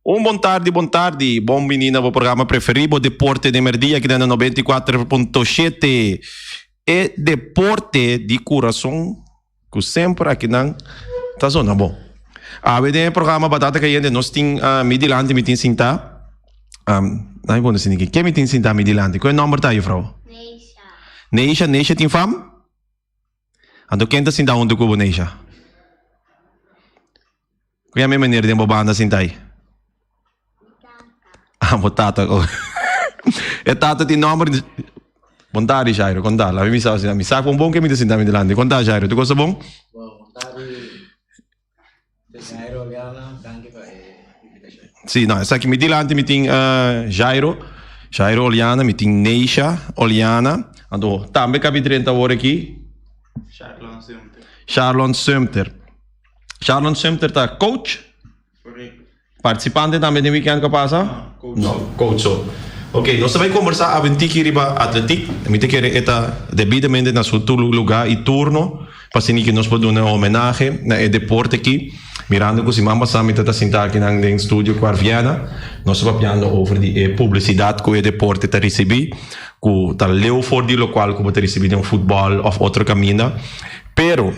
Un bon tardi, bon tardi. Bon bini na bo programa preferi, bo Deporte den Merdia, aki na 94.7. E deporte di kurason ku semper akinan ta zona bon. Awe den e programa Batata Kayente nos tin uh, mi dilanti mi tin sintá. Um, na mi pone siniki. Ke mi tin sintá mi dilanti? Ku e nomber ta, juffrouw? Neisha. Neisha, Neisha tin fam? Anto ken ta sinta huntu ku bo, Neisha? Ku yama e meneer den bo banda sinta ei? Ah, bo tata. Oh. E tata tin nomber. Bon tardi, Jairo. Konta. Laat mi sa, mi sa kon bon ke mi ta sinta mi dilanti. Konta, Jairo. Tur kos ta bon? Bon, bon tardi. Jairo Oliana, danki pa e invitashon. Sí, no, esaki mi dilanti mi tin uh, Jairo, Jairo Oliana, mi tin Neisha Oliana. Anto tambe kabi drenta awor aki. Charlon Sumter. Charlon Sumter. Charlon Sumter ta coach. Correcto. Participante tambe den weekend ku a pasa? No, coach No, so. coach so. Ok, nos ta bai kombersá aventiki riba atletiek. Mi ta kere e ta debidamente na su tur lugá i turno pa asina ki nos por duna un homenahe na e deporte aki. Mirando ku siman pasá mi ta sinta akinan den studio ku Arviana, nos ta papiando over di e publisidat ku e deporte ta risibí, ku ta leu for di lokual ku bo ta risibí den futbòl òf otro kaminda. Pero.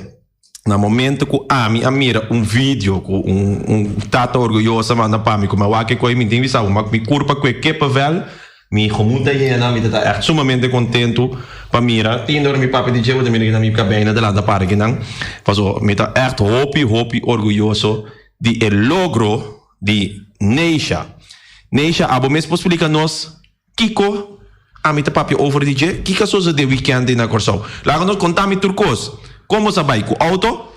Na momento ku ami a mira un video ku un un tata orguyoso a manda pa mi ku mi a wak e koe mi tin bisa bo ma mi kurpa ku e kippenvel mi gemoed ta yena mi ta ta ègt sumamente kontentu pa mira tin ora mi papia di dje bo ta mira kinan mi kabei na delanta para kinan paso mi ta ègt hopi hopi orguyoso di e logro di Neisha. Neisha abo mes por splika nos Kiko ami ta papia over di dje? Kiko a sosode weekend ei na Kòrsou? Laga nos konta mi tur kos. Kon bo sa bai? Ku outo?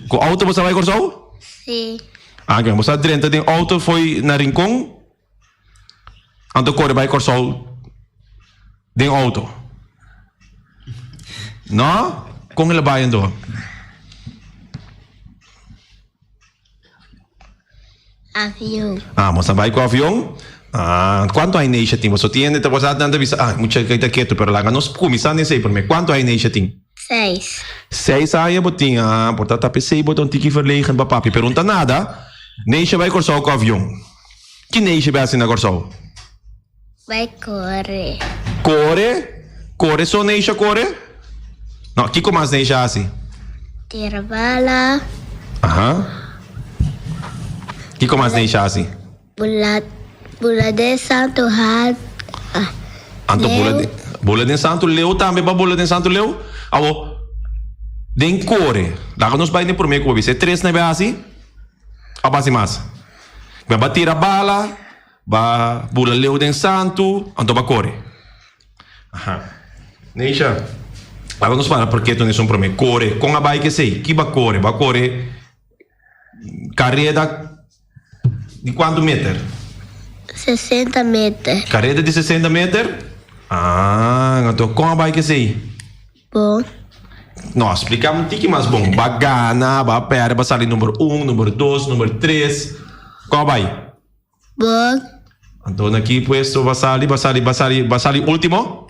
Ku outo bo sa bai Kòrsou? Sí. Ah, oké. Bo sa drenta den outo fo'i na Rincon, anto kore bai Kòrsou den outo. No? Kon el a bai anto? Avion. Ah, boso a bai ku avion? Ah, kuantu aña Neisha tin? Boso tin hende ta boso nan ta bisa, ah, mucha kai ta ketu, pero laga nos kuminsá den esei promé. Kuantu aña Neisha tin? Seis. Seis aña bo tin? Ah, por ta ta p'esei bo ta un tiki verlegen pa papi, pero un ta nada. Neisha bai Kòrsou ku avion. Ki Neisha bai hasi na Kòrsou? Bai kore. Kore? Kore so Neisha kore? No, kiko mas Neisha hasi? Tira bala. Aha. Kiko mas Neisha hasi? Bula, bula den santu hal. Ah, Anto bula leu. den, bula den santu leu tambe ba bula den santu leu? Awo, den kore. Laga nos bai den prome ku bo bisa. E tres na bai hasi? Of hasi mas? Ba tira bala. Ba bula leu den santu, anto ba kore. Aha. Neisha, laga nos para por ketu nesun prome. Kore, kon a bai kesei? Ki ba kore? Ba kore kareda di kuantu meter? 60 meter. Kareda di 60 meter? Ah, anto kon a bai kesei? Bon. No, splika un tiki mas bon. Ba gana, ba perde, ba sali number un, number dos, number tres. Kon a bai? Bon. Anto na ki puesto ba sali? Ba sali, ba sali, ba sali ultimo?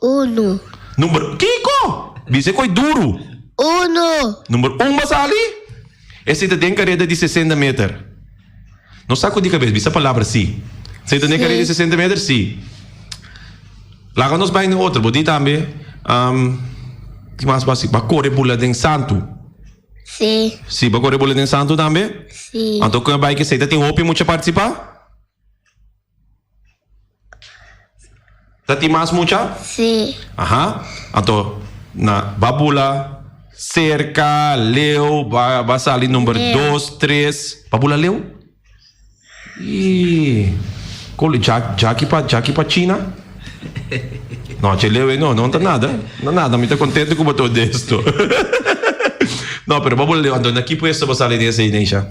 Uno. Number, kiko? Bisa koi duru. Uno. Number un ba sali? Esei ta den kareda di 60 meter. No saku di kabes, bisa palabra si. Esei ta den kareda di 60 meter? Si. Laga nos bai na otro. Bo di tambe, um, ki mas ba si? Ba kore bula den santu. Sí. Sí, bo kore Boletin Santu tambe? Sí. Anto kon e bai kesei? Ta tin hopi mucha partisipá? Ta tin mas mucha? Sí. Aha. Anto na ba bula serka, leu, ba ba sali number Leu. dos, tres. Ba bula leu? Ih, koli Jack, Jackie pa, Jackie pa China? No, che leu no, no ta nada. No nada, mi ta contento cu bo ta honesto. No, pero bo bo leu, anto na ki puesto bo sali den esei, Neisha?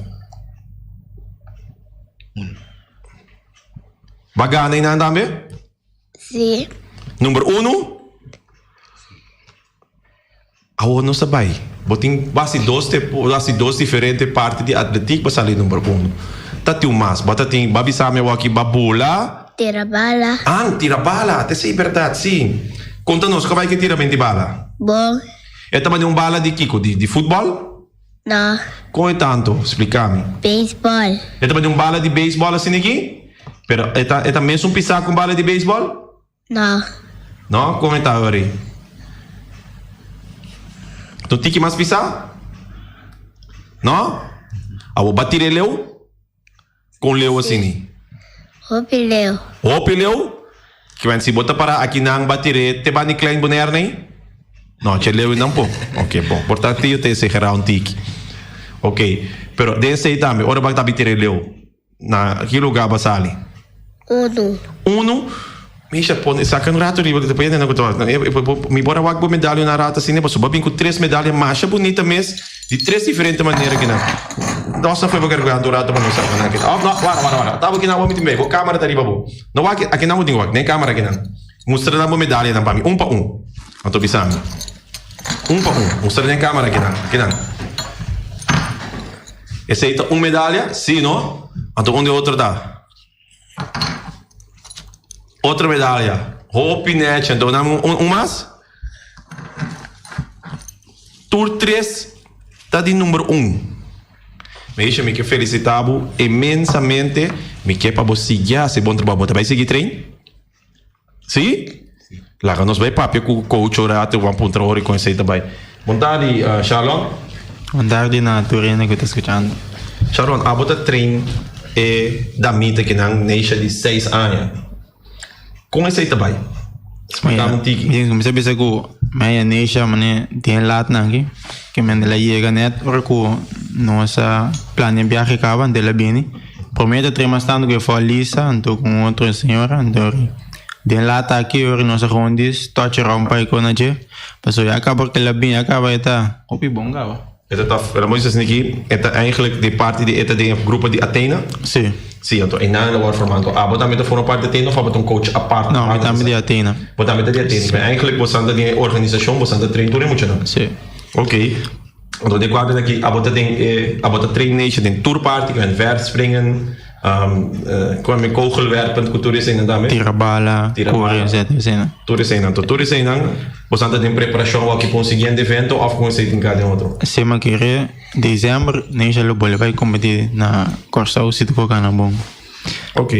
Ba gana einan tambe? Sí. Number uno? Awor nos ta bai. Bo tin basi dos te basi dos diferente parti di atletiek pa sali number uno. Ta tin un mas. Bo ta tin bo a bisa mi awor aki bo a bula. Tira bala. Ah, tira bala. Ta esei berdad, si. Konta nos, kon bai ke tira benti bala? Bon. E tabata un bala di kiko? Di di futbòl? No. Kon e tanto? Splika mi. Beisbòl. E ta bati un bala di beisbòl asina aki? Pero e ta e ta mesun pisá ku un bala di beisbòl? No. No? Kon e ta ori? Ta un tiki mas pisá? No? Abo ba tira e leu? Kon leu asini? Hopi leu. Hopi leu? Kiben si bo ta para aki nan ba tir'é te bani Klein Bonaire nei? No, che leu nan po. Ok, bon. Por ta tio ta exagerá un tiki. Ok, pero den esei tambe, ora bo ta bi tir'é leu, na ki lugá bo sali? Unu. Unu? Misha, pone, saka un rato riba, despues ya nan ku ta wak. Mi por a wak bo medalha una rato asina, pasobra bo a bin ku tres medalha masha bunita mes. Di tres diferente manera ki nan. Nos a fue bo garganta un rato pa nos sa nan ki. Oh, no, wara, wara, wara. Tabo kinan bo mi tin bay. Bo camera ta riba bo. No wak, aki nan bo tin wak. Den camera kinan. Mustra nan bo medalianan pa mi. Un pa un. Anto bisa mi. Un pa un. Mustra den camera kinan. Kinan. Esey ta un medalia? Si, no? Anto unda e otro ta? Otro medalia. Hopi nechi. Anto nan un, un mas? Tur tres ta di number un. Meisha, mi ke felicita bo inmensamente. Mi ke pa bo sigui hasi bon trabou. Bo ta bai sigui train? Si? Laga nos bai papia ku coach ora ate wan puntra ora kon esei ta bai. Bon tardi, Sharlon. Bon tardi na tur hende ku ta skuchando. Sharlon, abo ta train e damita kinan Neisha di seis aña. Kon esei ta bai? Splika mi un tiki. Mi kuminsá bisa ku mi a Neisha mane den latnan aki, ke mi a yega nèt ora ku nos a plania biahe kaba, anto el a bini. Promé ta trae mas tantu ku e for Lisa anto ku un otro señora anto den lata aki ora nos a rondis touch around pa e kona dje pasobra ya kaba kel a bin ya kaba e ta hopi bon kaba. E ta tòf, pero moisa esaki aki e ta eigenlijk di parti di e ta den e grupo di Athena? Si. Si, anto einan a wòrdu forma. Anto abo tambe ta forma parti di Athena òf abo ta un coach apart? No, mi tambe di Athena. Bo tambe ta di Athena. Si. Eigenlijk bosan ta den e organisashon, bosan ta train tur e muchanan? Si. Ok. Anto den kuadro aki abo ta den e abo ta train nation den tur parti ku verspringen, ku mi kogelwerpend ku tur eseinan tambe. Tira bala, kore etcetera eseinan. Tur eseinan. Anto tur eseinan bosan ta den preparashon awor pa un siguiente evento òf kon esei tin kada den otro? Si mi kere december nation lo bolbe bai kompetí na Kòrsou si ta gana bon. Ok.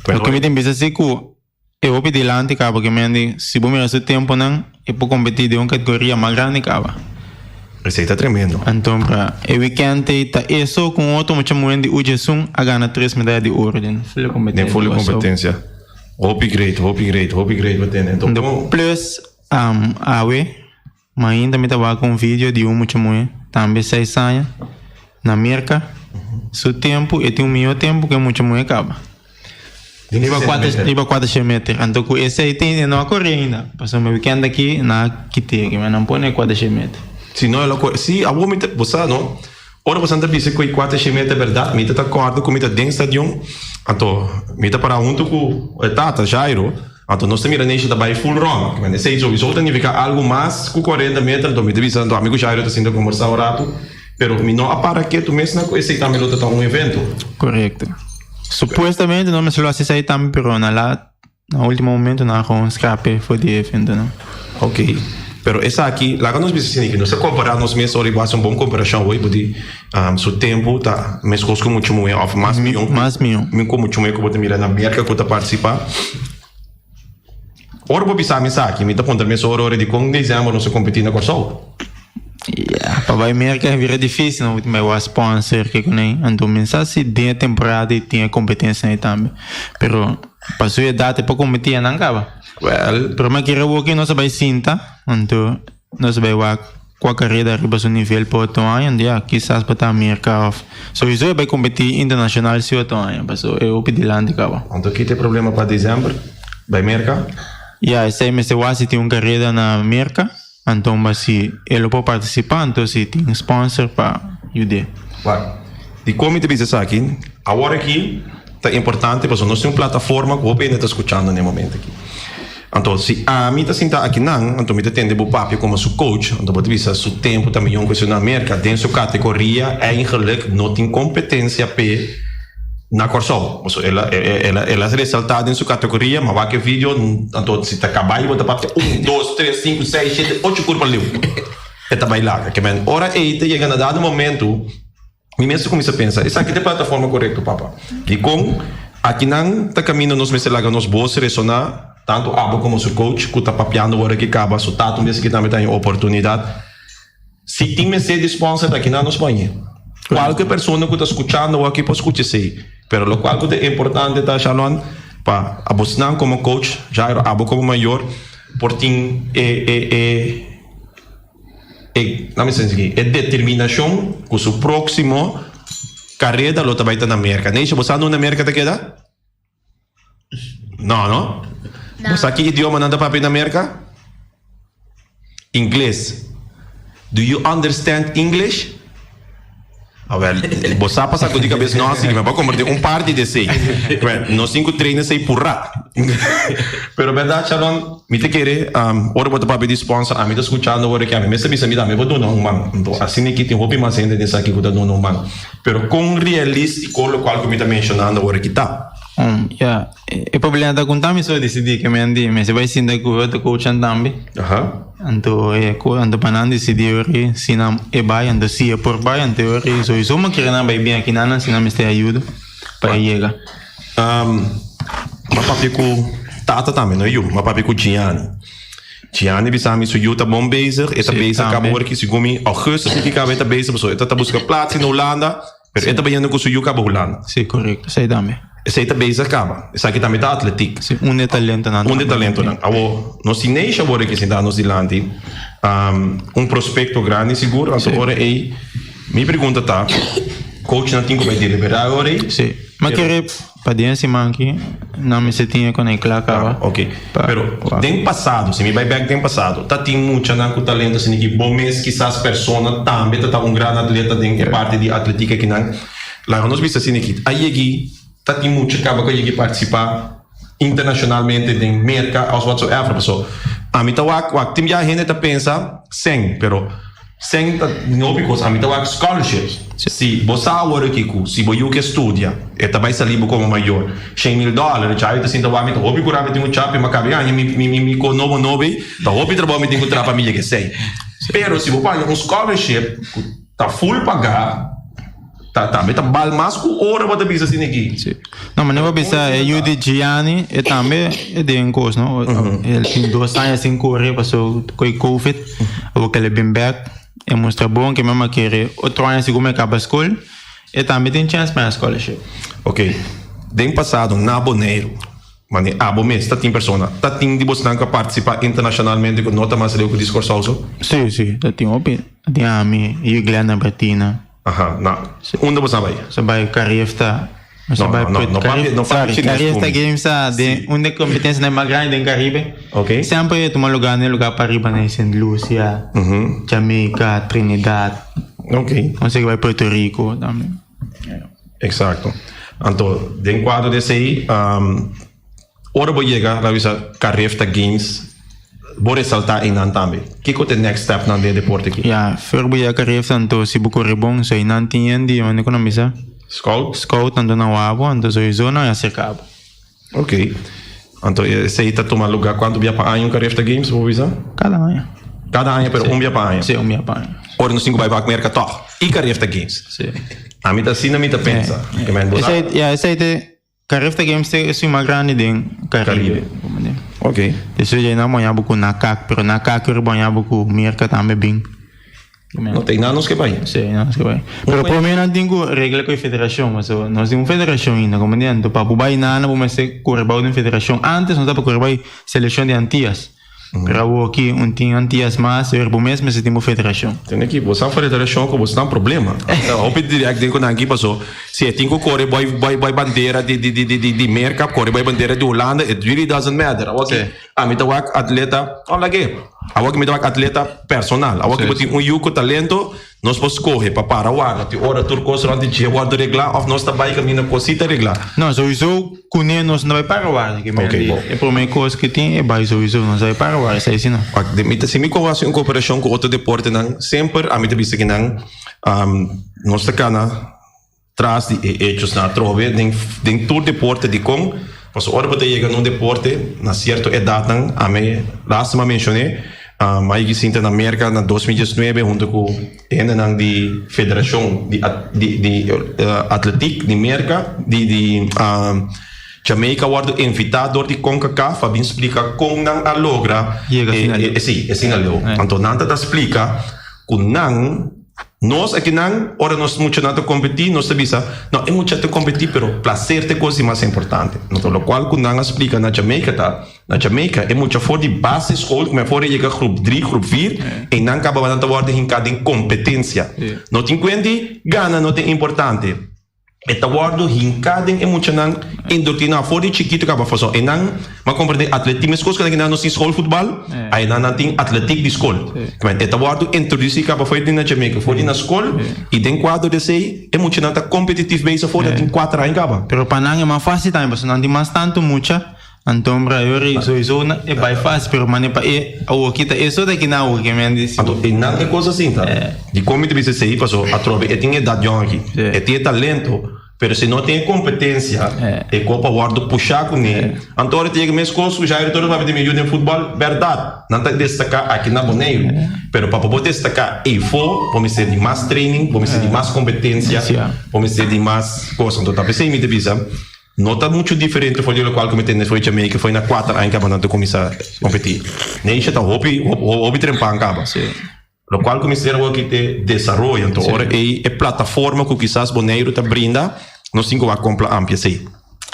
Loke mi tin bisa si ku E hopi dilanti kaba ke mendi si bo mira su temponan e por kompetí den un kategoria mas grandi kaba. Esei ta tremendo. Anto pra e wikènt ei ta e so ku un otro mucha muhé di Ujesun a gana tres medaya di oro den fule Den fule kompetensia. Hopi great, hopi great, hopi great bo tene. Anto Anto plus awe mainta mi ta wak un video di un mucha muhé tambe seis aña na Merka. Su tempu e tin un mihó tempu ku e mucha muhé kaba. Riba kuater riba kuater meter. Anto ku esei tin e no a kore ainda. Pasobra mi wikènt aki nan a kit'é aki, nan pone e kuater meter. Si no el a kore. Si awor mi ta bo sa no. Ora bosan ta bisa ku e kuater meter bèrdat mi ta ta kòrda ku mi ta den stadion anto mi ta pará huntu ku e tata Jairo anto nos ta mira Neisha ta bai full ròn. Esei souiso ta nifiká algu mas ku kuarenta meter anto mi ta bisa anto ami ku Jairo ta sinta kombersá un ratu. Pero mi no a para ketu mes na ku esei tambe lo ta ta un evento. Korekto. Supuestamente no mester lo hasi esei tambe pero na la na ultimo momento nan a gewoon skrape for di e eventonan. Ok. Pero esaki, laga nos bisa asina ki nos ta kompará nos mes ora i bo hasi un bon komparashon awor i bo di su tempu ta meskos ku muchu muhé òf mas mihó Mas mihó. ku muchu muhé ku bo ta mira na Merka ku ta partisipá. Ora bo bisa mi esaki, mi ta puntra mes ora ora dikon desèmber nos a kompetí na Kòrsou? Ya, pa bai Merka a bira difísil, no bo tin bai wak sponsor ke kuné. Anto mi sa si den e temporada ei tin e kompetensia ei tambe. Pero pa su edat e por kompetí a nan kaba. Wèl. Pero mi a kere awor ke nos a bai sinta, anto nos a bai wak kua kareda riba su nivel pa otro aña, anto ya, kisas pa ta Merka òf souiso e bai kompetí internashonal si otro aña, pasobra e hopi dilanti kaba. Anto ki ta e problema pa desèmber bai Merka? Ya, esei mester wak si tin un kareda na Merka, anto ba si e lo por partisipá, anto si tin sponsor pa yud'é. Wak, dikon mi ta bisa esaki? Awor aki ta importante pasobra nos tin un plataforma ku hopi hende ta skuchando na e momento aki. Anto si ami ta sinta akinan, anto mi ta tende bo papia komo su coach, anto bo ta bisa su tempu ta miyon ku esun na Merka. Den su kategoria eigenlik no tin kompetensia p'e na Kòrsou. Pasobra el a el a el a resaltá den su kategoria, ma wak e video, anto si ta kabai bo ta papia un, dos, tres, sinku, seis, shete, ocho kurpa liu. E ta bai laga. Ke men ora ei ta yega na dado momento, mi mes ta kuminsá pensa, esaki ta e plataforma korekto, papa? Dikon akinan ta kaminda nos mester laga nos bos resoná, tantu abo komo su coach ku ta papiando ora ki kaba, su tata un bes aki tambe ta haña oportunidat. Si tin mester di sponsor ta akinan nos por hañ'é. Kualke persona ku ta skuchando awor aki por skucha esei. Pero lokual ku ta importante ta, Shalon, pa abosnan komo coach, Jairo, abo komo mayor, por tin e e e e laat mi sesi aki, e determinashon ku su próksimo kareda lo ta bai ta na Merka. Neisha, bo sa unda Merka ta keda? No, no? Bo sa ki idioma nan ta papia na Merka? Ingles. Do you understand English? Awel, bo sa pa sacudi cabes no así, mi pa comparti un parti di esey. Well, nos tin cu train esey purá. Pero berdad, Shalon, mi ta kere, um, ora bo ta papia di sponsor, ami ta scuchando ora ki ami mester bisa mi tambe por duna un man. Enton, asina aki tin hopi mas hende den esaki cu ta duna un man. Pero con realistico locual cu mi ta mencionando ora ki ta? Um, ya, e problema ta cu tambe so dicidi ke mi andi, mester bay sinta cu otro coachnan tambe. Aha. Anto e ku anto pa nan disidí ori si nan e bai anto si e por bai anto ori sowieso mi kere nan bai bien aki nan si nan mester ayuda pa e yega. M'a papia ku tata tambe no yu, m'a papia ku Gianni. Gianni bisa mi su yu ta bon bezig, e ta bezig kaba ora ki segun mi augustus si ki kaba e ta bezig pasobra e ta ta buska plats na Hulanda. Pero e ta bayendo ku su yu kaba Hulanda. Sí, korekto. Esei tambe. Esei ta bezig kaba. Esaki tambe ta atletiek. Sí, un di e talentonan. Un di e talentonan. Awor, nos tin Neisha awor aki sintá nos dilanti. Un prospekto grandi sigur. Anto ora ei, mi pregunta ta, coachnan tin ku bai deliberá e ora ei? Sí. Mi a kere pa den e siman aki nan mester tin e konei kla kaba. Ok. Pero den pasado, si mi bai bek den pasado, ta tin muchanan ku talento asina ki bo mes kisas persona tambe ta ta un gran atleta den e parti di atletik akinan. Laga nos bisa asina ki a yegi ta tin mucha kaba ku a yegi partisipá internashonalmente den Merka òf whatsoever. Paso ami ta wak wak tin bia hende ta pensa sèn pero Sen ta no because ami ta wak scholarships. Si bo sa awor aki ku si bo yu ke studia e ta bai sali bo komo mayor shen mil dollar chayo ta sinta wak mi ta hopi kura mi tin un chapi ma kabi aña mi mi mi ko nobo nobo ei ta hopi trabou mi tin ku traha pa mi yega esei pero si bo paña un scholarship ku ta full paga Ta tambe ta bal mas ku ora bo ta bisa asina aki. Sí. No, ma bo bisa e yu di Gianni e tambe e den kos, no? El tin dos aña sin kore paso ku e covid. Awor ku el a bin bek e mustra bon ke mama kere otro aña segun e kaba skol e tambe tin chèns pa haña scholarship. Ok, den pasado na Boneiru mane abo mes ta tin persona ta tin di bosnan ku a partisipá internashonalmente ku no ta mas leu ku di Kòrsou so? Sí, sí, ta tin hopi. Ta tin ami, yu Glenda Bertina. Aha, na unda bo sa bai? Sa bai Cariefta. No, no, no, no papia, no papia Sorry, chines Cariefta ku mi. Games ta den un de competencianan mas grandi den Caribe. Ok. Semper e tuma lugar na e lugar pariba na Sint Lucia, Jamaica, Trinidad. Ok. Nos a bai Puerto Rico tambe. Exacto. Anto, den cuadro di esey, Ora bo yega na bisa Carifta Games, bo resaltá einan tambe. Kiko ta e next stepnan den e deporte aki? Ya, for bo yega Carifta anto si bo kore bon, so einan tin hende, manera ku nan bisa? Scout? Scout anto nan wak bo, anto sowieso nan a aserká bo. Ok. Anto esei ta tuma lugá kuantu bia pa aña un Carifta Games, bo bisa? Kada aña. Kada aña, pero un bia pa aña? Sí, un bia pa aña. Ora nos tin ku bai wak Merka tòg, i Carifta Games. Sí. Ami ta asina mi ta pensa. Esei, ya, esei ta Carifta Games ta esun mas grandi den Caribe. Ok. Despues djei nan baña bo ku Nakak, pero Nakak ora baña bo ku Merka tambe bin. No ta einan nos ke bai. Sí, einan nos ke bai. Pero prome nan tin ku regla ku e federashon, pasobra nos tin un federashon ainda, komo anto pa bo bai nana bo mester kore bou den federashon. Antes nos tabata kore bai selekshon di Antias. Pero awor aki un tin Antias mas, pero bo mes mester tin bo federashon. Tende aki, bo san federashon ku bo stan problema. Hopi direct den ku nan aki paso si e tin ku kore boy boy boy bandera di di di di di Merka, kore boy bandera di Hulanda, it really doesn't matter. Awor aki ami ta wak atleta, oh lag'e, awor aki mi ta wak atleta personal. Awor aki bo tin un yu ku talento. Nos por skohe pa para warda te ora tur kos rònt di dje wòrdu reglá òf nos ta bai kaminda kos si ta reglá. No, souiso kuné nos no bai para warda ke Ok, bo. E promé kos ke tin e bai souiso nos bai para warda esei si no. Wak, mi ta si mi ku hasi un koperashon ku otro deportenan semper ami ta bisa ke nan nos ta kana tras di e hechosnan atrobe den den tur deporte dikon pasobra ora bo ta yega na un deporte na sierto edatnan ami lastima menshoné. Mi a yega sinta na Merka na 2019 hunto ku hendenan di federashon di di atletiek di Merka di di Jamaica a wòrdu invitá dor di Concacaf pa bin splika kon nan a logra Yega asina leu. Si, asina leu. Anto nan ta ta splika ku nan Nos akinan, ora nos muchanan ta kompetí, nos ta bisa, No, e mucha ta kompetí, pero plaser ta e kos di mas importante. Anto lokual ku nan a splika na Jamaica ta, na Jamaica e mucha for di basisschool, ku men for a yega groep drie, groep vier, einan kaba nan ta wòrdu hinká den kompetensia. No tin kuenti gana no ta importante. E ta wòrdu hinká den e muchanan indoktriná for di chikitu kaba pasobra einan bo a komprendé atletik meskos ku nan nos tin skolfutbal einan nan tin atletik di skol. E ta wòrdu introdusí kaba for di na Jamaica for di na skol i den kuadro di esei e muchanan ta kompetitif bezig for di nan tin kuater aña kaba. Pero pa nan e mas fásil tambe pasobra nan tin mas tantu mucha Anto Brayori sowieso na e bai fácil pero mane pa e awoki ta eso ta kina awoki men di Anto e nan e kos asin ta di kon mi ta bisa esei paso atrobe e tin edat yòn aki e tin e talento pero si no tin e kompetensia e kopa wòrdu pushá kuné anto ora ta yega mes kos ku Jairo Torres papia di mi yu den futbòl bèrdat nan ta destaká aki na Boneiru pero pa bo destaká eifó bo mester di mas training bo mester di mas kompetensia bo mester di mas kos anto ta p'esei mi ta bisa. No ta muchu diferente for di lokual ku mi tende for di Jamaica, foi na kuater aña kaba nan ta kuminsá kompetí. Neisha ta hopi, hopi trempan kaba. Lokual ku mester awor aki te desaroyo. Anto ora ei e plataforma ku kisas Boneiru ta brinda, nos tin ku wak kompla amplia esei.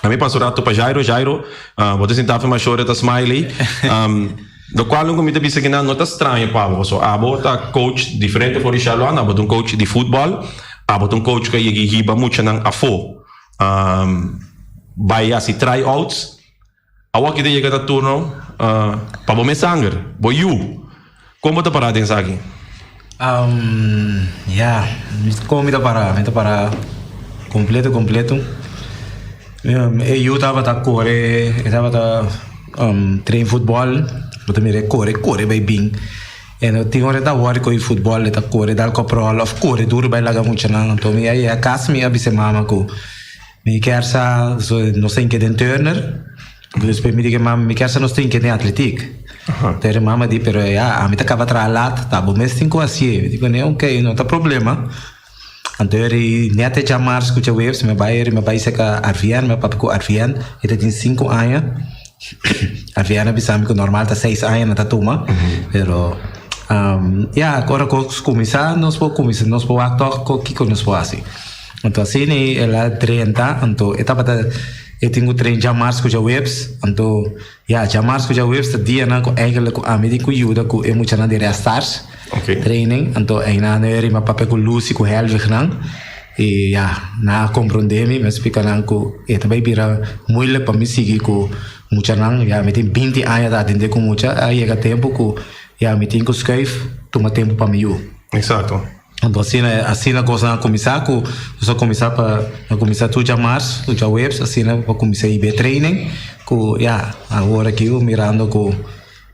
A mi pasa un rato pa Jairo, Jairo, bo ta sinta afe mashore ta smiley. Lokual ku mi ta bisa kinan no ta straño pa abo, pasobra abo ta coach diferente for di Sharlon, abo ta un coach di futbòl, abo ta un coach ku a yega hiba muchanan afó. Bai hasi try outs. Awor ki ta yega na turno pa bo mes sanger, bo yu. Kon bo ta para den esaki? Ya, kon mi ta para? Mi ta para kompleto kompleto. E yu tabata kore, e tabata train futbòl, bo ta mira e kore kore bai bin. E no tin ora e ta wòri ku e futbòl, e ta kore dal kòpròl òf kore duru bai laga muchanan. Anto mi a yega kas mi a bisa e mama ku mi kier sa nos tin ke den turner. Despues mi di ku e mama mi kier sa nos tin ke den atletik. Pero e mama di pero ya ami ta kaba traha lat ta bo mes tin ku hasié. Mi di kuné oke no ta problema. Anto eri nèt e djamars ku djaweps mi a bai eri mi a bai seka Arvian mi a papia ku Arvian e ta tin sinku aña Arvian a bisa mi ku normal ta seis aña nan ta tuma pero ya ora kos kuminsá nos por kuminsá nos por wak tòg kiko nos por hasi anto asina el a drenta anto e tabata e tin ku train djamars ku djaweps anto Ya, djamars ku djaweps ta dianan ku eigenlijk ku ami tin ku yuda ku e muchanan di Restars training. Anto einan e rima papia ku Lucy ku Helwig nan. I ya, nan a komprondé mi, mi a splika nan ku e ta bai bira moeilijk pa mi sigui ku muchanan. Ya, mi tin binti aña ta atendé ku mucha, a yega tempu ku ya mi tin ku skuif tuma tempu pa mi yu. Exacto. Anto asina asina kosnan a kuminsá ku nos a kuminsá pa a kuminsá tur djamars tur djaweps asina pa kuminsá hiba e training ku ya awor aki bo mirando ku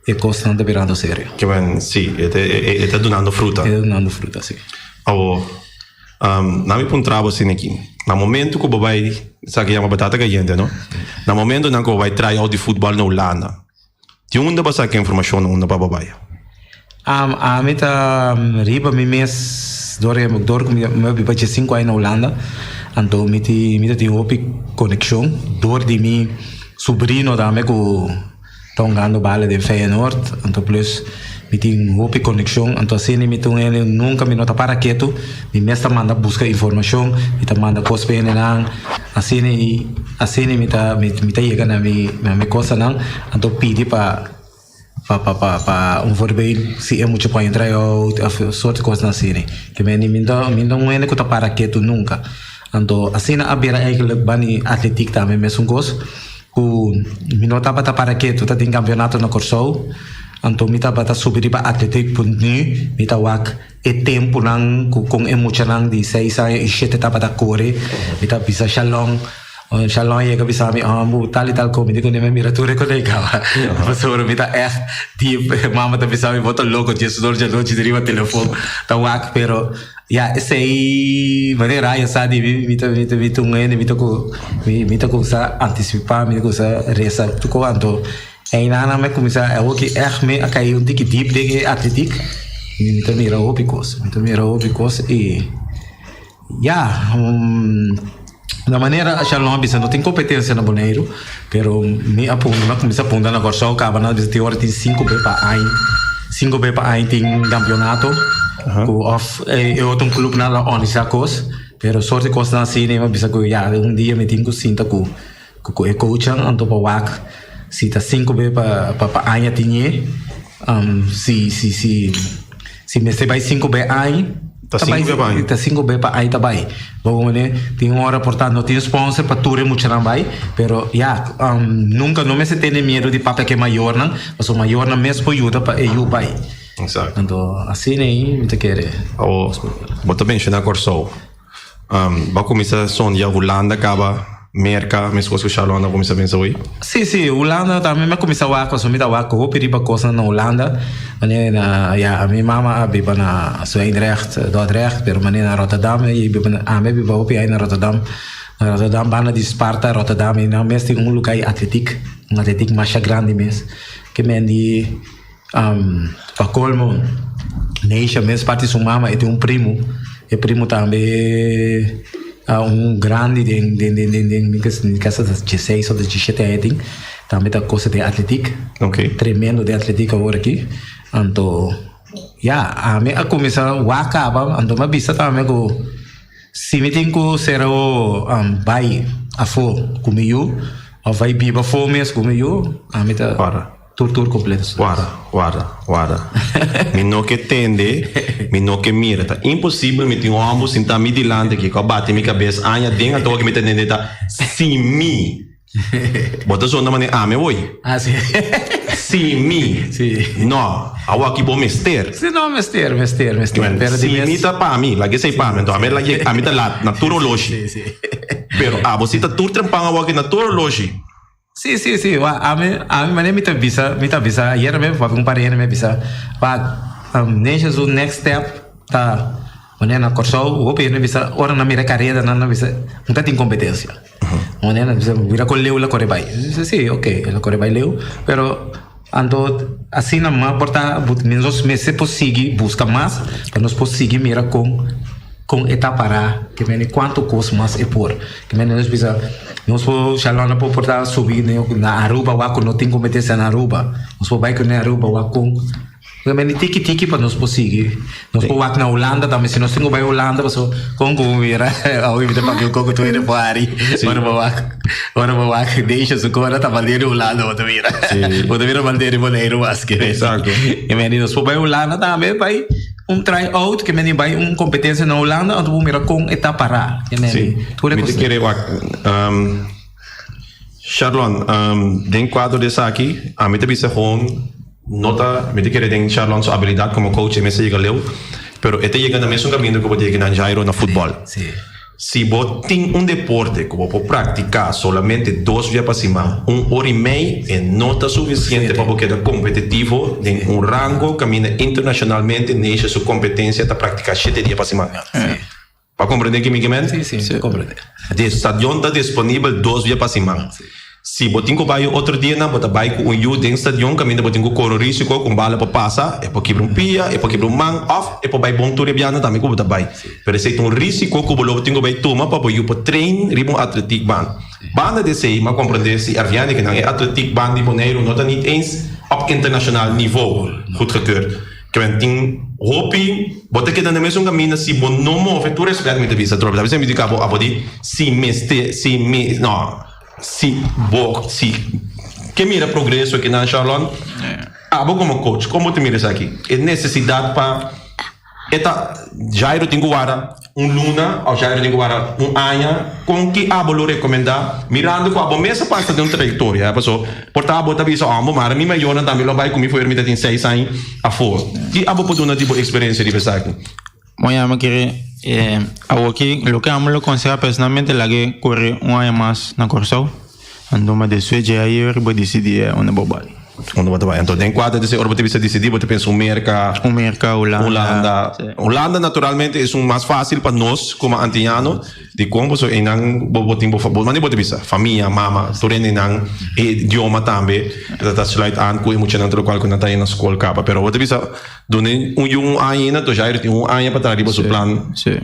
e kosnan ta birando serio. Ke men si e ta e ta dunando fruta. E ta dunando fruta si. Awor nan mi puntra bo asina aki na momento ku bo bai sa ke yama batata kayente no na momentonan ku bo bai try out di futbal na Hulanda. Di unda bo a saka e informashon na unda pa bo bai? Ami ta riba mi mes dor dor ku mi a biba diesinku aña na Hulanda, anto mi tin mi ta tin hopi konekshon dor di mi subrino tambe ku ta hungando bala den Feyenoord, anto plus mi tin hopi konekshon, anto asina mi ta un hende nunka mi no ta para ketu, mi mes ta manda buska informashon, mi ta manda kos pa hendenan. Asina i asina mi ta mi ta yega na mi na mi kosanan anto pidi pa pa pa pa pa un voorbeeld si e mucha por entra out of soort kosnan asina ke mi mi ta mi ta un hende ku ta para ketu nunka anto asina a bira eigenlijk bani atletiek tambe mesun kos ku mi no tabata para ketu ta tin kampionato na Kòrsou anto mi tabata subi riba atletiek punt nu mi ta wak. E tempunan ku kon e muchanan di seis aña i shete tabata kore, mi ta bisa Shalom, Shalom yega bisa mi, oh bu tal i tal kon, mi di kuné mi mira tur e kone kaba, pasobra mi ta ègt diep, mama ta bisa mi bo ta loko diesdor djanochi di riba telefon ta wak, pero ya esei manera raya sa di mi, mi ta mi ta mi ta un hende mi ta ku mi ta kuminsá antisipá, mi ta kuminsá resa tur kos anto. Einan mi a kuminsá awor ki ègt mi a kai un tiki diep den e atletiek i mi ta mira hopi kos, mi ta mira hopi kos i ya na manera Shalom a bisa no tin kompetensia na Boneiru pero mi a punta mi a kuminsá punta na Kòrsou kaba nan a bisa tin ora tin sinku be pa aña sinku be pa aña tin kampionato ku òf e otro klupnan lo òrganisá kos pero sorti kosnan asina mi a bisa ku ya un dia mi tin ku sinta ku Ku e coachnan anto pa wak si ta sinku be pa pa aña tin e si si si si mester bai sinku be aña Ta sinku be pa aña. Ta sinku be pa aña ta bai. Bo mane tin un ora por ta no tin sponsor pa tur e muchanan bai pero ya nunka no mester tene miedu di papia ku e mayornan pasobra mayornan mes por yuda pa e yu bai. Exacto. Anto asina ei mi ta kere. Awor bo ta menshona Kòrsou. Bo a kuminsá sondia Hulanda kaba Merka meskos ku Shalon a kuminsá pensa hoy? Sí, sí, Hulanda tambe mi a kuminsá wak pasobra mi ta wak hopi riba kosnan na Hulanda. Manera na, ya, mi mama a biba na Zwijndrecht, Dordrecht, pero manera na Rotterdam i biba na, ami a biba hopi aña na Rotterdam. Na Rotterdam banda di Sparta Rotterdam i nan mes tin un lugá di atletiek, un atletiek masha grandi mes. Ke men di. Pa colmo, Neisha mes parti su mama e tin un primo, e primo tambe ta un grandi den den den den den mi kasa ta dieseis of diesishete aña e tin, tambe ta cosa den atletiek, tremendo den atletiek awor aki, anto ya ami a cuminsa wak caba anto mi a bisa tambe cu si mi tin cu sera bay afo cu mi yu of bay biba afo mes cu mi yu ami ta. Tur tur completo su. Warda, warda, warda. Mi no ke tende, mi no ke mira. Ta imposibel mi tin un homber sinta mi dilanti aki ku a bati mi kabes aña den anto wak mi ta tende ta sin mi. Bo ta zona manera ami awor. Ah, si. Sin mi. Si. No, awor aki bo mester. Si, no, mester, mester, mester. Pero di Sin mi ta pa mi, laga esei pa mi. Anto ami ami ta lat na tur oloshi. Si, si. Pero abo si ta tur trempan awor aki na tur oloshi. Sí, sí, sí. Wa, ami, ami manera mi ta bisa, mi ta bisa, ayer mi papia un par di hende mi a bisa, wa, Nation su next step ta manera na Kòrsou, hopi hende bisa, ora nan mira kareda nan a bisa, no ta tin kompetensia. Manera nan bisa, mira kon leu el a kore bai. Mi bisa, sí, ok, el a kore bai leu, pero anto asina mas por ta, nos mester por sigui buska mas, pa nos por sigui mira kon. Kon e ta pará? Ke mende kuantu kos mas e por? Ke mende nos bisa, nos por Shalom por por ta subi na Aruba wak ku no tin kompetensia na Aruba. Nos por bai kuné Aruba wak kon. Ke mende tiki tiki pa nos por sigui. Nos por wak na Hulanda tambe. Si nos tin ku bai Hulanda paso kon ku bo mira awe mi ta papia un koko tur hende por hari. Ora bo wak ora bo wak Deisha su kora ta baldé di Hulanda bo ta mira. Bo ta mira baldé di Boneiru mas. Ke mende nos por bai Hulanda tambe bai. Un try out ke meni bai un kompetensia na Hulanda anto bo mira kon e ta pará. Ke meni Sí, tur e mi ta kosnan. kere wak Sharlon den kuadro di esaki ami ta bisa gewoon no ta mi ta kere den Sharlon su abilidat komo coach e mester yega leu pero e ta yega na mesun kaminda ku bo ta yega nan Jairo na futbòl. Sí. Si bo tin un deporte ku bo por praktiká solamente dos bia pa siman, un ora i mei, e no ta sufisiente pa bo keda kompetitivo den un rango kaminda internashonalmente Neisha su kompetensia ta praktiká shete dia pa siman. Bo a komprendé ki mi ke men? Sí, sí, mi ta komprendé. De stadion ta disponibel dos bia pa siman. Si bo tin ku bai otro dianan, bo ta bai ku un yu den stadion kaminda bo tin ku kore risiko ku un bala por pasa, e por kibra un pia, e por kibra un man òf e por bai bon tur e bianan tambe ku bo ta bai. Pero esei ta un risiko ku bo lo tin ku bai tuma pa bo yu por train riba un atletiekbaan. Banda di esei, mi a komprendé si Arviani ku nan e atletiekbaan di Boneiru no ta nit eens op internashonal nivo goedgekeurd. Kimen tin hopi, bo ta keda na mesun kaminda si bo no move, tur respèt mi ta bisa atrobe, ta bisa mi di kabo abo di si mester, si mi, no. Si bo si ke mira progreso akinan Sharlon, abo komo coach kon bo ta mira esaki? E nesesidat pa e ta Jairo tin ku warda un luna òf Jairo tin ku warda un aña? Kon ki abo lo rekomendá mirando ku abo mes a pasa den un trayektoria? Paso por ta abo ta bisa ò mara mi mayornan tambe lo bai ku mi for mi ta tin seis aña afó. Ki abo por duna di bo eksperensia riba esaki? Bo yama kere awoki loke amo lo konseha personalmente lag'e kore un aña mas na Kòrsou anto ma despues dje ayer bo disidí unda bo bai. Unda bo ta bai anto den kuadro di esei ora bo ta bisa disidí bo ta pensa un Merka, Un Merka, Hulanda. Hulanda. Hulanda naturalmente esun mas fásil pa nos komo antiano. Dikon pasobra einan bo bo tin bo bo mane bo ta bisa famia, mama, tur hende einan e idioma tambe ta ta sluit aan ku e muchanan tur lokual ku nan ta na skol kaba. Pero bo ta bisa duna un yu un aña ainda to Jairo tin un aña pa traha riba su plan. Sí.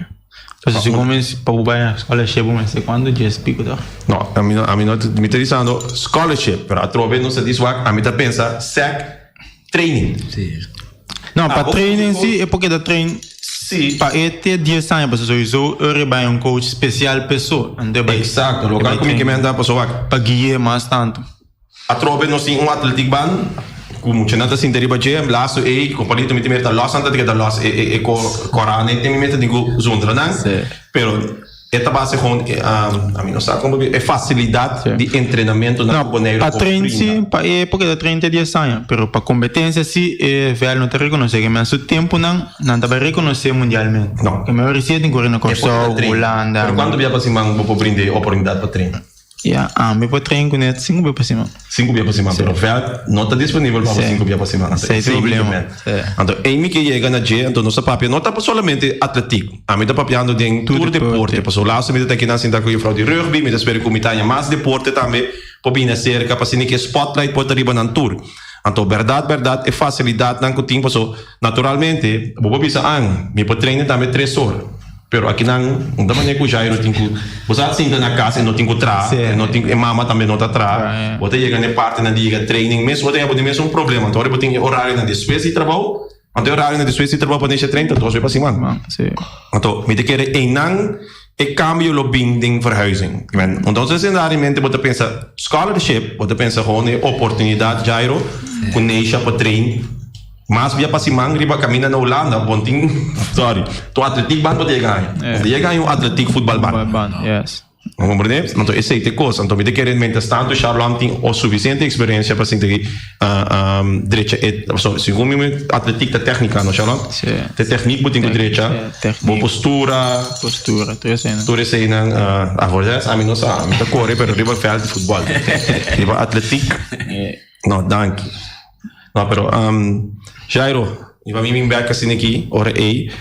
Pasobra si bo mes pa bo bai na scholarship bo mester kuantu dies pico ta? No, ami no ami no mi ta bisando scholarship pero atrobe nos ta dis wak ami ta pensa sec training. Sí. No, pa training si e por keda train Sí. pa e te dies aña pasobra sowieso ora e bai un coach special p'e so. Anto e bai Exacto, e loke bai ku mi train ke menta pasobra wak. pa gui'é mas tantu. Atrobe nos tin un atletiek baan ku muchanan ta sinta riba dje, lastu ei kompalito mi tin mester ta lòs nan ta keda lòs e e korane tin mi mester tin ku zundra nan. Pero e ta base gewoon ami no sa kon papia e fasilidat di entrenamentu nan ku Boneiru Pa train si, pa e por keda train te dies aña, pero pa kompetensia si e vèl no ta rekonosé ke men su tempunan nan ta bai rekonosé mundialmente. No. Ke men resién tin kore na Kòrsou, Hulanda. Pero kuantu bia pa siman bo por brinda e oportunidat pa train? Ya, ami por train ku net sinku bia pa siman. Sinku bia pa siman, pero vèlt no ta disponibel pa bo sinku bia pa siman. Anto Esei ta problema. Anto Amy ke yega na dje, anto nos ta papia, no ta solamente atletiek, ami ta papiando den tur deporte, pasobra laatste mi ta ta kinan sinta ku jufrou di rugby, mi ta spera ku mi ta haña mas deporte tambe por bini aserka pa asina ke spotlight por ta riba nan tur. Anto bèrdat bèrdat e fasilidatnan ku tin, pasobra Naturalmente, bo por bisa, An, mi por traina tambe tres or. Pero akinan, un ta manera ku Jairo tin ku, bo sa sinta na kas e no tin ku traha, e no tin, e mama tambe no ta traha. Bo ta yega na e partinan di yega training mes, bo ta yega bo tin mes un problema. Anto ora bo tin e orarionan despues di trabou, anto e orarionan despues di trabou pa nesha train ta dos be pa siman. Anto mi ta kere einan e kambio lo bin den verhuizing. Entonces necesariamente bo ta pensa scholarship, bo ta pensa gewoon e oportunidad Jairo ku Neisha pa train. Mas bia pa siman riba kaminda na Hulanda bon tin sorry tu atletiek band bo ta yega haña. Bo ta yega haña un atletiek futbal band. Band, yes. Bo komprende? Anto esei ta e kos. Anto mi ta kere mientras tanto Sharlon tin o sufisiente eksperensia pa sinti ki drecha e so segun mi atletiek ta teknika no Sharlon? Si. Ta teknik bo tin ku drecha, Teknik. bo postura. Postura, tur eseinan. Tur eseinan a for de rest ami no sa. Mi ta kore pero riba vèlt di futbòl. Riba atletiek no danki. No, pero Jairo, mi pa mi bin bek asina aki, ora ei,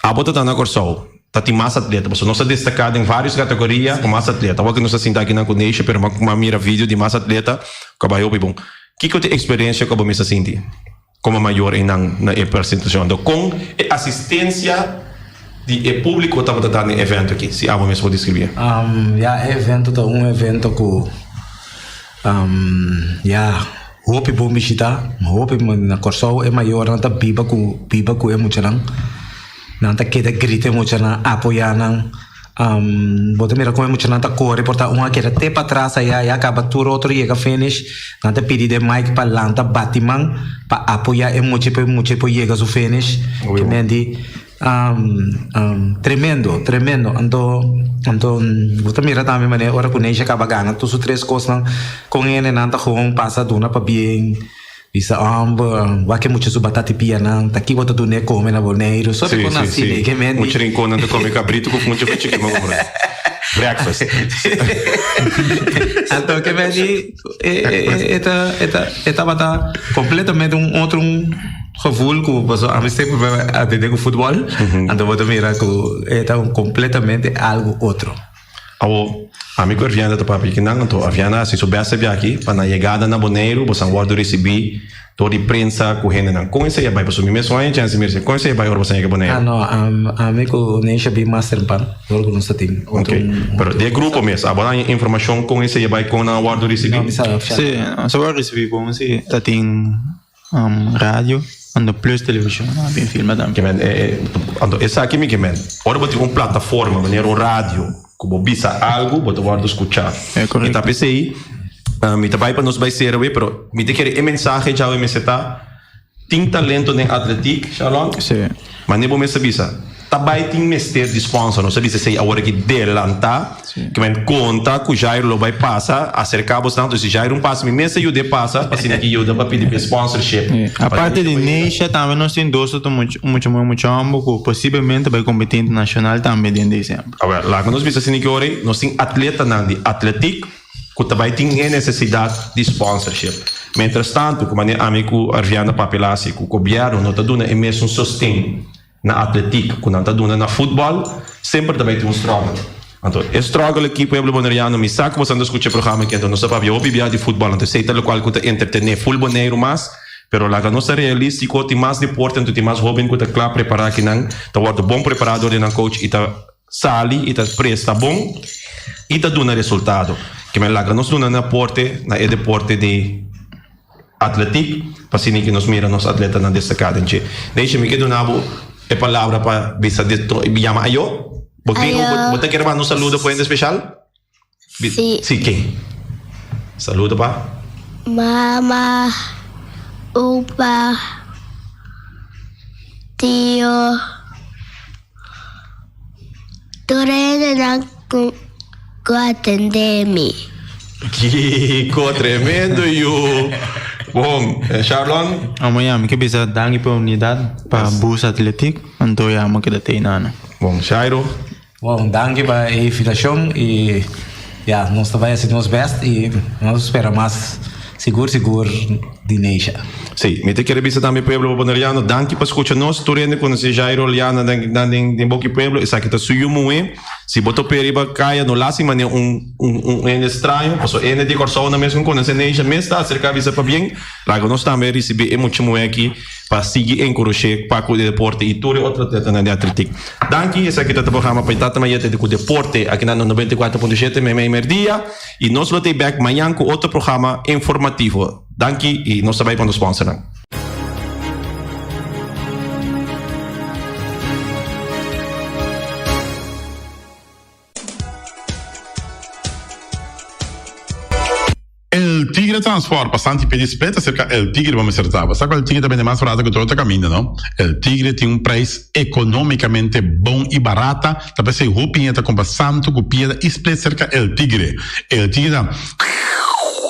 abo ta ta na Kòrsou, ta tin mas atleta, pasobra nos a destaká den vários kategoria ku mas atleta. Awor ku nos ta sinta akinan ku Neisha, pero m'a mira video di mas atleta ku a bai hopi bon. Kiko ta e eksperensia ku abo mester sinti komo mayor einan na e presentashon? Anto kon e asistensia di e públiko tabata ta den e evento aki, si abo mes por deskribí? Ya, e evento ta un evento ku. Ya, hopi bon bishita, hopi na Kòrsou e mayornan ta biba ku biba ku e muchanan. Nan ta keda grita e muchanan, apoyá nan. Bo ta mira kon e muchanan ta kore, por ta un a keda te patras ayá, ya kaba tur otro yega finish. Nan ta pidi den mic pa lanta bati man pa apoyá e mucha pa e mucha por yega su finish. Ke men di. Tremendo, tremendo. Anto, anto bo ta mira tambe manera ora ku Neisha kaba gana tur su tres kosnan, kon hendenan ta gewoon pasa duna pabien, bisa homber, wak e mucha su batata i pianan, ta ki bo ta dun'é kome na Boneiru, so Sí, kon sí, asina, sí. ke men di. Mucha rinkonnan ta kome kabritu ku funchi for chiki man kumra. Breakfast. Anto ke men di, e, e, e, e ta, e ta, e tabata kompletamente un otro un. Gevoel ku pasobra ami semper mi a atendé ku futbòl, anto bo ta mira ku e ta un kompletamente algu otro. Awor, ami ku Arviana ta papia kinan, anto Arviana a hasi su bèst e biaha pa na yegada na Boneiru boso a wòrdu risibí dor di prensa ku hendenan. Kon esei a bai? Pasobra mi mes no haña chèns di mira esei. Kon esei a bai ora boso a yega Boneiru? Ah no, ami ku Neisha bin mas trempan dor ku nos ta tin otro. Ok, pero di e grupo mes, abo a haña informashon kon esei a bai, kon nan a wòrdu risibí? No, mi sa. Sí, nos a wòrdu risibí bon, sí. Ta tin. Radio anto plus television a bin filma tambe. Ke men anto esaki mi ke men ora bo tin un plataforma manera un radio ku bo bisa algu bo ta wòrdu skuchá. E korekto. I ta p'esei mi ta bai pa nos bai sera awe pero mi ta kere e mensahe djawe mester ta tin talento den atletiek Sharlon. Si. Mane bo mester bisa, ta bai tin mester di sponsor. Nos a bisa esei awor aki delantá. Ke men konta ku Jairo lo bai pasa, aserká bosnan. Entonces si Jairo un pasa, mi mes a yud'é pasa, pa asina ki yuda pa pidi p'e sponsorship. Aparte di Neisha, tambe nos tin dos otro mucha, mucha muhé, mucha hòmber ku posiblemente bai kompetí internashonal tambe den desèmber. Awor, laga nos bisa asina ki ora ei, nos tin atletanan di atletik ku ta bai tin e nesesidat di sponsorship. Mientras tanto, ku manera ami ku Arviana papia lasi, ku gobièrnu no ta duna e mesun sosten na atletik ku nan ta duna na futbòl. Semper ta bay tin un struggle. Anto e struggle aki pueblo Boneriano mi sa ku boso anda skucha e programa aki anto nos ta papia hopi bia di futbol anto esei ta lokual ku ta entretene ful Boneiru mas pero laga nos ta realistiko tin mas deporte anto tin mas hoben ku ta kla prepara akinan ta wordo bon prepara dor di nan coach i ta sali i ta presta bon i ta duna resultado. Kimen laga nos duna nan aporte na e deporte di. Atletiek, pa asina ki nos mira nos atletanan destaká den dje. Neisha, mi ke duna bo e palabra pa bisa di to yama ayo. Bo tin Ayo. bo ta kere manda un saludo pa hende speshal? Bi- Sí. Sí, ken? Saludo pa? Mama, opa, tio, tur hendenan ku Ku atendé mi. Kiko tremendo yu. Bon, Sharlon. Amo ya, mi ke bisa danki pa e oportunidat pa Bus Atletik, anto ya mi keda tei nana. Bon, Shairo. Bon, danki pa e invitashon i ya, nos ta bai hasi nos bèst i nos ta spera mas sigur sigur di Neisha. Sí, mi ta kere bisa tambe pueblo Boneriano, danki pa skucha nos. Tur hende konosé Jairo Liana den den boki pueblo, esaki ta su yu muhé. Si bo top'é riba kaya no lasi manera un un un hende straño, pasobra hende di Kòrsou nan mes ku konosé Neisha mes ta aserká bisa pabien. Laga nos tambe risibí e mucha muhé aki pa sigui enkurash'é pa ku e deporte i tur e otro atletanan di atletik. Danki, esaki ta ta programa pa e Tata Mayete di ku deporte aki na 94.7 Meimei Merdia i nos lo t'ei bèk mañan ku otro programa informativo. Danki i nos ta bai pa nos sponsornan. El Tigre Transport, Pasante pidi split acerca El Tigre bo mester ta. Bo sa cu El Tigre ta bende mas barata cu tur otro caminda, no? El Tigre tin un prijs economicamente bon y barata, ta p'esey hopi hende ta compra santo cu piedra y split cerca El Tigre. El Tigre ta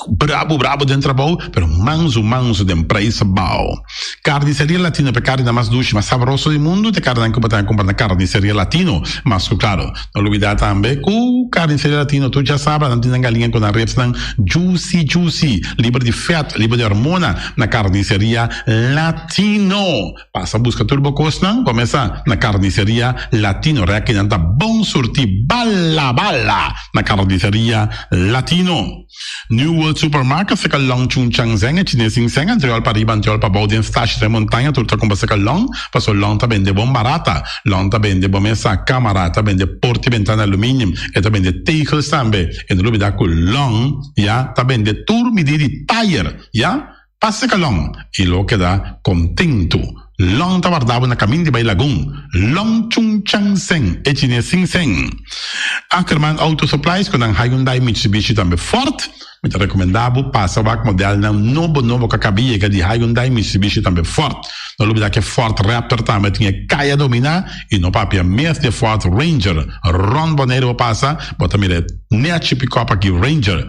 brabo brabo den trabou, pero manso manso den prijs abao. Carniceria Latino p'e carninan mas dushi, mas sabroso di mundu, t'e carninan cu bo ta cumpra na Carniceria Latino. Mas cu claro, no lubida tambe cu Carniceria Latino tur djasabra nan tin nan galiña cu nan ribsnan juicy juicy, liber di vet, liber di hormona na Carniceria Latino. Pasa busca tur bo cosnan, comesa na Carniceria Latino. Rekinan ta bon surti bala bala na Carniceria Latino. New World Supermarket seka long Chung Chang Zeng e chines sin seng antriol pa riba antriol pa bou den stash den montaña tur ta kumpra seka long paso long ta bende bon barata long ta bende bo mesa kamara ta bende porta y bentana aluminium e ta bende tegels tambe e no lubida ku long ya ta bende tur midi di tayer ya pa seka long y lo keda kontentu long ta warda bo na kamin di bai lagun long Chung Chang Zeng e chines sin seng. Ackerman Auto Supplies ku nan Hyundai, Mitsubishi tambe Ford. Mi ta rekomendá bo pasa wak modelnan nobo nobo ku a kaba yega di Hyundai, Mitsubishi tambe Ford. No lubidá ku e Ford Raptor tambe tin e kaya dominá i no papia mes di e Ford Ranger. Rònt Boneiru bo pasa bo ta mira e nechi pikòp aki Ranger.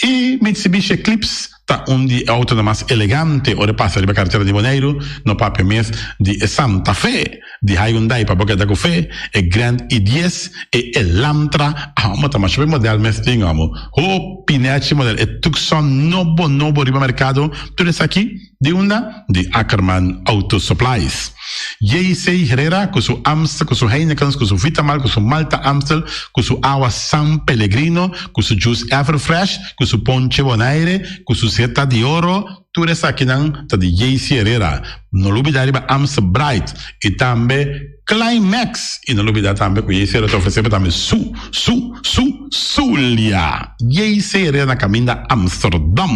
I Mitsubishi Eclipse. Ta un di e autonan mas elegante ora e pasa riba karetera di Boneiru, no papia mes di e Santa Fe, di Hyundai pa bo keda ku fe, e Grand i dies, e Elantra, amo ta masha be model mes tin amo, hopi nechi model, e Tucson nobo nobo riba merkado, tur esaki di unda? Di Ackerman Auto Supplies. JC Herrera ku su Amstel, ku su Heinekens, ku su Vitamal, ku su Malta Amstel, ku su awa San Pellegrino, ku su juice Everfresh, ku su ponche Bonaire, ku su seta di oro, tur esakinan ta di JC Herrera. No lubida riba Amstel Bright i tambe Climax. I no lubida tambe ku JC Herrera ta ofresé bo tambe su, su, su Zulia. JC Herrera na kaminda Amsterdam.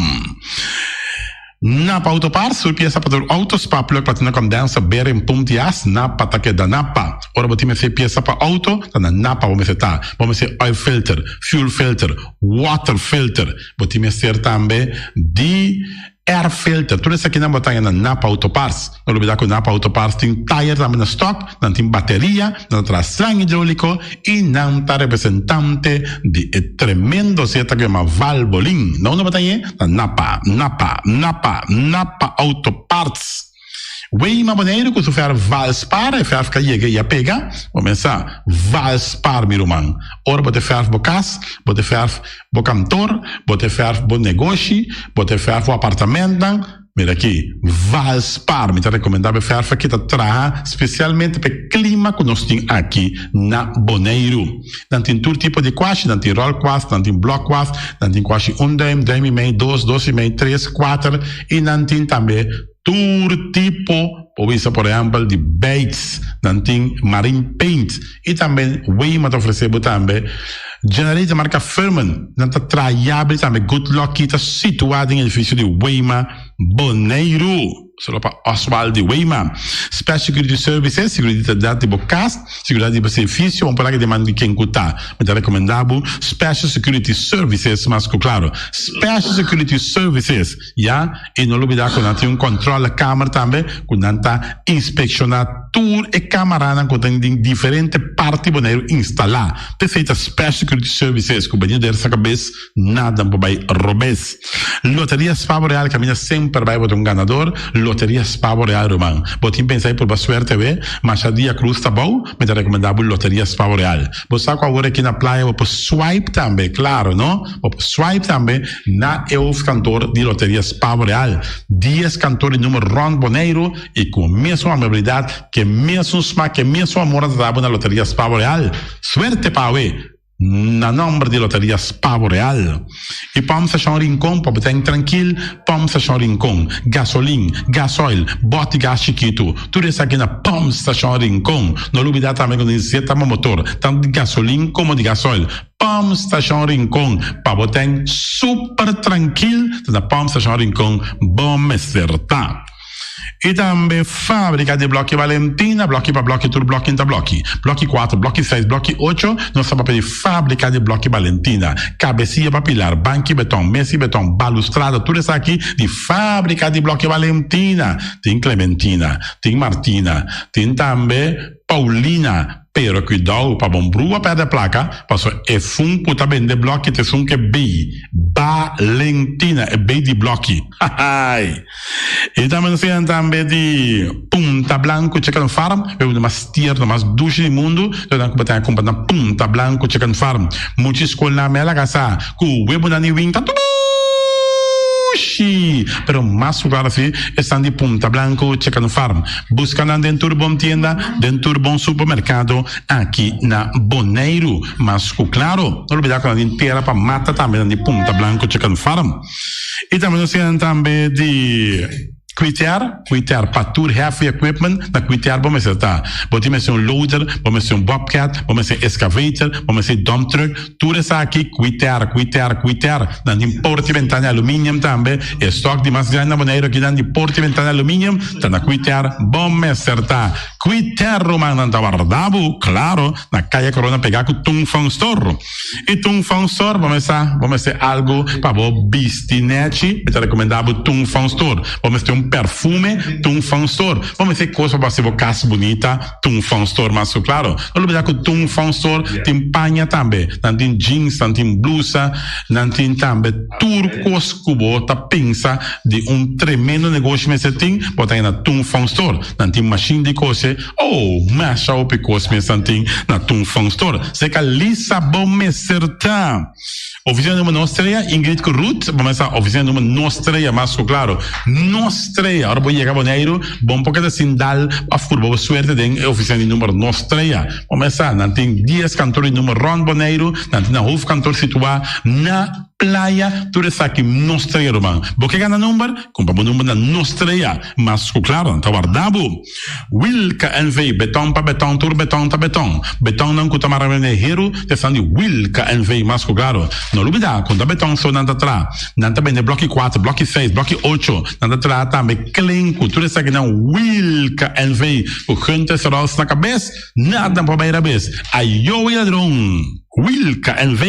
Napa Auto Parts, tur piesa pa tur auto, spark plug, platina condenser, bearing, pump di as, Napa ta keda Napa. Ora bo tin mester piesa pa auto, ta na Napa bo mester ta. Bo mester oil filter, fuel filter, water filter, bo tin mester tambe di air filter. Tur esakinan bo ta haña na Napa Auto Parts. No lubida ku Napa Auto Parts tin tayer tambe na stock, nan tin bateria, nan ta traha slang hidrolico y nan ta representante di e tremendo zeta ku yama Valvoline. Na unda bo ta hañ'e? Na Napa, Napa, Napa, Napa Auto Parts. Weima Boneiru ku su verf Valspar, e verf ka yega y a pega. Bo mesa Valspar mi ruman. Ora bo ta verf bo kas, bo ta verf bo kantor, bo ta verf bo negoshi, bo ta verf bo apartamentnan. Mira aki, Valspar, mi ta rekomendá bo e fèrf aki ta traha spesialmente pa e klima ku nos tin aki na Boneiru. Nan tin tur tipo di kuashi, nan tin ròlkuas, nan tin blòkkuas, nan tin kuashi un dùim, dùim i mei, dos, dos i mei, tres, kuater i nan tin tambe tur tipo, por bisa por ehèmpel di beits, nan tin marine paint i tambe Weima ta ofresé bo tambe generator marka Firman, nan ta traha yabri tambe Good Lucky ta situá den edifisio di Weima Boneiru. Solo pa Oswald di Weima. Special Security Services, seguridat di bo kas, seguridat di bo servisio, un palabra di man di ken ku ta. Mi ta rekomendá bo Special Security Services mas ku klaro. Special Security Services, ya, i no lubidá ku nan tin un kòntròlekamer tambe ku nan ta inspekshoná tur e kamaranan ku tin den diferente parti Boneiru instalá. P'esei ta Special Security Services ku bini der sa kabes nada por bai robes. Loteria Spavo Real kaminda semper bai bo ta un ganador. Loteria Spavo Real ruman. Bo tin pensa di purba suerte awe? Masha dia cruz ta bou, mi ta recomenda bo Loteria Spavo Real. Bo sa cu awor aki na playa bo por swipe tambe, claro no? Bo por swipe tambe na e hoofdkantoor di Loteria Spavo Real. Dies kantoor di numero rond Boneiru y cu mesun amabilidad, ke mesun smak, ke mesun amor nan ta da bo na Loteria Spavo Real. Suerte pa awe! Na nomber di Loteria Spavo Real y Pump Station Rincon pa bo ten trankil Pump Station Rincon, gasolin, gasoil, bòt di gas chikitu, tur esaki na Pump Station Rincon. No lubida tambe ku tin zeta pa motor, tantu di gasolin komo di gasoil. Pump Station Rincon pa bo ten super trankil ta na Pump Station Rincon bo mester ta. I tambe fábrika di blòki Valentina, blòki pa blòki, tur blòki ta blòki. Blòki kuater, blòki seis, blòki ocho, nos ta papia di fábrika di blòki Valentina. Kabesia pa pilar, banki beton, mesi beton, balustrada, tur esaki di fábrika di blòki Valentina. Tin Clementina, tin Martina, tin tambe Paulina. Pero cuidao pa bon brua perde placa, paso esun cu ta bende bloki ta esun ke bay Balentina, e bay di bloki. Hahay! E tambe nos tin tambe di Punta Blanco Chicken Farm, e uno mas tierno, mas dushi di mundu, lo nan cu bo tin a cumpra na Punta Blanco Chicken Farm. Muchi school na mela casa cu webonan di winta dushi! Pero mas cu claro si esnan di Punta Blanco Chicken Farm. Buska nan den tur bon tienda, den tur bon supermerkado aki na Boneiru. Mas ku klaro, no lubidá ku nan tin tera pa mata tambe nan di Punta Blanco Chicken Farm. I tambe nos tin nan tambe di Kwitiar, Kwitiar pa tur heavy equipment, na Kwitiar bo mester ta. Bo tin mester un loader, bo mester un bobcat, bo mester excavator, bo mester dump truck, Tur esaki kuiter, kuiter, kuiter. Nan tin porta i bentana di aluminium tambe. E stok di mas grandi na Boneiru aki nan di porta i bentana di aluminium ta na kuiter. Bo mester ta kuiter ruman nan ta warda bo, klaro, na Kaya Corona pegá ku Tung Fong Store. I Tung Fong Store bo mester bo mester algu pa bo bisti nechi, mi ta rekomendá bo Tung Fong Store. Bo mester un perfume, Tung Fong Store. Bo mester kos pa bo hasi bo kas bunita. Tung Fong Store mas ku klaro. No lubida ku Tung Fong Store tin paña tambe. Nan tin jeans, nan tin blusa, nan tin tambe tur kos ku bo ta pensa di un tremendo negoshi mester tin, bo ta haña na Tung Fong Store. Nan tin mashin di kose, oh, masha hopi kos mes nan tin na Tung Fong Store. Seka lisa bo mester ta. Oficina numero nos trea, Ingrid ku Ruth, bo mester sa oficina numero nos trea mas ku klaro. Nos trea, ora bo yega Boneiru, bo no por keda sin dal of purba bo suerte den e oficina di numero nos trea. Bo mester sa, nan tin dies kantor di numero rond Boneiru, nan tin nan hoofdkantoor situa na Playa, tur esaki nos trea ruman. Bo ke gana number? Kumpra bo number na nos trea. Mas ku klaro, nan ta warda bo. Wilka NV, Beton pa beton, tur beton ta beton. Betonnan ku ta mara mene heru ta esnan di Wilka NV, mas ku klaro. No lubida ku no ta beton so nan ta traha. Nan ta bende bloki kuater, bloki seis, bloki ocho. Nan ta traha tambe klenku. Tur esakinan Wilka NV ku Gunther Serols na kabes, nada por bai rabes. Ayo e ladron! Wilka NV.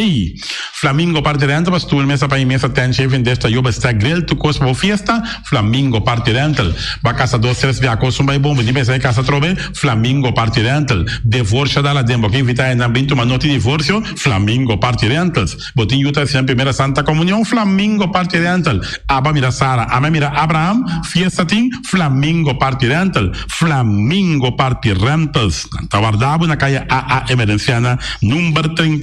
Flamingo Party Rental pa stoel, mesa pa mesa, tent, shaving dish, tayo, bestek, grill, tur kos pa bo fiesta, Flamingo Party Rental. Ba kasa dos tres bia kos un bai bon, bo tin pensa di kasa atrobe, Flamingo Party Rental. Devorsio dal aden, bo ke invita hendenan bin tuma noti divorsio, Flamingo Party Rentals. Bo tin yu ta hasi nan primera Santa Comunion, Flamingo Party Rental. Aba mira Sara, ame mira Abraham, fiesta tin, Flamingo Party Rental. Flamingo Party Rentals. Nan ta warda bo na kaya AA Emerenciana number 36.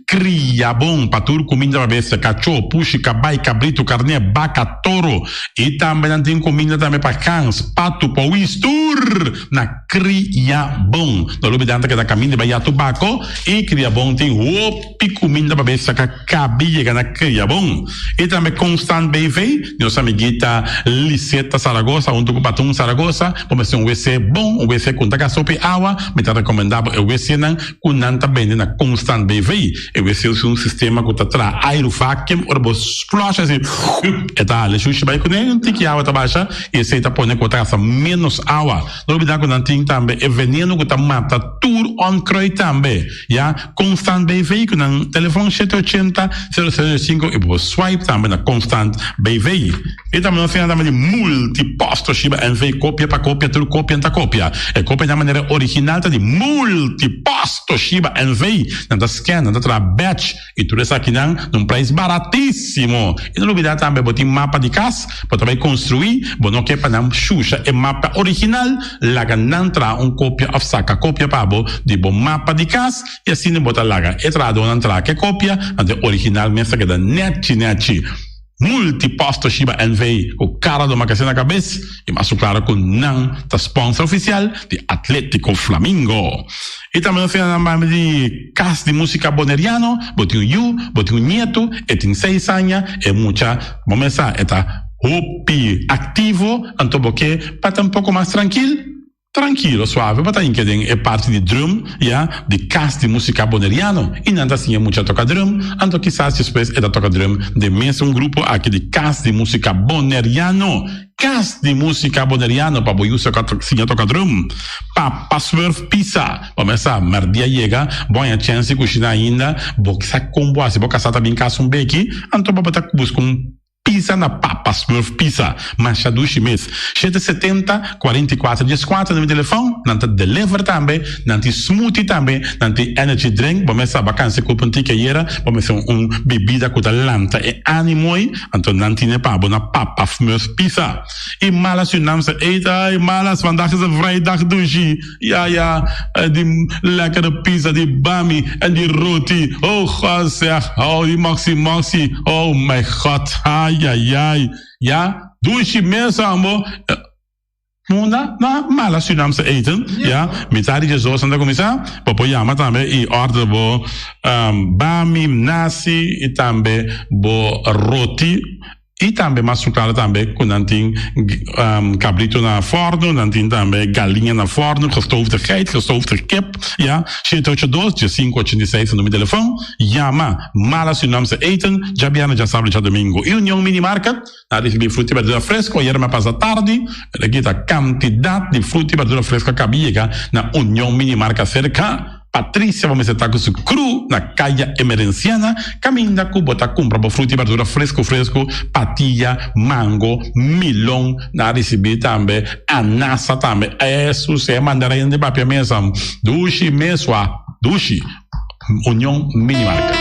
Kriabon pa tur kuminda pa bestia, kachó, pushi, kabai, kabritu, karné, baka, toro. I tambe nan tin kuminda tambe pa gans, patu, powis, tur na Kriabon. No lubidá nan ta keda kaminda bai Yatu Bako i Kriabon tin hopi kuminda pa bestia ka kabi yega na Kriabon. I tambe Constant BV, nos amiguita Liseta Saragoza huntu ku Patun Saragoza, bo mester un wc bon, un wc ku no ta gasta hopi awa, mi ta rekomendá bo e wcnan ku nan ta bende na Constant BV. E wc usa un sistema ku ta traha airu vacuum, ora bo flush asi e ta hala e shushi bai kuné, un tiki awa ta basha i esei ta pone ku bo ta gasta ménos awa. No olbida ku nan tin tambe e veneno ku ta mata tur onkruid tambe. Ya, Constant BV ku nan telefon shete ochenta, sero sero sinku i bo por swipe tambe na Constant BV. I tambe nos tin tambe di Multipost Toshiba NV kopia pa kopia tur kopia ta kopia. E kopia na manera original ta di Multipost Toshiba NV. Nan ta scan, nan ta traha batch i tur esakinan na un prijs baratisimo. I no lubida tambe bo tin mapa di kas, bo ta bai konstrui, bo no ke pa nan shusha e mapa original, laga nan traha un kopia of saka kopia pa bo di bo mapa di kas i asina bo ta laga e trahadónan traha ke kopia, anto e original mes ta keda nèchi nèchi. Multipost Toshiba NV ku Cara do Makasé na kabes i mas su klaro ku nan ta sponsor ofisial di Atletico Flamingo. I tambe nos tin nan banda di Kas di Musika Boneriano, bo tin un yu, bo tin un nietu, e tin seis aña, e mucha bo mes sa e ta hopi aktivo, anto bo ke pa ta un poko mas trankil? Trankilo, suave bo ta hinka den e parti di drum, ya, di Kas di Musika Boneriano i nan ta siña mucha toka drum, anto kisas despues e ta toka drum den mesun grupo aki di Kas di Musika Boneriano. Kas di Musika Boneriano pa bo yu siña toka drum. Papa Smurf Pizza, bo mes sa, mèrdia yega, bo haña chèns di kushina ainda, bo sa kon bo hasi, bo kasá ta bin kas un beki, anto bo ta buska un. Pizza na Papa Smurf Pizza, masha dushi mes. 770, 44, 14 na mi telefon, nan ta deliver tambe, nan tin smoothie tambe, nan tin energy drink, bo mes sa bakansia ku un tiki ayera, bo mester un bebida ku ta lanta e animo ei, anto nan tine pa bo na Papa Smurf Pizza. I malas yu nam sa eet, ay malas, vandaag is een vrijdag dushi. Ja ja, die lekkere pizza, die bami en die roti. Oh God zeg, oh die maxi maxi. Oh mijn God, ai ai ai. Ja, dushi mes ambo. Munda na mala Surinaamse eten. Ja, mitad di djesdos nan ta kuminsá. Bo por yama tambe i order bo bami, nasi i tambe bo roti. I tambe mas su klara tambe ku nan tin kabrito na fòrnu, nan tin tambe galiña na fòrnu, gestoofde geit, gestoofde kip, ya. Shete ocho dos, diesinku ochenta i seis ta numero di telefòn. Yama Mala Surinaamse Eten, djabièrnè, djasabra i djadumingu. I Union Mini Market a risibí fruta i berdura fresko ayera mi a pasa tardi, pero aki ta kantidat di fruta i berdura fresko a kabi yega na Union Mini Market serka. Patricia bo mester ta ku su kru na Kaya Emerenciana kaminda ku bo ta kumpra bo fruta i berdura fresku fresku, patia, mango, milon, nan a risibí tambe anasa tambe, esu se mandarin di papia mesa dushi mesua dushi, Union Mini Market.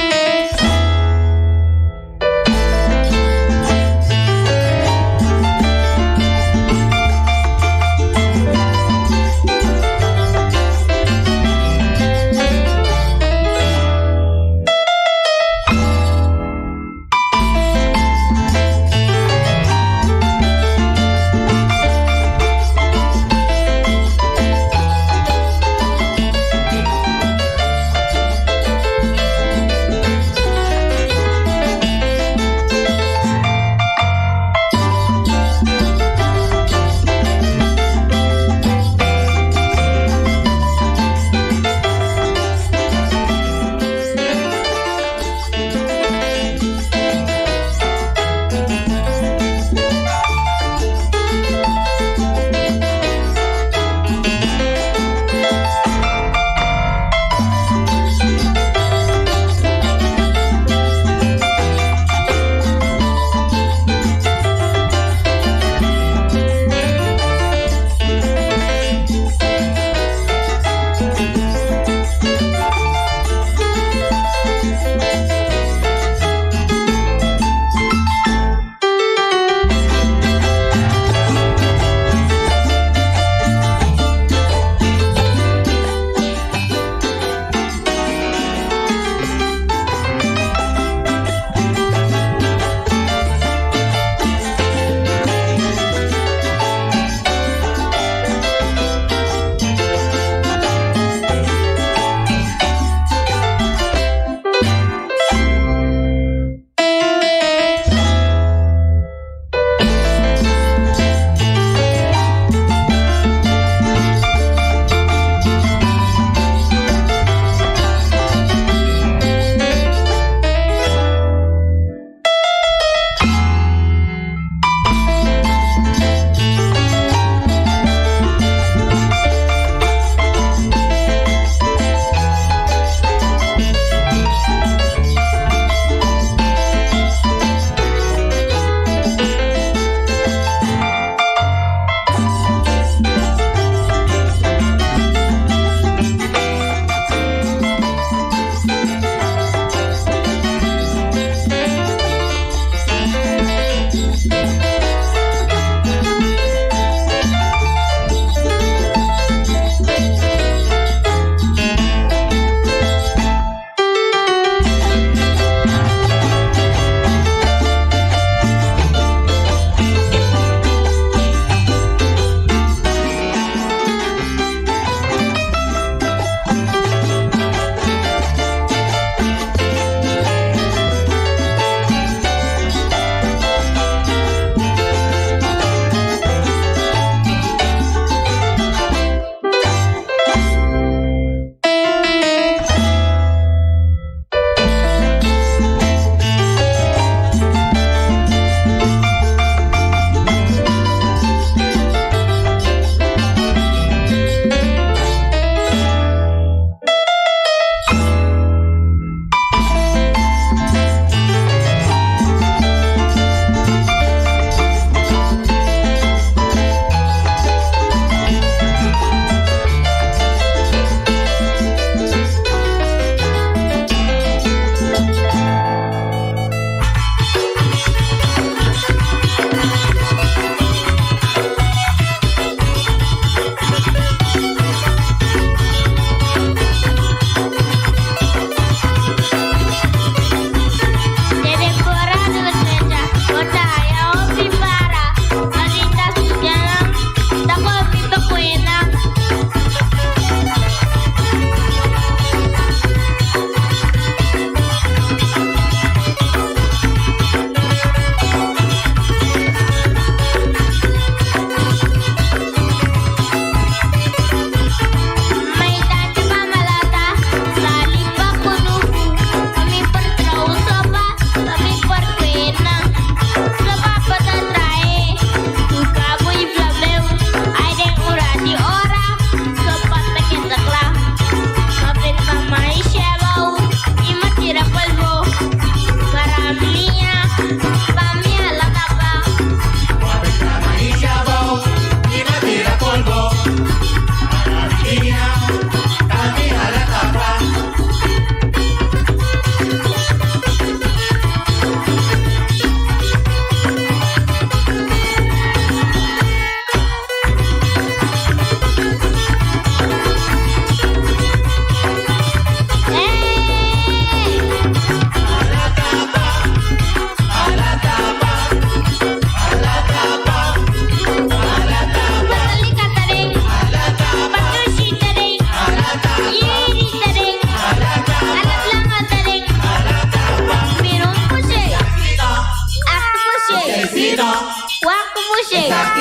Pushi.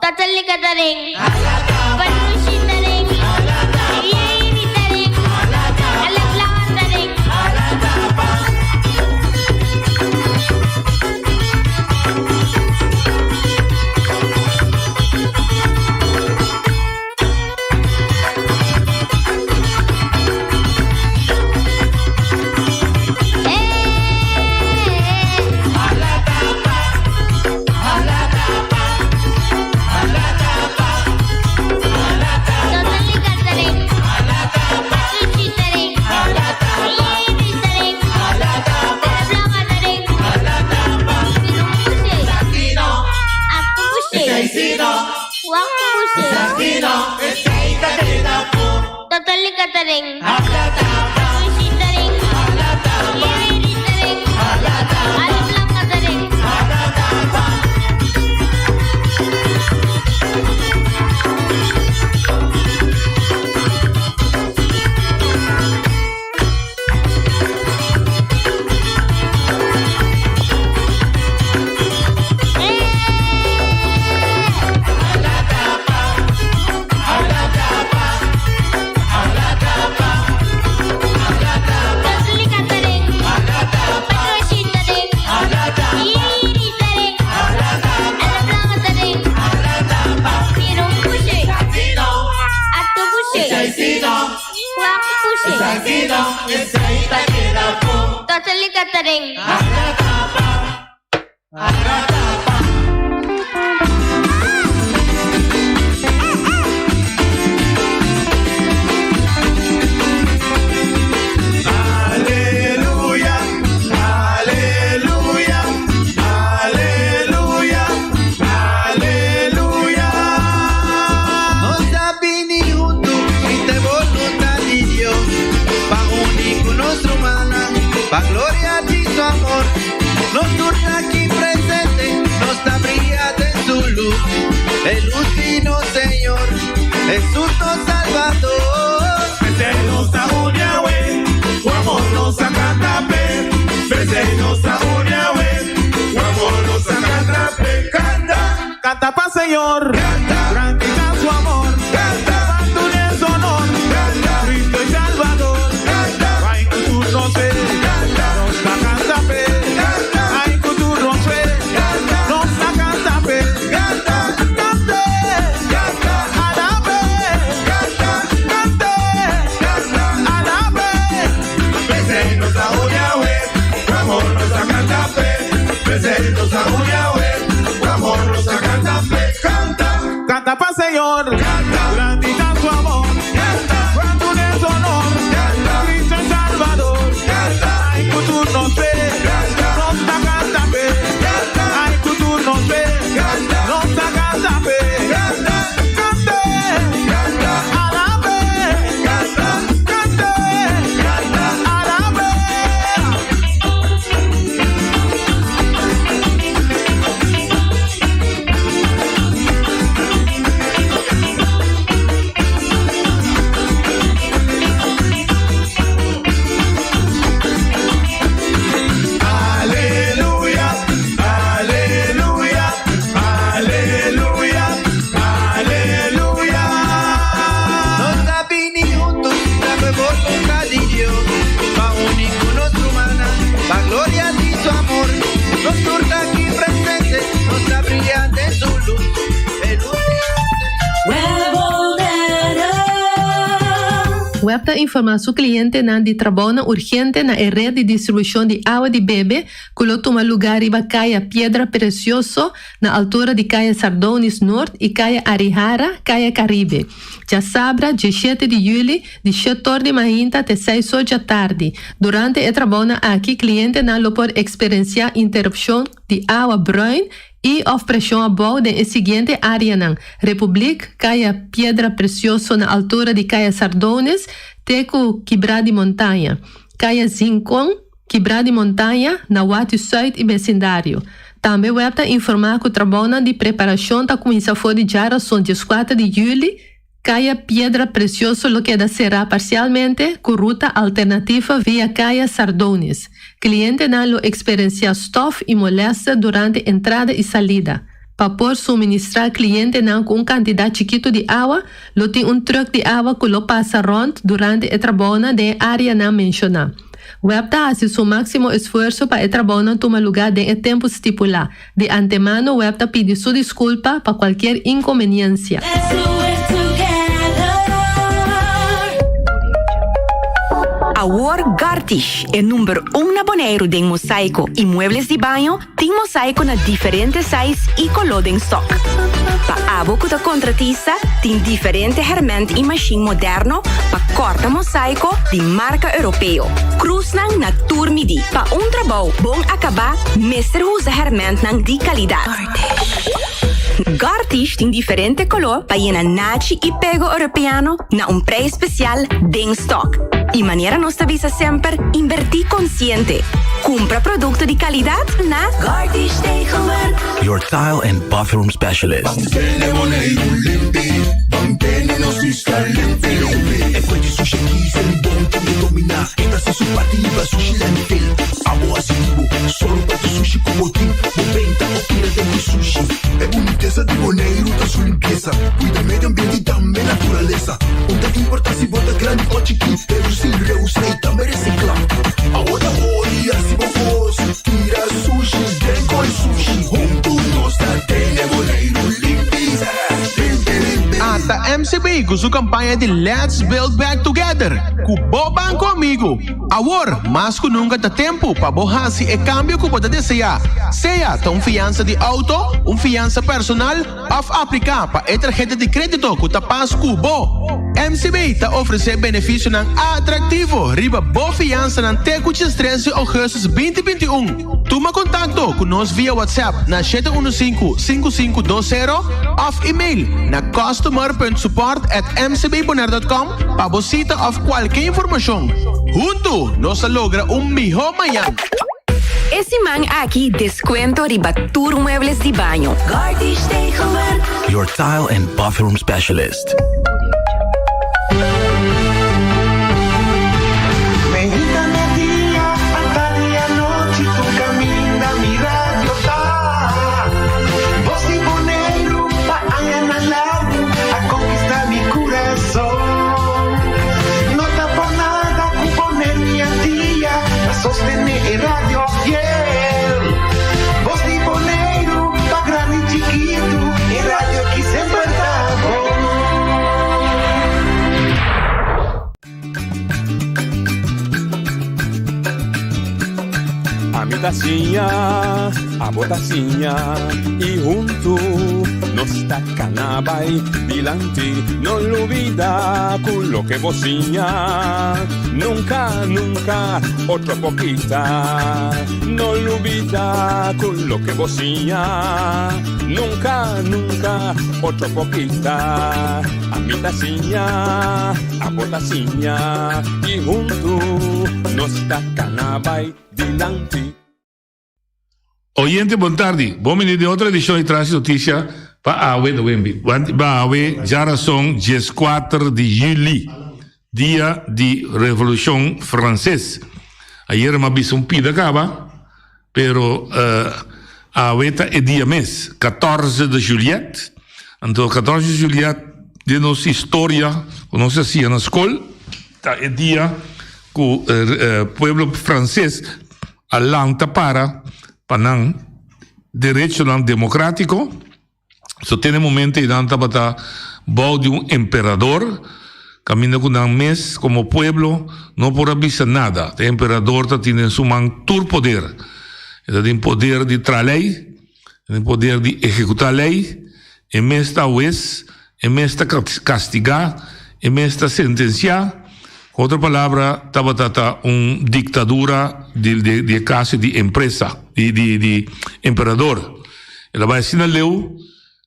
Totolika ta den. Panushi ta den. Yeiri ta den. Alablanga ta den. Aleluya, aleluya, aleluya, aleluya. Nos a bini huntu i ta boluntat di Dios, pa uni ku nos rumannan, pa gloria di su amor. Nos tur aki presente, nos ta briya den su lus, e lus di nos Señor, Hesus nos Salbador. P'esei nos ta uni awe, ku amor nos a kanta p'e. P'esei nos ta uni awe, ku amor nos a kanta p'e. Kanta, Kanta pa Señor, Kanta. Grandi ta su amor, Kanta. Pa dun'é su honor, Kanta. Cristo e Salbador, Kanta. Ai ku tur nos fe, Kanta. Nos ta kanta p'e, Kanta. Ai ku tur nos fe, Kanta. Nos ta kanta p'e, Kanta. Kant'é, Kanta. Alab'é, Kanta. Kant'é, Kanta. Alab'é. P'esei nos ta uni awe, ku amor nos a kanta p'e. P'esei nos ta uni awe, ku amor nos a kanta p'e. Kanta, Kanta pa Señor, Kanta. Grandi ta su amor, Kanta. Pa dun'é su honor, Kanta. Cristo e Salbador, Kanta. Ai ku tur nos fe, Kanta. Nos ta kanta p'e, Kanta. Ai ku tur nos fe, Kanta. Nos ta kanta p'e, Kanta. Kant'é, Kanta. Alab'é, Kanta. Kant'é, Kanta. Alab'é. Aleluya, aleluya, aleluya, aleluya. Nos a bini huntu, ta boluntat di Dios, pa uni ku nos rumannan, pa gloria di su amor. Nos tur aki presente, nos ta briya den su lus, e lus di WEB ta informá su klientenan di trabounan urgente na e ret di distribushon di awa di bebe ku lo tuma lugá riba Kaya Piedra Precioso na altura di Kaya Sardonis Noord i Kaya Arihara, Kaya Caribe. Djasabra, diesshete di yüli, di shetor di mainta te seis or djatardi. Durante e trabounan aki klientenan lo por eksperensiá interupshon di awa bruin i òf preshon abou den e siguiente áreanan, Republiek, Kaya Piedra Precioso na altura di Kaya Sardones te ku Kibrá di Montaña, Kaya Zinkon, Kibrá di Montaña, na Wati Sùit i besindario. Tambe web ta informá ku trabounan di preparashon ta kuminsá for di djarason dieskuater di yüli, Kaya Piedra Precioso lo keda será parsialmente ku ruta alternativa via Kaya Sardonis. Klientenan lo eksperensiá stòf i molèster durante entrada i salida. Pa por suministrá klientenan ku un kantidat chikitu di awa, lo tin un trùk di awa ku lo pasa rònt durante e trabounan den e áreanan menshoná. Web ta hasi su máksimo esfuerso pa e trabounan tuma lugá den e tempu stipulá. Di antemano web ta pidi su diskulpa pa kualkier inkonbeniensia. Awor Gartish, e number un na Boneiru den mosaiko i muebles di baño, tin mosaiko na diferente size i koló den stock. Pa abo ku ta kontratista, tin diferente hèrmènt i mashin moderno pa kòrta mosaiko di marka europeo. Krusnan na tur midí. Pa un trabou bon akabá mester usa hèrmèntnan di kalidat. Gartish tin diferente koló pa yena nachi i pego europeano na un preis spesial den stock. I manera nos ta bisa semper, inbertí konsiente. Kumpra produkto di kalidat na Gartish Tegelwerk. Your tile and bathroom specialist. Ata MCB ku su kampaña di Let's Build Back Together ku bo banko amigu. Awor, mas ku nunka ta tempu pa bo hasi e kambio ku bo ta deseá, sea ta un fiansa di outo, un fiansa personal òf apliká pa e tarheta di krédito ku ta pas ku bo. MCB ta ofresé benefisionan atraktivo riba bo fiansanan te ku diestres di ougùstus 2021. Tuma kontakto ku nos via WhatsApp na shete unu sinku, sinku sinku dos sero òf email na customer punt support at mcbbonaire dot com pa bo sita òf kualke informashon. Huntu nos ta logra un mihó mañan! E siman aki descuento riba tur muebles di baño. Gartish Tegelwerk. Your tile and bathroom specialist. Ami ta siña, abo ta siña y huntu nos ta cana bay dilanti. No lubida cu loke bo siña nunca, nunca otro por kita. No lubida cu loke bo siña nunca, nunca otro por kita. Ami ta siña, abo ta siña y huntu nos ta cana bay dilanti. Oyente bon tardi, bon bini den otro edicion di Trans Noticia pa awe Wemby. Pa awe djarason dieskuater di juli, dia di Revolucion Frances. Ayera mi a bisa un pida caba, pero awe ta e dia mes, 14 de juliet. Anto 14 de juliet den nos historia cu nos a siña na scol ta e dia cu pueblo Frances a lanta para pa nan derechonan democratico. So te na e momento ei nan tabata bou di un emperador, caminda cu nan mes como pueblo no por a bisa nada. E emperador ta tin den su man tur poder. E ta tin poder di traha ley, e tin poder di ehecuta ley, e mes ta hues, e mes ta castiga, e mes ta sentencia. Cu otro palabra tabata ta un dictadura di di e clase di empresa, di di di emperador. El a bai asina leu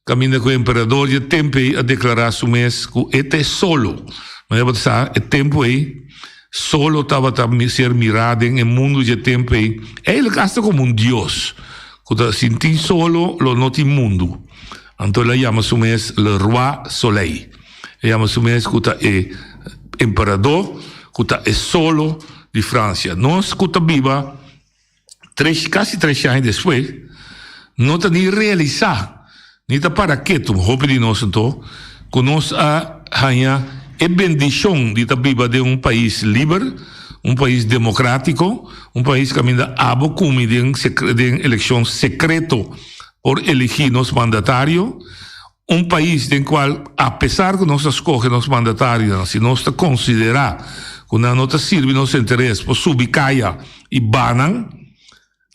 caminda cu e emperador di e tempo ei a declara su mes cu e ta e solo. Manera bo ta sa e tempo ei solo tabata ser mira den e mundo di e tempo ei eigenlijk hasta como un dios cu ta sin tin solo lo no tin mundo. Anto el a yama su mes le roi soleil. E yama su mes ku ta e emperador, ku ta e solo di Fransia. Nos ku ta biba. Tres, kasi tres aña despues, no ta ni realisá, ni ta para ketu, hopi di nos anto, ku nos a haña e bendishon di ta biba den un pais liber, un pais demokratiko, un pais kaminda abo kumi den den elekshon sekreto por eligí nos mandatario, un pais den kual apesar ku nos a skohe nos mandatarionan, si nos ta konsiderá ku nan no ta sirbi nos interes por subi kaya i baha nan.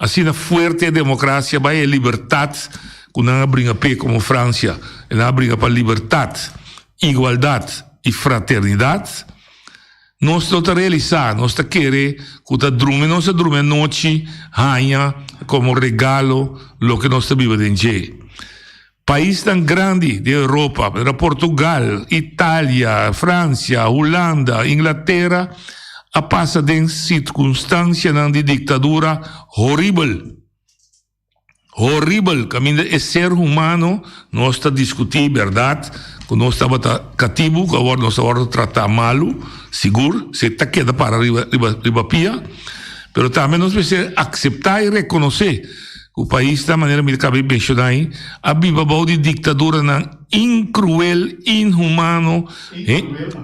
Asina fuerte e demokrasia bai e libertat ku nan a bringa p'e komo Fransia, e nan a bringa pa libertat, igualdat i fraternidat. Nos no ta realisá, nos ta kere ku ta drumi nos a drumi anochi haña komo regalo loke nos ta biba den dje. Paisnan grandi di Europa, manera Portugal, Italia, Francia, Hulanda, Inglatera, a pasa den sirkunstansianan di diktadura horibel. Horibel, kaminda e ser humano, nos ta diskutí, bèrdat, ku nos tabata katibu, ku awor nos a wòrdu tratá malu, sigur, si ta keda para riba riba riba pia, pero tambe nos mester akseptá i rekonosé Ku paisnan manera mi ta kaba di menshoná ei a biba bou di diktaduranan inkruel, inhumano,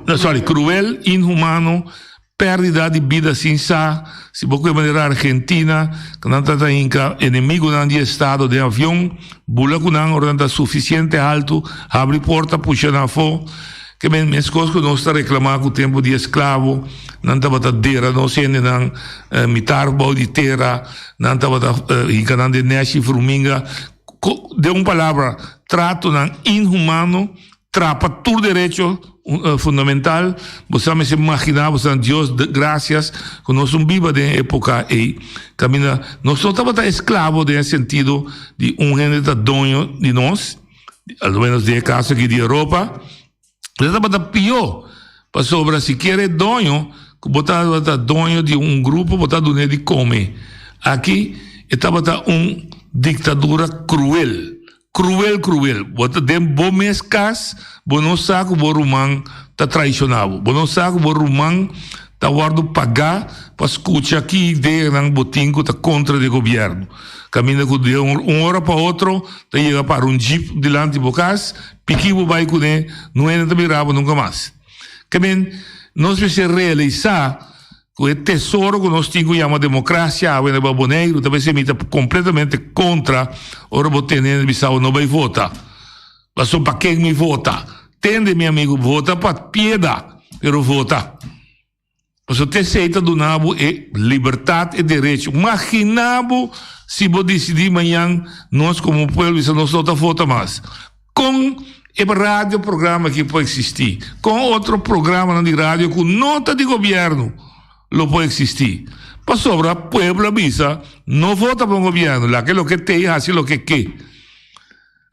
no sorry, kruel, inhumano, pèrdida di bida sin sa, si bo kue manera Argentina, ku nan ta ta hinka enemigunan di estado den avion, bula ku nan ora nan ta sufisiente haltu, habri porta pusha nan afó. Ke men meskos ku nos ta reklamá ku tempu di esklabo nan tabata dera nos hendenan mitar bou di tera, nan tabata hinka nan den nèshi fruminga. Den un palabra, tratonan inhumano, trapa tur derecho fundamental. Bo sa mester maginá bo sa Dios grasias ku nos un biba den e époka ei kaminda nos no tabata esklabo den e sentido di un hende ta doño di nos. Al menos den e kaso aki di Europa, e tabata pió, pasobra sikiera e doño, ku bo tabata doño di un grupo, bo ta dun'é di kome. Aki e tabata un diktadura kruel, kruel kruel. Bo ta den bo mes kas, bo no sa ku bo ruman ta traishoná bo, bo no sa ku bo ruman ta wòrdu pagá pa skucha ki ideanan bo tin ku ta kontra di e gobièrnu. Kaminda ku di un ora pa otro ta yega para un jeep dilanti bo kas, piki bo bai kuné, no hende ta mira bo nunka mas. Ke men, nos mester realisá ku e tesoro ku nos tin ku yama demokrasia awe na Boneiru ta mester mi ta kompletamente kontra ora bo tende hende bisa bo no bai vota. Pasobra pa ken mi vota? Tende mi amigu, vota pa pieda, pero vota. Pasobra t'esei ta duna bo e libertat, e derecho. Magina bo si bo disidí mañan nos komo pueblo bisa nos no ta vota mas. Kon e radio programa aki por eksistí? Kon otro programanan di radio ku no ta di gobièrnu lo por eksistí? Pasobra pueblo a bisa no vota pa un gobièrnu, laga loke t'ei hasi loke ke.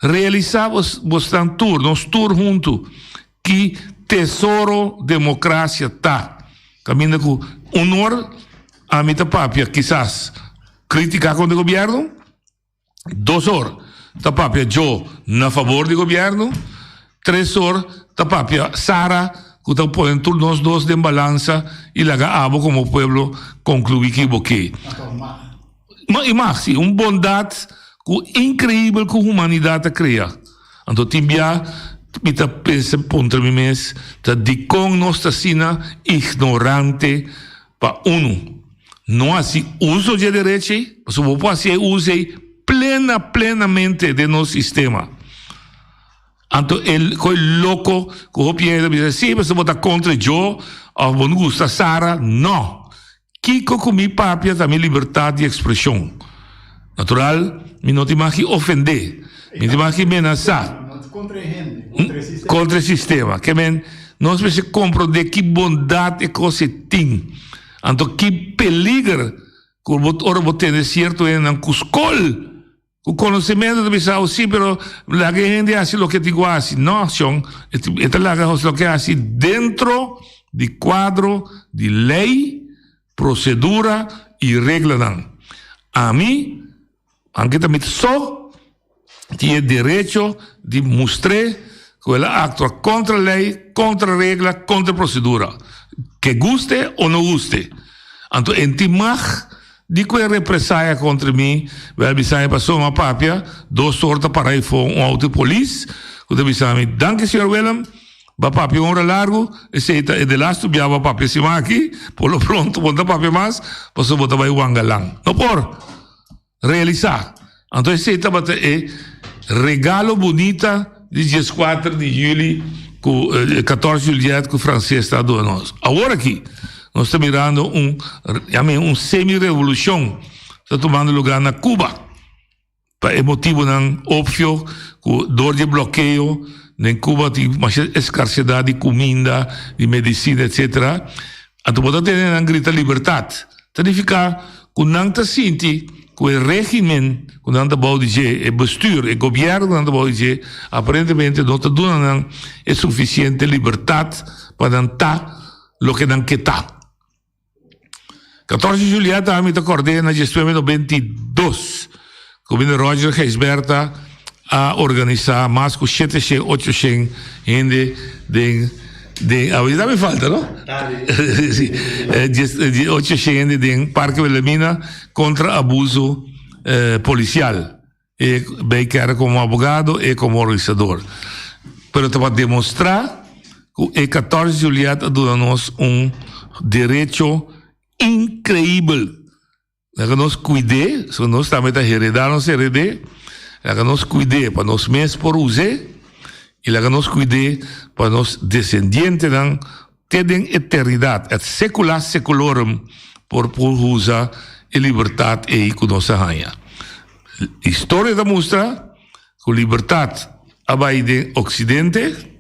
Realisá bosnan tur, nos tur huntu, Ki tesoro demokrasia ta? Kaminda ku honor ami ta papia kisas kritika kontra gobièrnu, dos or ta papia jo na fabor di gobièrnu, tres or ta papia Sara ku ta pone tur nos dos den balansa i laga abo komo pueblo konkluí ki bo ke. I mas, si, un bondat ku inkreibel ku humanidat a krea. Anto tin bia mi ta pensa puntra mi mes, ta dikon nos ta asina ignorante pa unu no hasi uso dje derecho ei? Pasobra bo por hasi e uso ei plena plenamente den nos sistema. Anto e koe loko ku hopi hende ta bisa, si, pasobra bo ta kontra djo òf bo no gusta Sara. No! Kiko ku mi papia ta mi libertat di ekspreshon. Natural, mi no tin mag di ofendé, mi tin mag di menasá. Kontra e sistema. Ke men, nos mester komprondé ki bondat e kos ei tin. Anto ki peliger ku bo ora bo tende sierto hendenan ku skol. Ku konosementu ta bisa bo si, pero laga e hende hasi loke e tin ku hasi. No, shon, e ta laga hasi loke e hasi dentro di kuadro di lei, prosedura i reglanan. Ami, anke ta mi so, tin e derecho di mustr'é ku el a aktua kontra lei, kontra regla, kontra prosedura, ke guste o no guste. Anto e tin mag. Di ku e represaya kontra mi, wèl bisa mi paso m'a papia, dos or ta para ei for un outo di polis, ku ta bisa mi, Danki señor Willem, b'a papia un ora largu, esei ta e delastu bia b'a papia siman aki, por lo pronto bo no ta papia mas, pasobra bo ta bai wangalan. No por realisá. Anto esei tabata e regalo bunita di dieskuater di juli ku katorse di juliet ku Frances ta duna nos. Awor aki nos ta mirando un yam'e un semi revolushon ta tumando luga na Cuba pa e motibunan opvio ku dor di e blokeo den Cuba tin masha eskarsedat di kuminda, di medisina etsetera. Anto bo ta tene nan grita libertat. Ta nifiká ku nan ta sinti ku e régimen ku nan ta bou di dje, e bestuur, e gobièrnu ku nan ta bou di dje, aparentemente no ta duna nan e sufisiente libertat pa nan ta loke nan ke ta. Katorse di julièt ami ta kòrd'é na diesnuebe nobenta i dos ku bini Roger Gijsbertha a organisá mas ku shete shen, ocho shen hende den den awe ta mi falta no? Si, dies ocho shen hende den Parke Wilhelmina kontra abuso polisial. E bay kere komo abogado e komo organisador. Pero ta pa demostrá ku e 14 Juliet a duna nos un derecho inkreibel. Laga nos kuid'é, so nos tambe ta heredá nos hered'é. Laga nos kuid'é pa nos mes por us'é i laga nos kuid'é pa nos desendientenan te den eternidat, et secula seculorum, por por usa e libertat ei ku nos a haña. Historia ta mustra ku libertat a bai den Oksidente,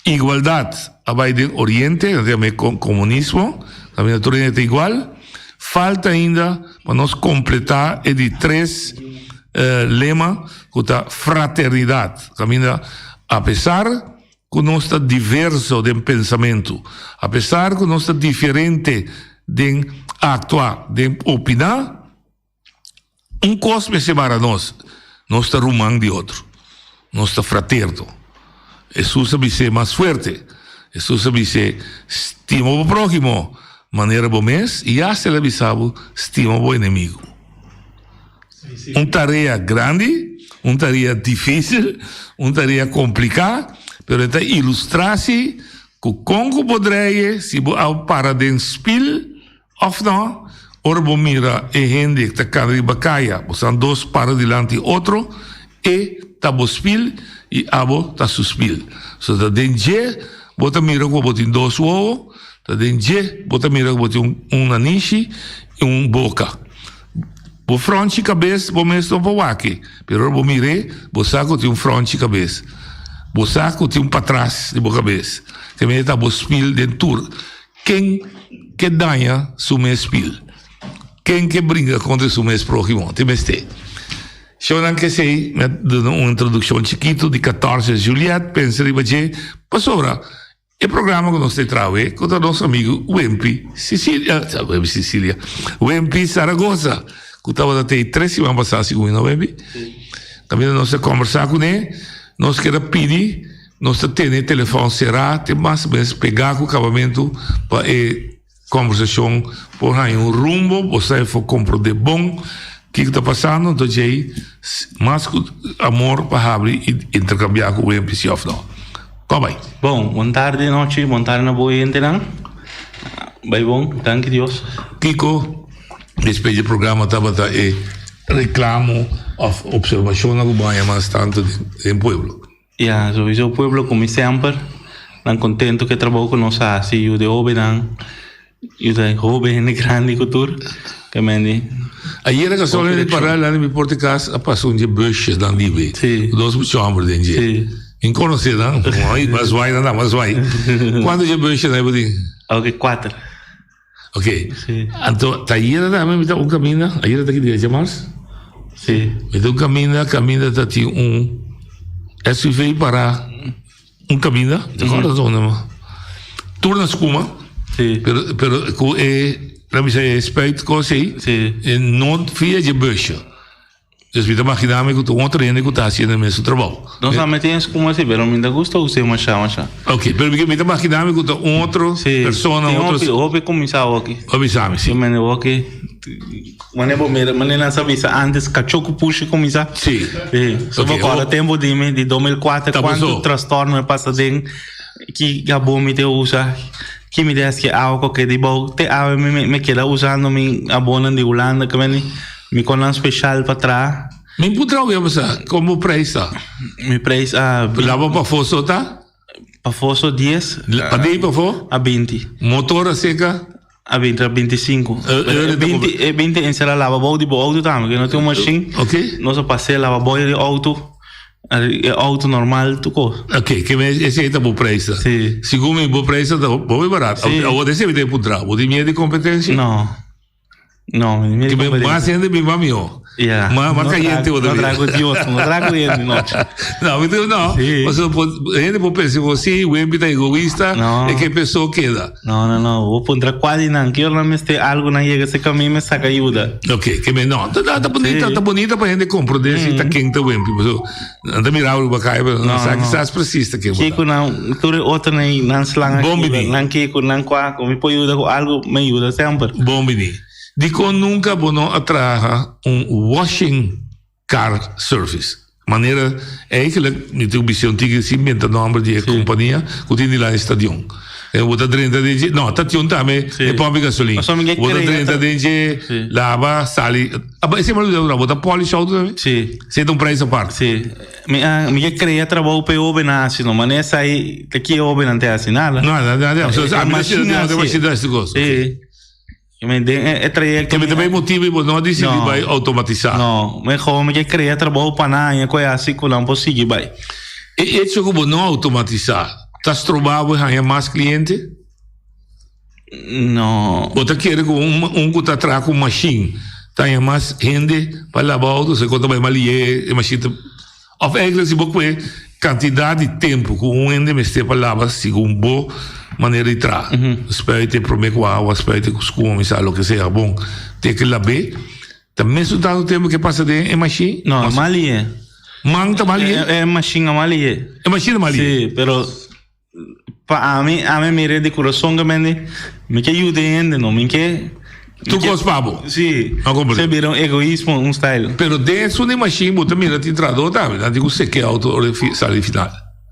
Igualdat a bai den Oriente, nan ta yama e komunismo, kaminda tur hende ta igual. Falta ainda pa nos kompletá e di tres lema ku ta fraternidat, kaminda apesar ku nos ta diverso den pensamentu, apesar ku nos ta diferente den aktua, den opiná, Un kos mester mara nos, nos ta ruman di otro, nos ta fraterno. Hesus a bis'é mas fuerte, Hesus a bis'é, Stima bo próhimo manera bo mes, i asta el a bisa bo, Stima bo enemigu. Un tarea grandi, un tarea difísil, un tarea kompliká, pero e ta ilustrá si ku kon ku bo dreye si bo a para den spil, Of no, ora bo mira e hende ta kana riba kaya, bosan dos para dilanti otro, e ta bo spil i abo ta su spil. So ta den dje bo ta mira ku bo tin dos wowo, ta den dje bo ta mira ku bo tin un nanishi i un boka. Bo fronchi kabes bo mes no por wak, pero ora bo mir'é bo sa ku tin un fronchi kabes. Bo sa ku tin un patras di bo kabes. Te mester ta bo spil den tur. Ken ke daña su mes pil? Ken ke bringa kontra su mes próhimo? Tin mester. Shownan kesei mi a duna un introdukshon chikitu di 14 Juliet, pensa riba dje, pasobra e programa ku nos ta traha awe kontra nos amigu Wempi Sicilia, Wempi Sicilia, Wempi Saragoza, ku tabata tei tres siman pasá, segun mi no Wempi? Kaminda nos a kòmbersá kuné, nos keda pidi. Nos ta tene e telefòn será te mas o menos pegá ku kabamentu pa e kòmbersashon por haña un rumbo, bo sa por komprondé bon kiko ta pasando, anto djei mas ku amor pa habri i interkambiá ku wempi si òf no. Kò bai? Bon, bon tardi nochi, bon tardi na bo oyentenan. Bai bon, danki Dios. Kiko despues di e programa tabata e reklamo òf opservashonnan ku bo haña mas tantu den pueblo? Ya, souiso pueblo ku mi semper nan kontento ku e trabou ku nos a hasi, yuda e hóbennan, yuda e hóben hende grandi ku tur, ke mende. Ayera kasualmente mi para landa mi porta kas a pasa un dje busjes nan di be, ku dos mucha hòmber den dje. Mi konosé nan, mas zwai nan ta, mas zwai. Kuantu dje busjes nan e bo tin? Oke, kuater. Ok, anto ta ayera tambe mi ta un kaminda, ayera ta ki dia djamars? Si. Mi ta un kaminda, kaminda ta tin un SUV para un kaminda, te acorda donde ma? Tur na skuma. Si. Pero, pero ku e, laat mi say, e spuit kos ei, Si. e no via dje busje. Dus mi ta magina mi ku ta un otro hende ku ta hasiendo e mesun trabou. Nos tambe tin eskuma si, pero mi ta gusta us'é masha masha. Ok, pero mi ta magina mi ku ta un otro Si, persona, tin otro. hopi, hopi kuminsá awoki. Hopi sami, si. Tin mende awoki. Mane bo mira, mane nan sa bisa antes kachó ku pushi kuminsá. Sí. Sí. So bo kòrda tempu di mi di 2004 Ta kuantu pasó. trastorno mi pasa den ki jabon mi te usa, ki mi des ki awa ku keda bou. Te awe mi mi mi keda usando mi jabonnan di Hulanda ke meni mi konnan speshal pa traha. Mi puntra bo ya pasá, kon bo preis ta? Mi preis a. Laba pafó so ta? Pafó so dies. Pa di pafó? A binti. Motor a seka? A binti a 25. E 20 e 20 encera lava bou di bo auto tambe, ke no tin un machine. Ok. Nos a pas'é lava bou di auto, e auto normal tur kos. Ok, ke men esei ta bo prijs ta. Si. Segun mi bo prijs ta hopi barat. Si. Awor esei mi ta puntra, bo tin miedu di kompetensia? No. No, mi miedu di Ke men kompetensia. mas hende bin mas mihó. Ja. Ma ma cayente bo ta No bira. trago Dios, no trago hende nochi. No, mi digo no. Sí. Pasobra por hende por pensa ku si Wemby ta egoista, No. e ke persona keda. No, no, no. Bo puntra cual di nan. Ki ora nan mester algo nan yega cerca mi, mi saca yuda. Ok, ke men no. Ta ta bonita, Sí. ta bonita pa hende comprende si ta ken ta Wemby. Pasobra nan ta mira bo riba kaya, pero nan No, sa no. kisas precies ta ken bo ta. Kiko nan, tur e otro nan, nan slang Bon aki, bini. nan kiko, nan kua, ku mi por yuda ku algo, mi yuda semper. Bon bini. Dikon nunka bo no a traha un washing car service? Manera eigenlijk mi tin un vision tiki sin menta nomber di e compania ku tin dilanti e stadion. E bo ta drenta den dje, no tation tambe e pomp di gasolin. Pasobra mi ke Bo ta krea drenta ta- den dje, laba, sali. Aba esei mi a lubida bo ta polish auto tambe? Si. Esei ta un prijs apart. Si. Mi a mi ke krea trabou pa e hobennan hasi no, manera esei ta ki e hobennan ta hasi nada. No, nada, nada. E- So, e a mi ta machine hasi- hasi. machine hasi kos. Si. Mi den e trayecto. Ke mi ta bay motibo y bo no a dicidi No. bay automatisa. No, mi gewoon mi ke crea trabou pa nan aña cu e haci cu nan por sigui bay. E hecho cu bo no automatisa ta stroba bo haña mas cliente? No. Bo ta kere cu un un cu ta traha cu machine ta haña mas hende pa laba auto? Se con ta bay maliye e machine ta Of eigenlijk si bo kue kantidat di tempu ku un hende mester pa laba segun bo manera di traha. Spuite prome ku awa, spuite ku skuma, mi sa loke sea bon te ke lab'é. Ta mesun tantu tempu ke pasa den e mashin? No, e mal lié. Man ta mal lié? E mashin a mal lié. E mashin a mal lié? Si, pero Pa ami, ami mira di kurason ke mende, mi ke yuda e hende no, mi ke. Tur kos pa bo. Si. No comprende. Se bira un egoismo, un style. Pero den esun di mashin bo ta mira tin trahador tambe, nan tin ku seke auto ora e sali final.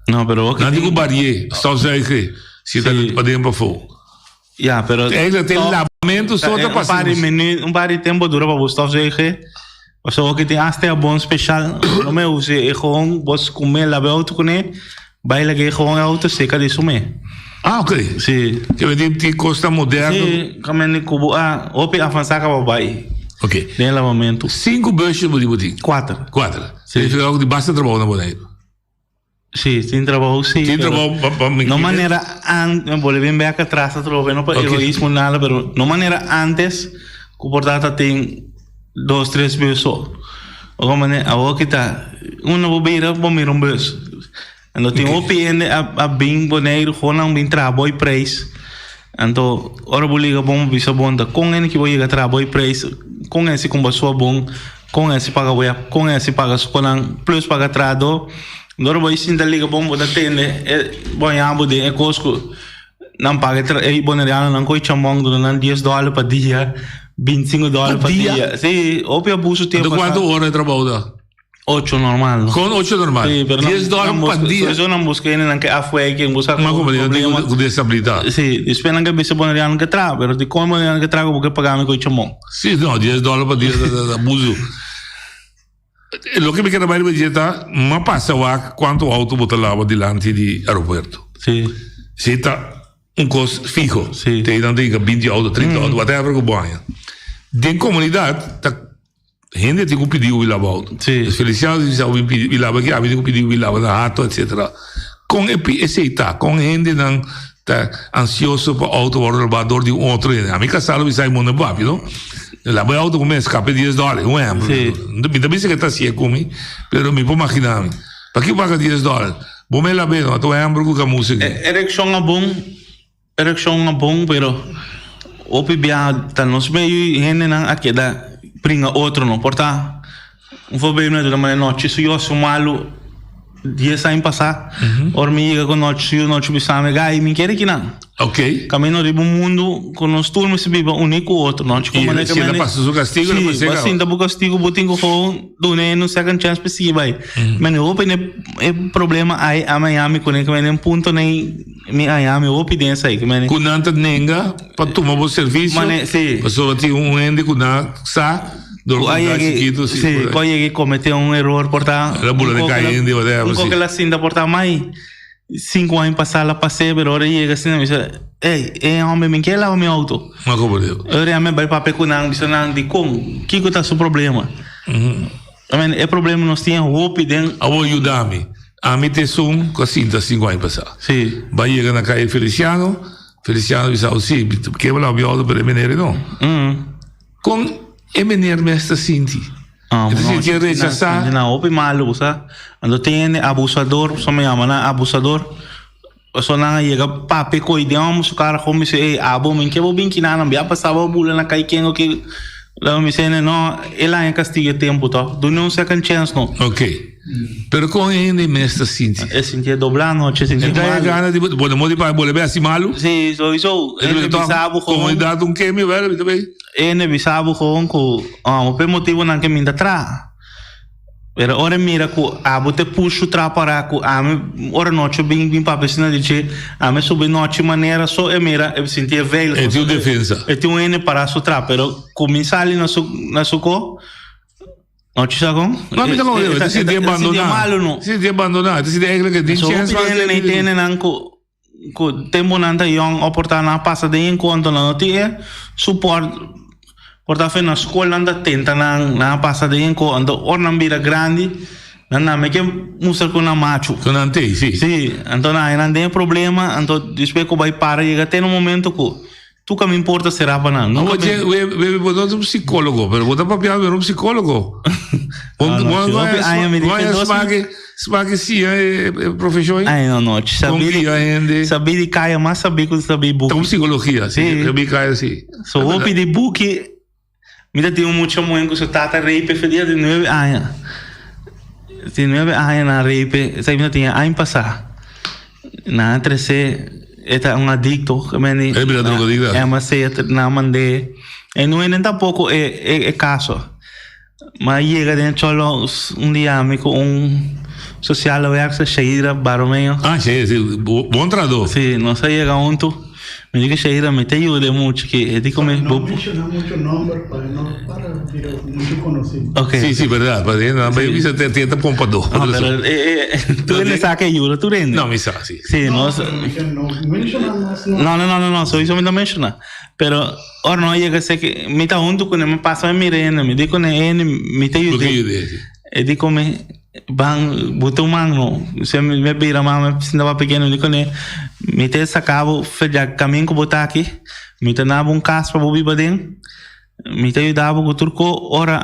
No, pero oke Nan tin ku tin. barié, stofzuigen, si ta paden pafó. Ja, pero. Eigenlijk tin lamento so ta pasa. Un par di minuut, un par di tempo dura pa bo stofzuigen. Pasobra oke tin hasta e abon special, no me usa e gewoon bo kume laba e auto kuné. Bai lag'é gewoon e auto seca di su me. Ah, ok. Sí. Ke men tin tin cosnan moderno. Sí, ke men ku bo a hopi avansa kaba bai. Ok. Den lavamentu. Sinku busjes bo di bo tin? Kuater. Kuater. Sí. Significa ku tin basta trabou na Boneiru. Sí, tin trabou sí. Tin trabou pa pa mi No manera an, mi bolbe bin bek atras atrobe, no pa egoismo nada, pero no manera antes ku por tata tin. Dos tres bus so. Ora mane awor ki ta uno bo bira bo mira un bus. Anto tin hopi hende a a bin Boneiru gewoon nan bin traha boy prijs. Anto ora bo liga bon bo bisa bon ta kon hende ki bo yega traha boy prijs kon hende si kumba sua bon kon hende si paga web kon hende si paga skonan plus paga trahador. Anto ora bo sinta liga bon bo ta tende e bo haña bo den e kos ku Nan paga e tra e bonerianonan koe chambon duna nan dies dòler pa dia, bintisinko dòler pa dia. Sí, hopi abuso tin a Anto pasa. kuantu ora e trabou ta? Ocho normal. Kon ocho normal? Sí, pero nan Dies dòler nan pa buska, dia? sowieso nan buska hendenan ke afuera ken buska Ma como problema. tin ku desabilidat. Sí, despues nan ke bisa boneriano ke traha, pero dikon boneriano ke traha ku bo ke paga mi koe chambon? Sí, no, dies dòler pa dia ta abuso. Loke mi keda bai riba dje ta, m'a pasa wak kuantu outo bo ta laba dilanti di aeropuerto. Sí. Si ta un kos fiho. Sí. Te nan ta yega binti outo, trinta outo, whatever ku bo haña. Den komunidat ta hende tin ku pidi wi laba outo. Sí. Feliciano tin bisa wi pidi wi laba aki, ami tin ku pidi wi laba na Hato, etcetera. Kon e pi esei ta? Kon hendenan ta ansioso pa outo wòrdu labá dor di un otro hende? Ami kasá lo bisa e mundu papi, no? Laba e outo ku mi eskape dies dòler, un ehèmpel. Sí. Mi ta bisa ke ta hasié ku mi, pero mi por maginá mi. Pakiko paga dies dòler? Bo me lab'é, no? Ta un ehèmpel ku Camus aki. E erekshon a bon, erekshon a bon, pero hopi biaha ta nos meyu hendenan a keda bringa otro, no? Por ta un voorbeeld mi a duna manera nochi su yo su malu. 10 aña pasá. Ora mi yega ku nochi yu nochi bisa mi gai mi kere kinan. Ok. Kaminda riba un mundu ku nos tur mester biba uní ku otro no. I si el a pasa su kastigu el a Si, pas'é bo a kaba. sinta bo kastigu bo tin ku gewoon duna e un second chance pa sigui bai. Mane hopi den e problema ai a Miami kuné ku mane punto nei mi haña mi hopi den esei ku mane. Ku nan ta nenga pa tuma bo servisio. Mane si. Pasobra tin un hende ku nan sa dor Ku ku a ta yega chikitu si. si ku a yega kometé un eror por ta El a bula un den koko kai hende whatever un si. koko el a sinta por ta mai. Sinku aña pasá la pas'é, pero ora e yega asina mi bisa, Ey, e homber mi ke laba mi auto. Ma komo diu? Ora mi a bai papia ku nan, bisa nan, Dikon? Kiko ta su problema? I mean, e problema nos tin hopi den. Awor yuda mi. Ami ta esun ku a sinta sinku aña pasá. Sí. Bai yega na kaya Feliciano, Feliciano bisa, Oh sí, mi ke laba mi auto, pero e meneer ei no. Kon e meneer mes ta sinti? Ah, E ta no, sinti rechasá. Na hopi malu, bo sa. Anto tin hende abusador, so mi yama nan abusador. Pasobra nan a yega papia ku den hòmber su kara kon mi si, ey, abo mi ke bo bin kina nan bia pasá bo bula na kai ken o ke. Luego mi si, no, el haña kastigo e tempu tòg. Dun'e un second chance no. Ok. Pero kon e hende mes ta sinti? E sinti e doblá anochi, e sinti E ta malu. gana di bo no modi pa bolbe bai hasi malu? Si, souiso. E Hende bisa bo gewoon. Komunidat un kemio, wèl, mi ta bay. Hende bisa bo gewoon ku pa e motibunan ke mi ta traha. Pero ora e mira ku abo ta push su traha para ku ami ora nochi bin bin papia asina di dje, ami subi nochi manera so e mira e sinti e veilig. E tin un defensa. E tin un hende para su traha, pero ku mi sali na su na su ko. No ci sa con? No, mi ta con e ta sinti abandona. Malo no. Sinti abandona. Ta sinti eigenlijk di So chance hopi hende nei tene nan ku ku tempo nan ta yong o por ta nan pasa den encuentro nan no tin e support por ta fe na school nan ta tenta nan nan a pasa den encuentro anto ora nan bira grandi nan nan me ke mustra ku nan macho. Ku nan tei, si. Si, anto nan nan den problema anto despues ku bai para yega te un momento ku Tu ka mi importa será pa nan. Nunca me... We, we, bo no ta un psicólogo, pero bo ta papiando met un psicólogo. Bo No, no, bo si no hopi aña mi no dice dos smaak smaak siña e e profeshon. Ay, no, no. Con Sabi guia hende. sabi di kaya mas sabi ku sabi buki. Ta un psicologia, si. Sí. Sabi kaya si. So hopi di buki mi ta tin un mucha muhé ku su tata rape fe dia di nuebe aña. Di nuebe aña nan rape, esaki mi ta tin aña pasá. Nan a trese e ta un adicto ke meni E bira drogadicto. MAC nan a mand'é. E no hende tampoco e e e caso. Ma a yega den cholo un dia ami ku un sociale werkster Shaira Baromeo. Ah Shaira si bon trahador. Si nos a yega hunto. Mi di ku Shaira mi ta yuda e mucha aki. E di ku mi No menciona mucho nomber pa no para bira mucho conoci. Ok. Si si berdad pa hende nan bay bisa te ta pompador. No pero tur hende sa ke yuda tur hende. No mi sa si. Si nos. No menciona mas no. No no no no sowiso mi ta menciona pero ora no a yega esei ke mi ta hunto kune mi pasa mi mira hende mi di kune hende mi ta Bo ke yuda. yuda si. E di ku mi Ban bo ta un man no. Se mi a bira man mi sinta papia kende mi di kuné mi ta saka bo for di kamin ku bo ta aki mi ta na bo un kas pa bo biba aden mi ta yuda bo ku tur ko ora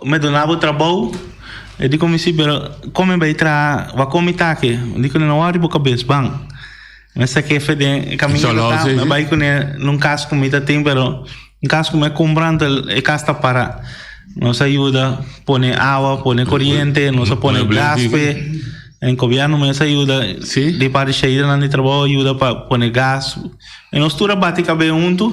mi duna bo trabou e di ku mi si pero kon mi bai traha wak mi ta aki mi di kuné no wòri bo kabes ban mi a sake for den kamin ku ta mi bai kuné na un kas ku mi ta tin pero. Un kas ku mi a kumpra anto e kas ta para. Nos a yuda pone awa, pone koriente, nos a pone gas p'e. En gobièrnu mes a yuda, di parti Sheidanan di trabou a yuda pa pone gas. I nos tur a bati kab'é huntu,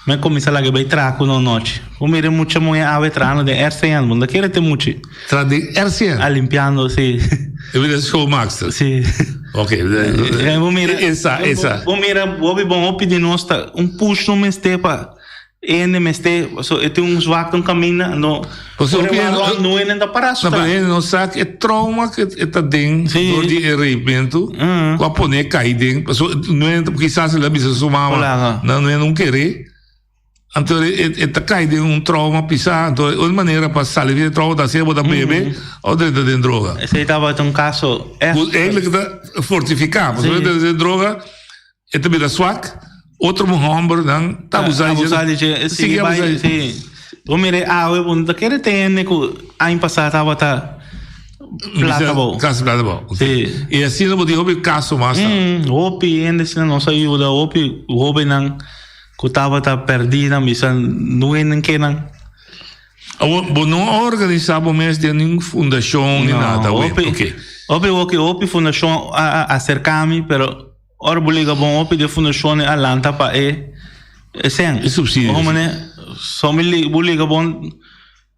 mi a kuminsá laga e bai traha ku nos nochi. Bo mira e mucha muhé awe trahando den RCN, bo no ta kere te muchi. Traha den RCN? A limpiando, si. E bira schoonmaakster? Si. Ok. Bo mira, Esa, esa. Bo mira, hopi bon, hopi di nos ta un push no mester pa hende mester, so e tin un zwakte un kaminda, no. Pasobra Ora hopi hende- rond no hende ta para No, pero hende no sa e trauma ku e ta den dor di e rapementu ku a pone kai den, pasobra no hende kisas el a bisa su mama, Hola. nan no hende no kere. Anto e ta kai den un trauma pisá. Anto e un manera pa sali di e trauma ta sea bo ta bebe òf drenta den droga. Esei tabata un kaso ègt. Ku eigenlijk ta fortifiká. Pasobra e drenta den droga e ta bira swak. Otro hòmbernan ta abusá di dje. Abusá di dje. Sigui abusá di dje. Si. Bo mira e awe bo no ta kere tende ku aña pasá tabata plata abou. Kasi plata abou. Si. I asina bo tin hopi kaso mas. Hopi hende asina nos a yuda hopi hóbennan. Ku tabata pèrdí nan bisa nuenen kenan. Awor, bo no a organisá bo mes den ningun fundashon ni nada, No, we. hopi, Oké. hopi woki hopi fundashon a a aserká mi, pero ora bo liga bon hopi di e fundashonnan a lanta pa e e sèn. E supsidio, Ojo si. manera, so mi li bo liga bon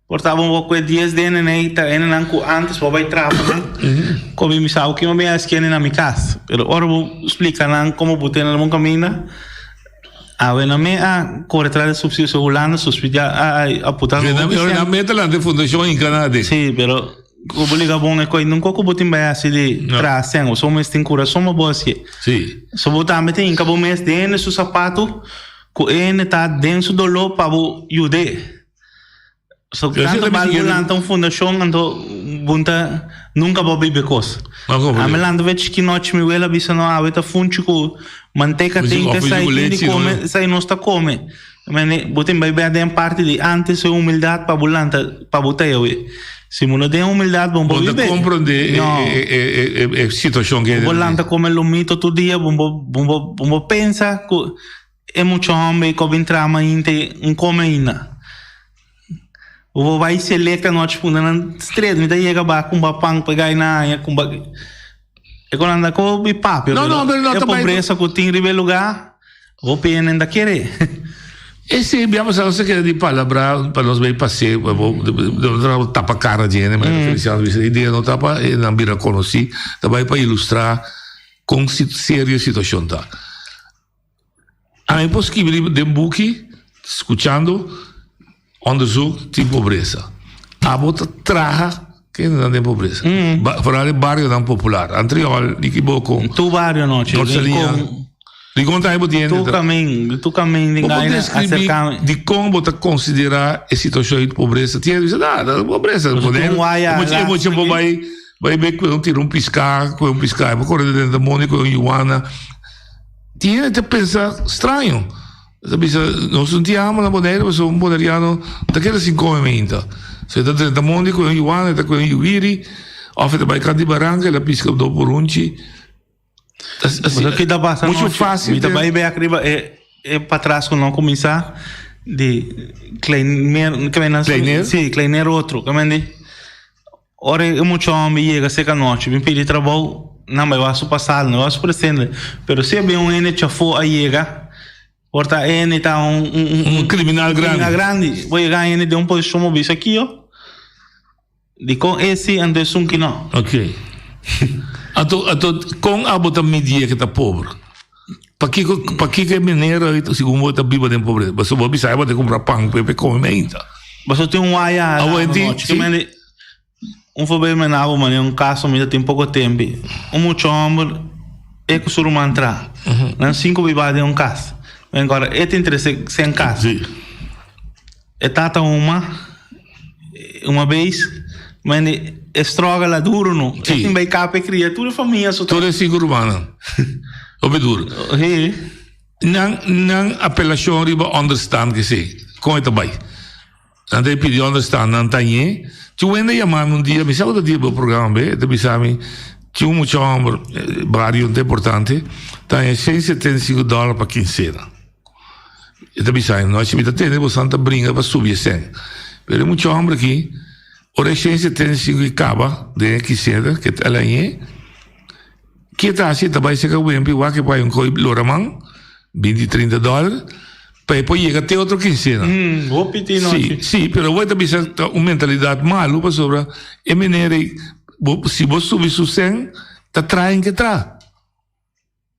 por ta bo bo kue dies den ei ta hendenan ku antes bo bai traha pa nan, komo mi sa ku mi a eskende na mi kas. Pero ora bo splika nan komo bo tene bon kaminda. Awe nan me a kore tras di subsidio so Hulanda subsidia a a puta Ve nan ora nan meta lanta e fundashon hinka nan aden. Sí, pero ku bo liga bon e koi nunka ku bo tin bai hasi di traha sen bo mes tin kurason pa bo hasié. Sí. So bo tambe tin hinka bo mes den su sapatu ku e ta den su doló pa bo yud'é. So tanto bal bo lanta un fundashon anto bo ta nunka bo biba e kos. Ami lanta ve chiki nochi mi wela bisa no awe ta funchi ku manteka tin te sai tin di kome sai nos ta kome. Mene bo tin bai bek den parti di antes e humildat pa bo lanta pa bo ta awe. Si bo no den humildat bo no por Bo ta biba. komprende e situashon ke Bo lanta kome lomito tur dia bo bo bo pensa ku E mucha homber ku a bin traha mainta un kome ainda. Bo por bai select anochi punda nan stret mi ta yega ba kumba pan pa gai na haña kumba e kon anda ko bi papia No, no, pero no e ta bai pobresa ku tin riba e lugar hopi hende ta kere. Esei bia pasá nos a keda di palabrá pa nos bai pas'é pa bo no tapa kara di hende manera Feliciano bisa e dia no ta pa e nan bira konosí ta bai pa ilustrá kon serio e situashon ta. Ami por skibi riba den buki skuchando onderzoek tin pobresa. Abo ta traha kendenan den pobresa. Vooral den barionan popular. Antriol, Nikiboko. Tur bario nochi. North Saliña. Dikon ta bo tin Tur kamin, tur kamin den Bo por gaina describi aserka. dikon bo ta konsidera e situashon di pobresa. Tin hende bisa na, ta pobresa. Pasobra tin un waya E mochi bo bai bai be kue un tira un piska, kue un piska. E bo kore den den mondi kue un yuana. Tin hende ta pensa straño. Ta bisa, nos no tin hamber na Boneiru, pasobra un boneriano ta keda sin kome meinta. So e ta drenta mondi ku un yuana, e ta ku un yuwiri, òf e ta bai kant di baranka, el a piska do purunchi. Pasobra ki ta pasa Mucho nochi, fácil mi ta te- bai bek riba e e patras ku no kuminsá di kleiner, Kleiner? Sí, kleiner otro. Ke Ora e mucha homber yega seka nochi bin pidi trabou, nan bai wak su pasado, nan bai wak su presente. Pero si a bin un hende chafó a yega, por ta e hende ta un un Un criminal grandi. criminal grandi. Bo yega hende den un posishon bo bisa kiyo? Dikon e si anto esun ki no? Ok. Anto anto kon abo ta midi e ke ta pober? Pakiko pakiko e manera segun bo ta biba den pobresa? Pasobra bo bisa bo ta kumpra pan pa e kome meinta. Pasobra tin un waya Awo e tin nochi. Un voorbeeld mi nabo mane un caso mi ta tin poco tempi. Un mucha homber e cu su ruman tra. Nan cinco biba den un cas. Agora e tin trece sen cas. E tata huma uma bes mane e stroga la duro no. E tin bay capa e cria tur e famia su. Tur e cinco rumannan. Hopi duro. Nan nan apelacion riba onderstand kese con e ta bay? Nan ta e pidi onderstand, nan ta ñe. Tin un hende a yama mi un dia, mi sa ku ta dia bo programa be, e ta bisa mi, tin un mucha homber, bario no ta importante, ta haña 175 dòler pa kinsena. E ta bisa mi, nochi mi ta tende bosan ta bringa pa subi e sèn. Pero e mucha homber aki, ora e 175 i kaba den e kinsena ke el a ñe, Ke ta hasi? E ta bai seka wempi wak e bai un koi lora man, binti trinta dòler, pa e por yega te otro kinsena. Hopi tin Sí, nochi. sí, pero bo ta bisa ta un mentalidat malu pasobra e meneer ei, bo si bo subi su sèn, ta traha en ke traha.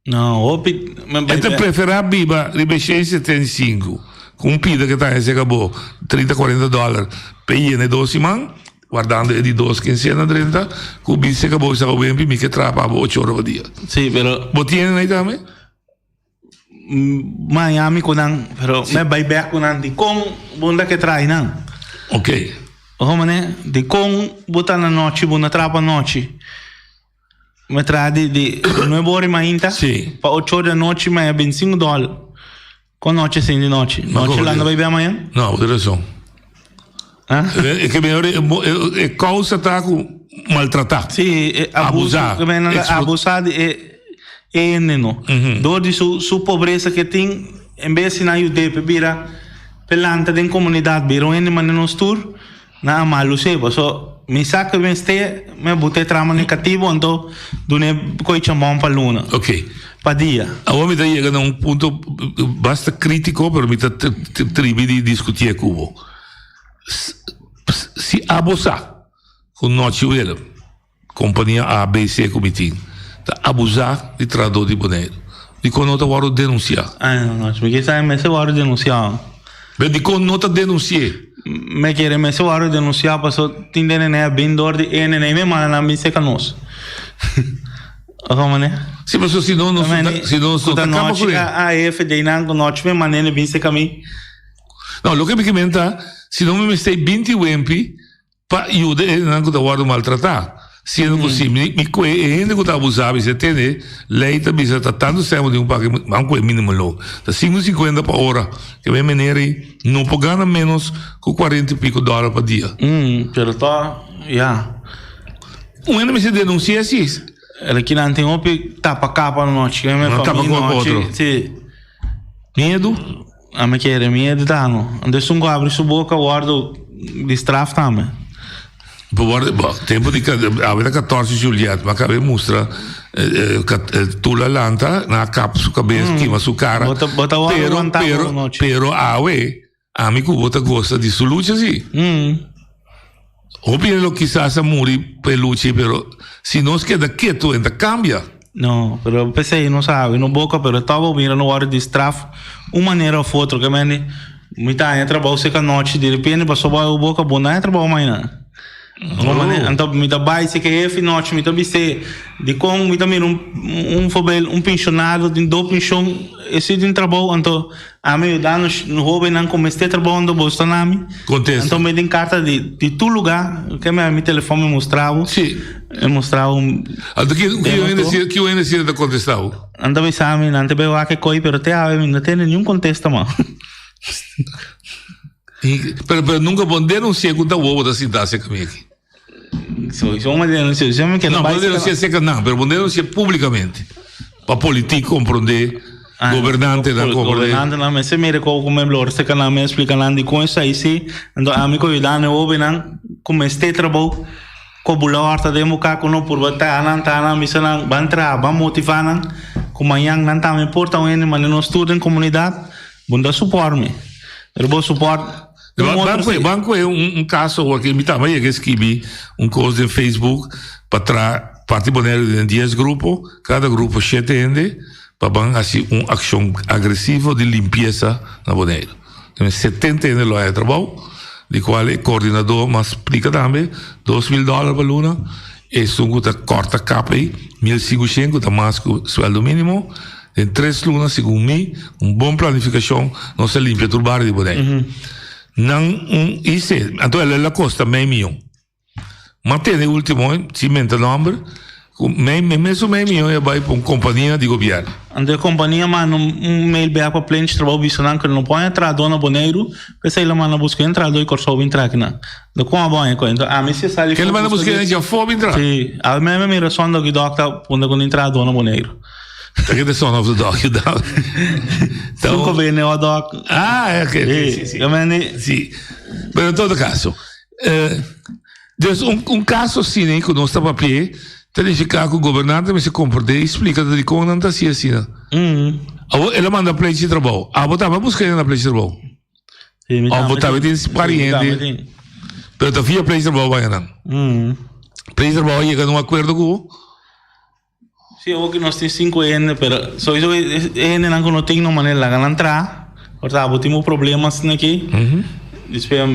No, hopi. E ta preferá biba riba e 175 ku un pida ke ta haña seka bo trinta kuarenta dòler pa e yena e dos siman. Wardando e di dos kinsena drenta, ku bin seka bo bisa wempi mi ke traha pa bo ocho ora pa dia. Sí, pero. Bo tiene nan tambe? Miami ku nan, pero me bai bek ku nan dikon bo no ta ke traha nan. Ok. Ojo mane, dikon bo ta na nochi, bo no traha pa nochi. Me traha di di nuebe ora mainta Sí. pa ocho ora di anochi maya bintisinko dòler. Kon nochi asin di nochi? Nochi landa bai bia mañan? No, bo tin rason. E ke mehor e kousa ta ku maltratá. Sí, e abuso. Abusá. Ke men abusá di e hende no. Dor di su su pobresa ke tin, en bes di nan yud'é pa bira, pa lanta den komunidat, bira un hende manera nos tur. Nan a malus'é, paso mi sa ku mester mi a buta e trama negativo anto dun'é ko'i chambon pa luna. Ok. Pa dia. Awor mi ta yega na un punto basta kritiko pero mi ta tribi di diskutié ku bo. Si abo sa ku Nochi Willem. Kompania ABC ku mi tin ta abusá di trahadó di Boneiru. Dikon no ta wòrdu denunsiá? Ay, no, no. Mi ke sa mester wòrdu denunsiá. Pero dikon no ta denunsi'é? Mi kere mester wòrdu denunsiá paso tin den nene a bin dor di e nene i mi manda nan bin seka nos. Oko manera? Si, paso si no nos si no nos no ta kaba ku e. A AFD nan ku nochi mi manda nene bin seka mi. No, loke mi ke menta, si no mi mester binti wempi. Pa yuda e hendenan ku ta wòrdu maltratá. Siendo ku si mi mi kue e hende ku ta abusá mi si tende, lei ta bisa ta tantu sèn bo tin ku paga, ban kue mínimo loon. Ta sinku sinkuenta pa ora. Ke men meneer ei no por gana ménos ku kuarenta i piko dòler pa dia. Pero tò, ya. Un hende mester denunsi'é si. El kinan tin hopi tapa kapa anochi. No tapa kapa otro. Si. Miedu? Ami kere miedu ta no. Anto esun ku abri su boka wordo di straf tambe. Bo wordo, bo, tempo di awe ta 14 Juliet, ma kabe mustra Tula lanta na kap su kabes, kima su kara. Bo ta, bo ta wordo Pero, wantá pero, por nochi. pero awe, ami ku bo ta gosa di su lucha si. Hopi hende lo kisas a muri pa e lucha ei, pero si nos keda ketu en ta kambia. No, pero p'esei no sabi no boka, pero tòg bo mira no wòrdu di straf un manera òf otro. Ke mende mi ta haña trabou seka nochi, di repente pasobra bo boka bo no haña trabou mañana. Anto mi ta bai seka e hefi nochi, mi ta bis'é dikon mi ta mira un un voorbeeld un penshonado tin dos penshon, esei tin trabou, anto Ami yuda nos hobennan ku mester trabou unda bo sta na mi. Kontesta. Anto mi tin karta di di tur lugá. Ke mi mi telefòn mi mustra bo. Si. Mi mustra bo. Anto ki ki hende si ki hende si ta kontestá bo? Nan ta bisa mi nan ta bai wak e koi pero te awe mi no tene niun kontesta mas. Pero pero nunka bo denunsi'é ku ta wowo ta sintá serka mi aki. So mi denunsi'é si mi keda No, bai bo denunsi'é serka nan pero bo denunsi'é públikamente. Pa politik komprondé, gobernantenan komprondé. Gobernantenan mester mira kon ku mi blor serka nan mi explika nan dikon esei si. Anto ami ku yuda nan e hobennan ku mester trabou ku bula horta den bo kaka ku no purba traha nan traha nan bisa nan ban traha ban motivá nan ku mañan nan tambe por ta un hende manera nos tur den komunidat bo no ta suport mi pero bo suport Ban ban kohe un kaso awor ke mi tamba yega skibi un kos den Facebook pa tra parti Boneiru den dies grupo, kada grupo shete hende pa ban hasi un akshon agresivo di limpiesa na Boneiru. 70 hende lo haya trabou, di kual e koordinadó mas splika tambe 2000 dòler pa luna, esun ku ta kòrta kap ei 1500 ku ta mas ku suèldo mínimo. Den tres luna, segun mi, un bon planifikashon, nos a limpia tur bario di Boneiru. Nan un IC, anto el a kosta mei mion. M'a tene ultimo, sin menta nòmber, ku mei, mesun mei mion a bai pa un kompania di gobièrnu. Anto e kompania manda un mail bèk pa Plenchi Trabou bisa nan ku no por haña trahadó na Boneiru, p'esei lo manda buska un trahadó di Kòrsou bin traha akinan. Lo kon a bon e kos. Enton ami si a sali Ke lo manda buska hende djafó bin traha? Si, ami meme mira son dòk i dòk ta punda ku tin trahadó na Boneiru. Ta ke the son of the dog you dog. Su bene o dog. Ah, ok, ok, si, si. Si. Pero en todo caso, eh, dus un, un caso asina ku nos ta papia, ta nifiká ku gobernante mester komprendé i splika ta dikon nan ta hasi asina. Mm. Abo el a manda plechi trabou. Abo tambe a buska hende na plechi trabou. Sí, mi Of bo tambe tambe tin Sí, mi pariente. tambe tin. Pero ta via plechi trabou baña nan. Mm. Plechi trabou a yega na un akuerdo ku bo. Sí, awor nos tin sinku hende, pero sowieso e hendenan ku no tin no manera laga nan traha. Por ta bo tin bo problemas aki. Despues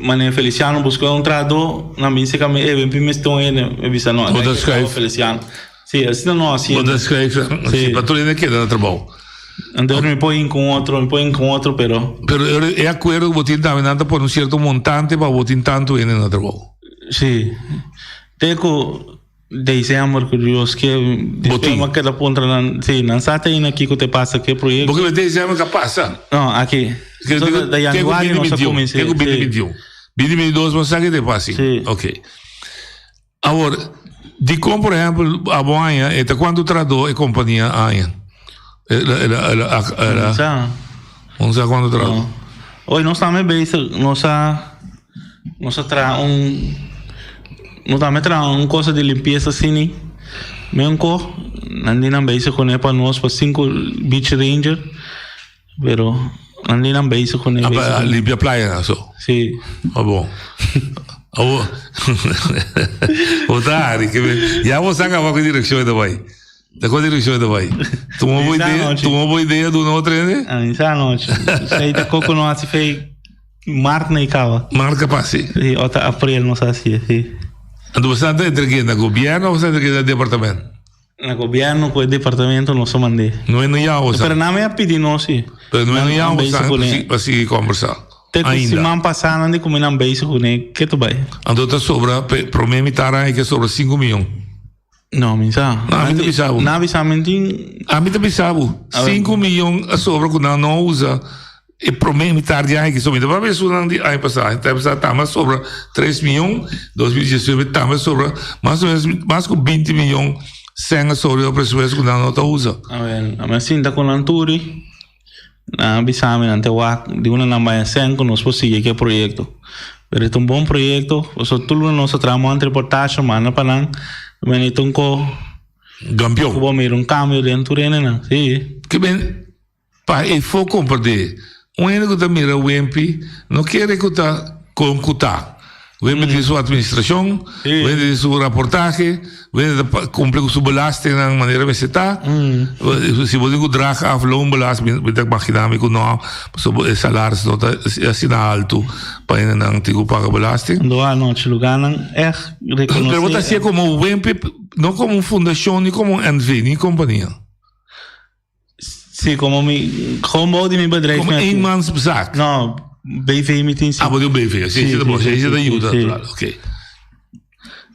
manera Feliciano buska un trahadó, nan bin seka mi, ey ben pimi este un hende, mi bisa no, Bo ta skref. Feliciano. Sí, asina no hasi. Bo ta skref, sí, pa tur hende keda na trabou. Anto mi por hin ku otro, mi por hin ku otro, pero. Pero e akuerdo ku bo tin tambe nan ta pone un sierto montante pa bo tin tantu hende na trabou. Sí, te ku. December ku Dios ke Botin. Despues keda puntra nan, si nan sa te aina kiko te pasa ke proyekto. Porque december ka pasa. No, aki. Ke So, digo, da ke ku januari nos a 2021, kuminsá. ke ku Sí. 2021. 2022 bo sa ke te pasa. Sí. Ok. Awor, dikon por ehempel abo aña e ta kuantu trahadó e kompania aña? El a, el a, el a, el a, Sa. no sa kuantu trahadó. No. Oye, nos tambe bezig, nos a. Nos a traha un nos tambe traha un cosa di limpieza asina men ko nan di nan bezig kuné pa nos pa sinku beach ranger pero nan di nan bezig kuné. Ah, pa limpia playa nan so? Si. Ah bon. Abo bo ta hari ke ya bo sa kaba ku direkshon e ta bai. Ta kua direkshon e ta bai? Tuma bo idea, tuma bo idea duna otro hende? Ah, mi sa anochi. Esei ta koko no hasi fei Mart na i kaba. Mart kapas si. Si, ota aprel nos hasi, si. Anto bo sa ta entreg'é na gobièrnu òf bo sa entreg'é na departamento? Na gobièrnu ku e departamento nos a mand'é. No e no yawa bo sa. Pero nan mi a pidi nos si. Pero no e no yawa bo sa pa sigui kòmbersá. Te ku Ainda. siman pasá nan di ku mi nan bezig kuné ke ta bai. Anto ta sobra promé mitar aña ke sobra sinku miyon. No, mi sa. No, ami ta bisa bo. Nan bisa mi tin. Ami ta bisa bo. Sinku miyon a sobra ku nan no usa e promé mitar di aña aki. So mi ta papia esunnan di aña pasá. E pasá tambe a sobra tres miyon. 2019 tambe a sobra mas o menos mas ku binti miyon sèn a sobra riba presupuesto ku nan no ta usa. Awen, ami a sinta ku nan turi. Nan a bisa mi nan te wak di unda nan bai a sèn ku nos por sigui ku e proyekto. Pero e ta un bon proyekto, pasobra tur luna nos a traha mònt reportashe manda pa nan, men e ta un ko Kampion. Ku bo mira un kambio den tur hendenan, si. Ke men pa e for komprendé, un hende ku ta mira Wempi no kere ku ta kon ku ta. Wempi tin su administrashon, Wempi tin su raportahe, Wempi ta kumpli ku su belastingnan manera mester ta. Si bo tin ku draag af loonbelasting, mi ta imaginá mi ku no, pasobra e salaris no ta asina altu pa hendenan tin ku paga belasting. Ando anochi lugánan ègt rekonosé. Pero bo ta hasié komo Wempi, no komo un fundashon ni komo un NV, ni kompania. Sí, como mi, gewoon bou di mi bedrijf. Como eenmanszaak? No, BV mi tin sí. Ah, bo tin un BV, sí, sí, sí, sí, sí, ayuda, sí. Oké. Okay.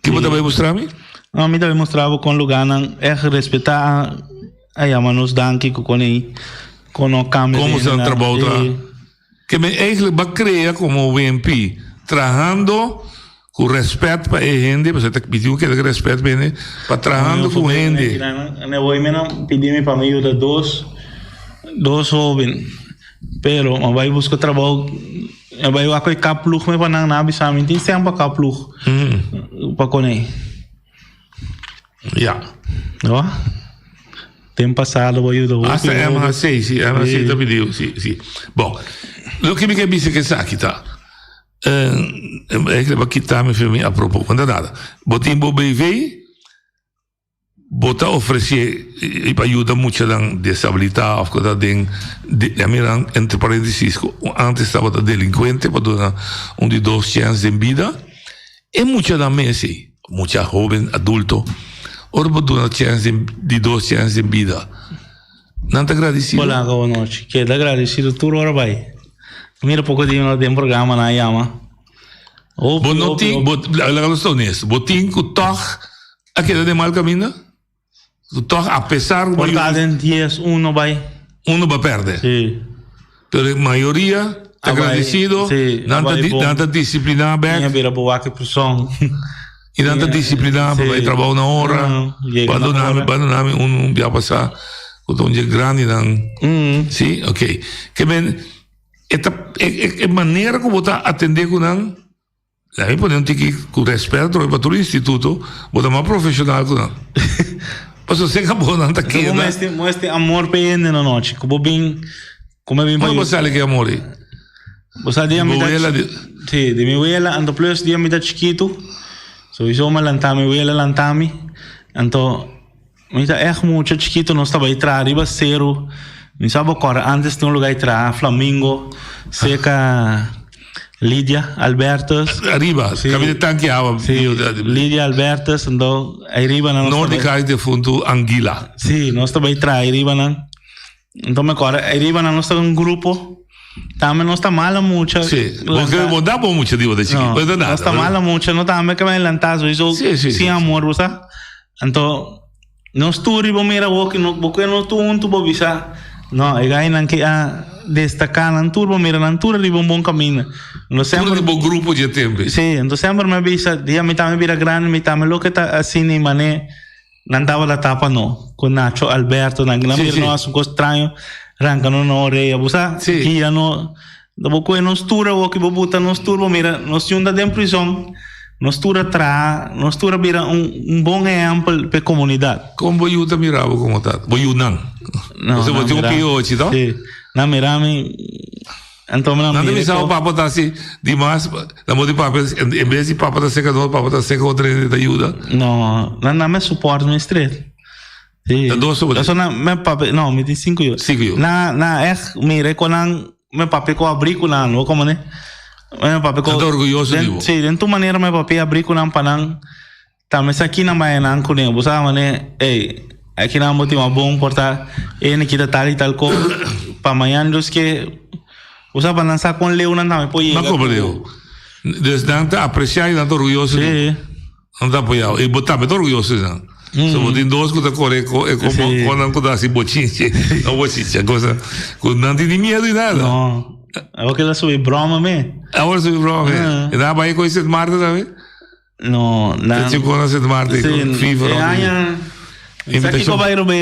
Ki bo ta bai mustra mi? No, mi ta bai mustra bo kon lugarnan echt respetá a yama nos danki ku kon ei kon no kambia. Komo sa trabou ta? Ke men eigenlijk ba krea komo WMP trahando ku rèspèt pa e hende, pasobra ta pidi ku keda ku rèspèt pa hende, pa trahando ku hende. Ne woi mi nan pidi mi pa mi yuda dos dos hoben, pero mi a bai buska trabou, mi a bai wak ku e kaplug mi pa nan, nan a bisa mi tin sèn pa kaplug pa kone. Ja. No? Tem pasado bo ayuda hopi. Hasta MHC, si, MHC ta pidiu, si, si. Bon, loke mi ke bisa ke esaki ta, eh, e ba kita mi fi mi apropo, no ta nada. Bo tin bo BV, bo ta ofrece pa yuda muchanan deshabilita of ku ta den, ya mira entre parentesis ku antes tabata delincuente pa duna un di dos chens den bida, e muchanan mes ei. Mucha hoben adulto ora bo duna chens den di dos chens den bida nan ta gradisido. Hola bo nochi keda gradisido tur ora bai mira poko dia no den programa nan a yama hopi Bo no hopi tin hopi. bo laga nos ta honesto bo tin ku tog a keda den mal kaminda ku tog a pesar ku bo Por ta den dies uno bai. Uno ba perde. Si. Pero e mayoria ta agradecido, Sí, nan ta, a bai bon. nan ta disciplina bek. Mi a bira bo wak e persoon. Y nan ta disciplina pa bai trabou na ora. Yega na ora. Bandona mi un un bia pasa ku ta un dje grandi nan. Sí, ok. Ke men e ta e e manera ku bo ta atende ku nan. Laat mi pone un tiki ku rèspèt atrobe pa tur instituto, bo ta mas profeshonal ku nan. Pasobra si abo nan ta keda. Bo mester, bo mester amor pa e hende na nochi. Ku bo bin, ku mi bin pa. Unda bo sali ku e amor ei? Bo sa dia mi ta. Di bo wela di. Si, di mi wela, anto plus dia mi ta chikitu, souiso mi a lanta mi wela lanta mi, anto. Mi ta ègt mucha chikitu nos ta bai traha riba seru. Mi sa bo kòrda antes tin un lugá di traha Flamingo serka Lidia Albertus. Ariba, kaminda di tanki awa. Sí, Lidia Albertus, anto ariba nan nos ta bai. Noord di kaya defuntu Anguila. Sí, nos ta bai traha ariba nan. Anto mi kòrda ariba nan nos ta un grupo. Tambe nos ta mala mucha. Sí, porque bo da bo mucha di bo ta chikito. No, nos ta mala mucha, no tambe ke bai lanta sowieso sin amor, bo sa. Anto nos tur riba mira bo no bo ke no tur huntu bo bisa no e gainan ke a destaká nan tur bo mira nan tur riba un bon kaminda. Tur di bo grupo dje tempu. Sí, anto semper mi a bisa dia mi tambe bira grandi mi tambe loke ta asina i mane nan tabata tapa no ku Nacho Alberto nan nan mira no hasi un kos straño ranka no na orea bo sa guia no. Da bo kohe nos tur awor ki bo buta nos tur bo mira nos yunda den prison nos tur a traha nos tur a bira un un bon ehempel pa e komunidat. Kon bo yu ta mira bo komo ta? Bo yunan. No, Pasobra bo nan tin un mira piochi to? Si, nan mira mi anto nan Nan ta mira bisa bo ko. papa ta hasi dimas nan bo di papia en bes di papa ta seka nos papa ta seka otro hende ta yuda. No, nan nan me support mi stret. Sí. Ta dos o Eso na me papi, no, mi tin cinco yu. Cinco yu. Na na echt mire con nan me papi ko abri ku nan, no como ne. Me papi ko Nan ta orgulloso den, di bo. Sí, den tu manera me papi abri ku nan pa nan tambe sa ki nan bai nan kuné. Bo sa mane, ey, aki nan bo tin un bon porta, e ni kita tal y tal ko pa mañana dus ke bo sa pa nan sa kon leu nan tambe por yega. Ma como leu. Dus nan ta aprecia y nan ta orgulloso di bo. Sí. Nan ta apoyá bo. I bo tambe ta orguyoso di nan. So bo tin dos ku ta kore ko e komo Sí. nan ku ta hasi bochinche. No bochinche, cosa ku nan tin ni miedu di nada. No. Awor ke la subi broma me. Awor subi broma me. Ah. E nan a bai ku Sint Maarten tambe? No, nan. Te chiko na Sint Maarten Sí, ku FIFA. e aña. Sa Invitacion. kiko bai robe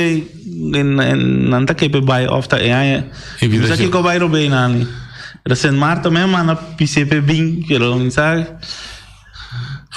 en en nan ta kepe bai of ta e aña. Sa Invitacion. kiko bai robe nani. Pero Sint Maarten me manda PCP bin, pero sa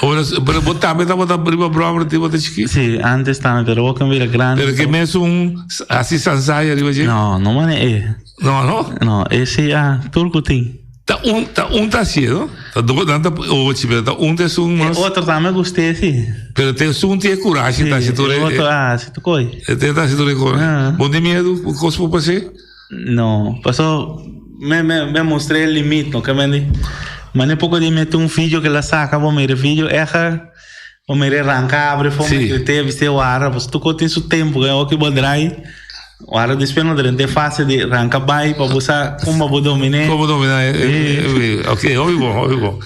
Ora, pero bo tambe tabata riba brommer ti bota chiki? Sí, antes tambe, pero bo kan bira grande. Pero ke mes un así sansaya riba dje? No, no mane e. No, no? No, e sí ah, tur ku tin. Ta un, ta un ta así, no? Ta do, nan ta ochi, pero ta un ta esun E mas. otro tambe gust'é sí. Pero te esun tin e kurashi ta hasi tur E e. otro ah, si tu koi. E te ta hasi tur e kos. Ah. Bo tin miedu ku kos por pas'é? No, paso me me me mostré el limit, no ke mende. Mane poco di mete un video que la saca, bo mire video eja, bo mire ranca abre fo Sí. me grite, viste wara, pues tu tin su tempo, que oki bo draai. Wara después no drente fase de ranca bai pa bo sa como bo domine. Como domina? Ok, hopi bon, hopi bon.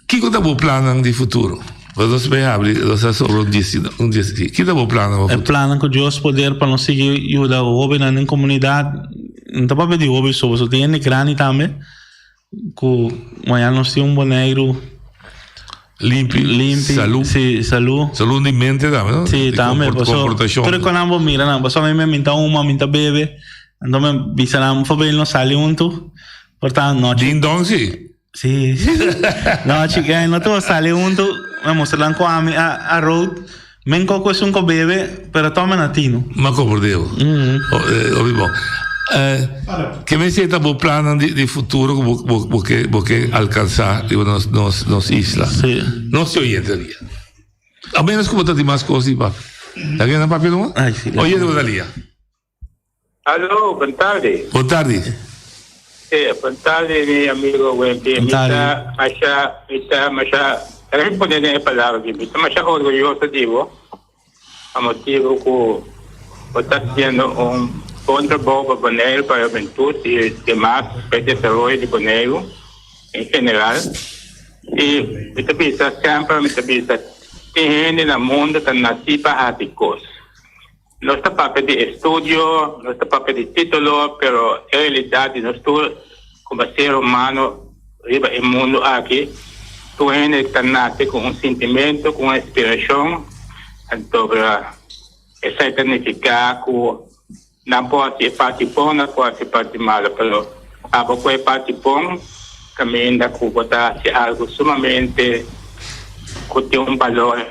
Kiko ta bo plannan di futuro? Bo nos bay habri, nos a sobra un dies un dies aki. Ki ta bo plannan pa E futuro? plannan ku Dios poder pa nos sigui yuda hobennan den komunidat. No ta papia di hoben so, pasobra tin hende grandi tambe ku mañana nos tin un Boneiru Limpi, limpi, salú. Sí, salú. Salú di mente tambe, no? Sí, Di tambe. komport- Pasobra komportashon. tur e konan bo mira nan, pasobra mi mi ta huma, mi ta bebe, anto mi bisa nan, por favor, no sali huntu. Por ta nochi. Ding dong sí. Sí. No, chica, no te sale junto. Me mostrarán con a, a, a road. Men coco es un co bebe, pero toma natino. Ma como Deus. Oh, oh, bom. Que me sienta bo plan di, di futuro que bo, bo, bo que, bo que alcanzar digo, nos, nos, nos isla. Sí. No se oyente día. A menos como te más cosas y papi. ¿La que no papi no? Ay, sí. Oye, de día. Aló, buenas tardes. Boa tarde. Sí, buenas tardes, mi amigo Wendy. Buenas tardes. Mita, masha, mita, masha, responde en palabra, mita, masha orgulloso, digo, a motivo que está haciendo un buen trabajo para Bonaire, para la juventud y demás, para el desarrollo de Bonaire en general. Y mita bisa siempre, mita bisa, tem gente no mundo que nací para hacer cosas. No está papel de estudio, no está papel de título, pero en realidad nosotros como ser humano, riba el mundo aquí, tu gente que nace con un sentimiento, con una inspiración, entonces esa significa que no puede ser parte buena, no puede ser parte mala, pero a poco es parte buena, también da que hace algo sumamente que tiene un valor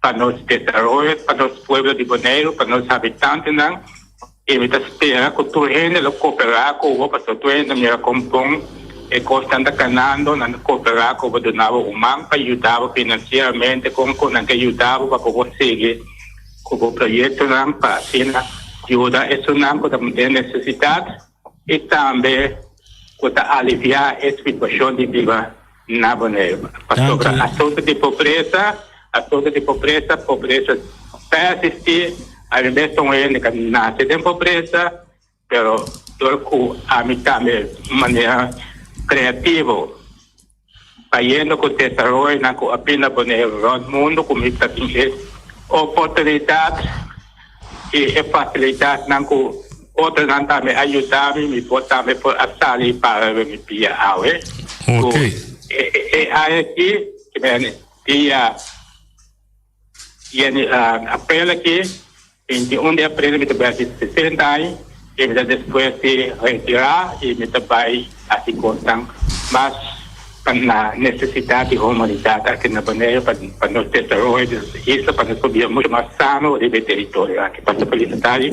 para nos desarrollo, para los pueblos de Bonaire, para los habitantes, ¿no? Y me espera que tu gente lo coopera con vos, para tu gente mira compón, e costa anda ganando, anda cooperar con vos donaba humano para ayudar financieramente, con con que ayudar para poder seguir con el proyecto, ¿no? Para hacer ayuda, eso no que también necesidad y también para aliviar la situación de vida na Bonaire. Sobre asunto de pobreza, asunto de pobreza, pobreza persiste, a vez son gente que nace en pobreza, pero todo a mí también de manera creativa, trayendo con desarrollo, na con apenas poner el mundo, con mi oportunidad y facilidad, na con otro nan también ayudarme, mi por también por salir para mi pia awe. Ok. Aqui, dia e april aqui, 21 de abril, me também 60 anos, I mi ta despues di retirá i mi ta bai hasi kosnan mas pa na nesesidat di humanidat aki na Boneiru pa pa nos desaroyo di nos isla pa nos por bira mucho mas sano riba e teritorio aki. Pasa felis tardi.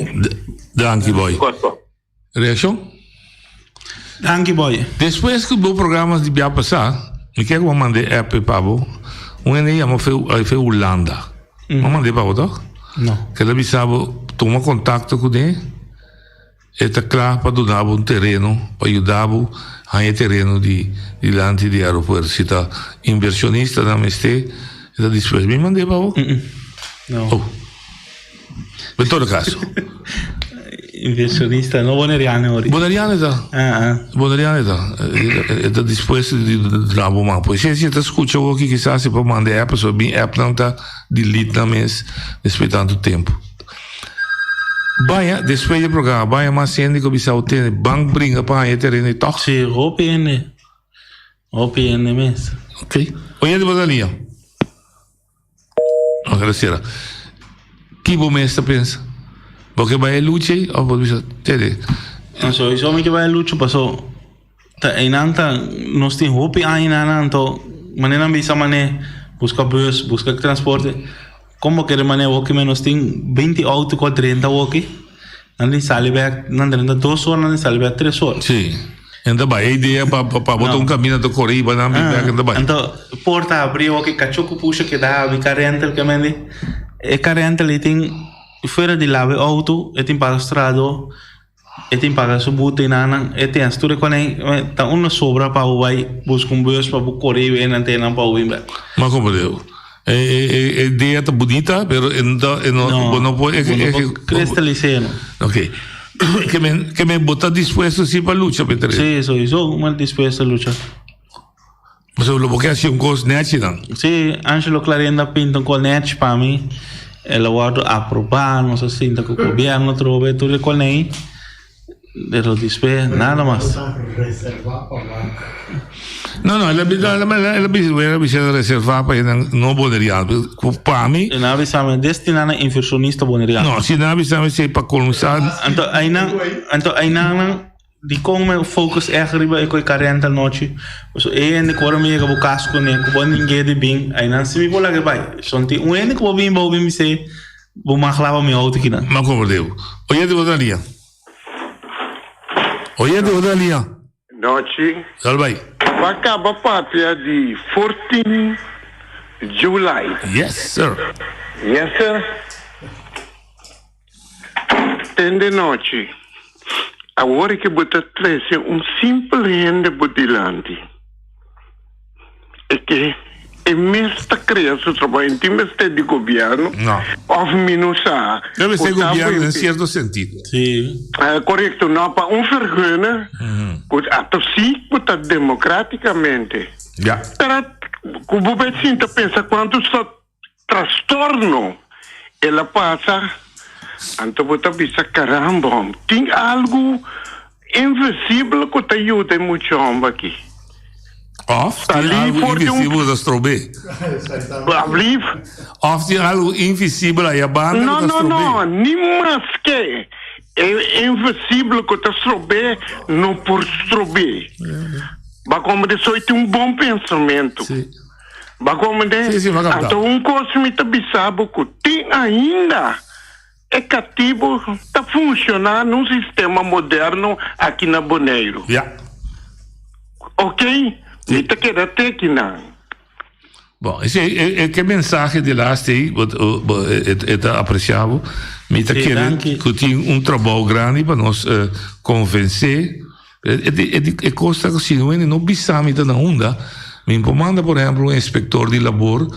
Danki boy. Reakshon? Danki boy. Despues ku bo programa di bia pasá, mi ke ku bo manda e app pa bo. Un hende yama fe fe Hulanda. Bo manda e pa bo tok? No. Ke ta bisa bo tuma kontakto kuné, e ta kla pa duna bo un tereno, pa yuda bo haña e tereno di dilanti di aeropuerto. Si ta invershonistanan mester, e ta dispuesto. Mi manda e pa bo? No. Oh. En todo caso. Inversionista, no boneriano ori. Boneriano ta. Ah, ah. Boneriano ta. E ta dispuesto di duna bo man. Pues si ta scucha hoki kisas si por manda app, so bin app nan ta delete nan mes despues tanto tempo. Baña, despues di programa, baña mas hende ku bisa bo tene ban bringa pa haña e tereno i tòg. Si, hopi hende. Hopi hende mes. Ok. Oye, di bo ta liña. Agradecera. Ki bo mes ta pensa? Bo ke bai e lucha ei of bo bisa tede? No, sowieso mi ke bai e lucha paso ta einan ta nos tin hopi añanan anto manera nan bisa mane buska bus, buska transporte. Kon bo kere mane awoki me nos tin binti auto ku a drenta awoki nan tin sali bek nan drenta dos ora nan tin sali bek tres ora. Sí. En ta bai. E idea pa pa bota un camina ta kore iba nan bin bek en ta bai. Anto porta habri awoki kacho ku pusha keda habri ka rental ke mende e ka rental e tin fuera di laba e auto e tin paga strado E tin paga su boete nan, e tin hasi tur e konei, ta unda sobra pa bo bai buska un bus pa bo kore i wei nan te nan pa bo bin bek. Ma como deo. E e e idea ta bunita, pero e no ta e no bo no por bo no por kristalis'é no. Ok. Ke men ke men bo ta dispuesto si pa lucha pa e tereno? Si, souiso mi dispuesto lucha. Pasobra lo bo ke hasi un kos nechi dan. Si, Angelo Clarenda pinta un kos nechi pa mi. El a wòrdu aprobá, nos a sinta ku gobièrnu atrobe tur e konei. Pero despues nada mas. No, no, el a bisa, el a bisa, el a bisa reservá pa esnan no boneriano. Pa mi. E nan a bisa mi destiná na inversionista boneriano. No, si nan a bisa mi esei pa kuminsá. Anto einan, anto einan nan. Dikon mi focus echt riba e koi karenta anochi? Pasobra e hende ku ora mi yega bo kas kuné ku bo ningué di bin, ainan si mi por laga e bai. Son tin un hende ku bo bin bo bin bis'é bo mag laba mi outo kinan. Ma komprendé bo. Oyente bo ta lia. Oyente bo ta lia. Nochi. Dal bai. Bo a kaba papia di 14 July. Yes sir. Yes sir. Tende nochi, awor ke bo ta trese un simpel hende bo dilanti, e ke e mes ta krea su trabou, e no tin mester di gobièrnu òf mi no sa. Debe ser gobièrnu den sierto sentido. Korekto, no pa un vergunning ku ato si ku ta demokratikamente. Pero ku bo bai sinta pensa kuantu Trastorno el a pasa, anto bo ta bisa caramba hom, tin algo invisibel cu ta yuda e mucha homber aki. Of tin algo invisibel cu ta strob'é. Alblief? Of tin algo invisibel aya banda cu ta No, strob'é. no, no, ni maske e invisibel cu ta strob'é no por strob'é. Bo comprende? Soy tin un bon pensamento. Bo a komprendé? Sí, sí, mi a kapta. Anto un kos mi ta bisa bo ku tin ainda e katibu ta funshoná na un sistema moderno aki na Boneiru. Ja. Oké? Mi ta keda te kinan. Bon, esei e e ke mensahe di laatste ei bo bo e e ta apresiá bo. Mi ta Sí, kere danki. ku tin un trabou grandi pa nos konvensé E di e di e kos ta ku si un hende no bisa mi ta na unda, mi por manda por ehempel un inspektor di labor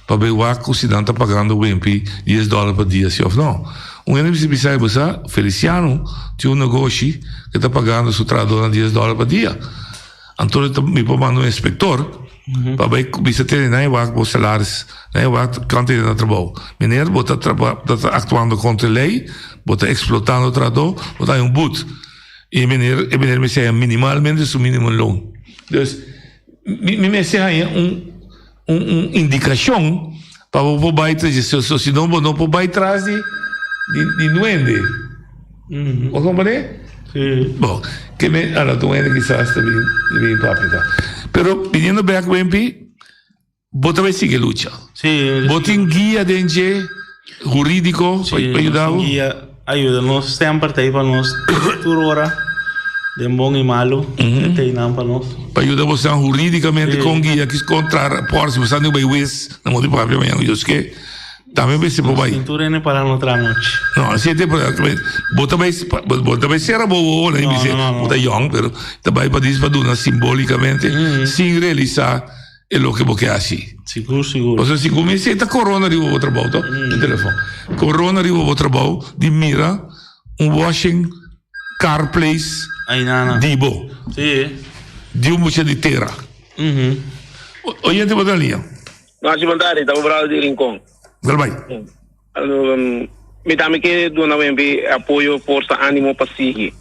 pa bay wak ku si nan ta pagando wempi dies dòler pa dia si òf no. Un hende mester bisa bo sa Feliciano tin un negoshi ku ta pagando su trahadornan dies dòler pa dia. Anto e ta mi por manda un inspektor pa bay bisa tene nan e wak bo salaris, nan e wak kant hende na trabou. Meneer bo ta traba bo ta aktuando kontra e lei, bo ta eksplotando trahador, bo ta haña un but. E meneer, e meneer mester haña minimalmente su minimum loon. Dus, mi, mi mester haña un, un, un indikashon pa bo por bai tras di so, so si no bo no por bai tras di, di, di nuende. Bo komprende? Bon, ke me ala tu hende kisas ta bin bin papia ta. Pero biniendo bek Wimpy, bo ta bai sigui lucha. Bo tin guia den dje hurídiko pa pa yuda bo? Guia a yuda nos semper ta ei pa nos tur ora den bon i malu e ta einan pa nos. Pa yuda bosan hurídikamente kon guia kis kontra rapòrt si bosan tin bai wes na modo di papia mañana ku Dios ke. Tambe mester por bai. Tur hende para no traha nochi. No, así te bo ta bai bo ta bai cera bo wowo na bisa bo ta yong pero ta bai pa dis pa duna simbolicamente sin realisa e loke bo ke haci. Sigur sigur. Pasobra si cuminsa ta corona riba bo trabou to e telefon. Corona riba bo trabou di mira un washing car place di bo. Di un mucha di tera. Oyente bo ta liña. Nochi bon tardi, ta Brado di Rincon. Dal bai. Mi tambe ke duna Wempi apoyo, forsa, animo pa sigui.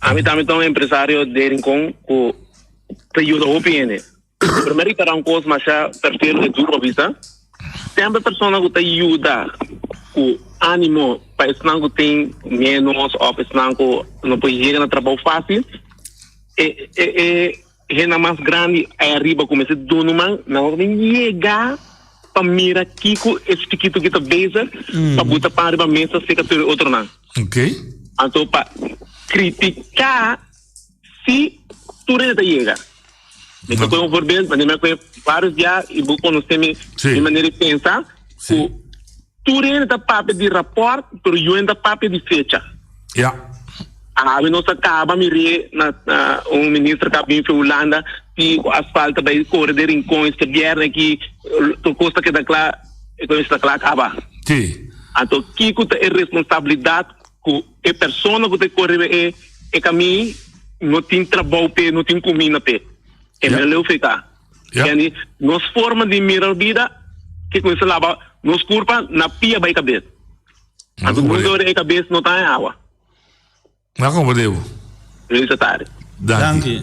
Ami tambe ta un empresario di Rincon ku ta yuda hopi hende. Pero mi a ripara un kos masha perfil e duro pa bisa. Semper persona ku ta yuda ku animo pa esnan ku tin menos of esnan ku no por yega na trabou fasil, e e e Hennan mas grandi ei ariba ku mester duna un man, nan no ta bin yega pa mira kiko e chikitu ki ta bezig pa buta pan riba mesa seka tur e otronan. Anto pa kritiká si tur hende ta yega. Mi ta kohe un voorbeeld, wanneer mi a kohe vários dia i bo konosé mi mi manera di pensa ku tur hende ta papia di rapòrt pero yu hende ta papia di fecha. Awe nos a caba mir'é na un minister cu a bin fi Hulanda si cu asfalt ta bay core den Rincon este bierne aki tur cos ta keda cla e cos ta cla caba. Anto kico ta e responsabilidad cu e persona cu ta core riba e e camin no tin trabou p'e no tin cuminda p'e. E mira leu feta. Yani nos forma di mira bida ke cuminsa laba nos curpa na pia bay cabes. Anto mundo ora e cabes no ta en awa. Na como debo. Luis Atari. Danki.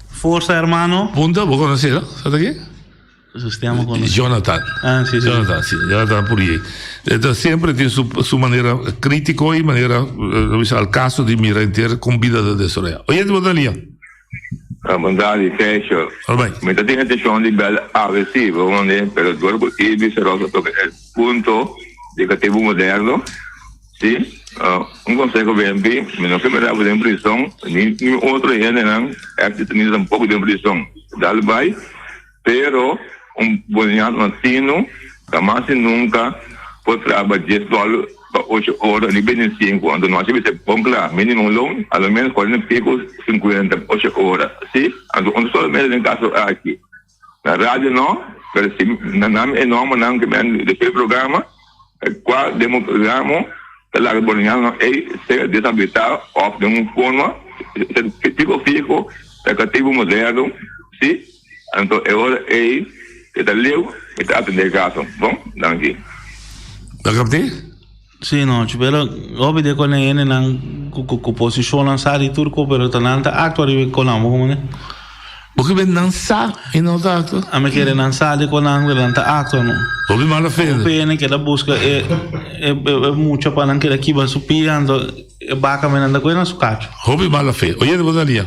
Forza hermano. Punta, bo conoce, no? Sa ta ken? Sistema conoce. Jonathan. Ah, si, si. Jonathan, si. Jonathan Purier. Entonces, siempre tin su, su manera crítico y manera, eh, al caso di mira enter con vida de desarrollar. Oye, bo ta lia. Bon tardi, Sergio. Mi ta tin intencion di bel awe si, bo mande, pero dor cu Ibis Rosa toca e punto di catibu moderno, si, un conseho bempi, mi no ke mira bo den prison, ni ni otro hendenan ex detenido tampoco den prison. Dal bay, pero un boniato latino jamás y nunca por traha dies dòler pa ocho ora ni 25. Anto nos a bisa bon kla, minimum loon a lo menos cuarenta y pico, cincuenta pa ocho ora. Si, anto no solamente den caso aki. Na radio no, pero si na nan e normanan ke men di e programa, kua den un ramo ta laga boniato ei ser deshabilitá òf den un forma ser fiho fiho ta katibu moderno, si. Anto e ora ei e ta leu i ta atendé e kaso. Bon, danki. Bo kapt'é? Sí, no, pero hopi de con e hendenan cu cu posicionnan sa di tur co, pero ta nan ta actua riba e conan, bo comprende? Bo ke ben nan sa i no ta actua? Ami kere nan sa di conan, pero nan ta actua no. Hopi mala fe. Hopi hende keda busca e e e mucha pa nan keda kiba su pia, anto e baca men nan ta coge na su cacho. Hopi mala fe. Oye, bo ta lia.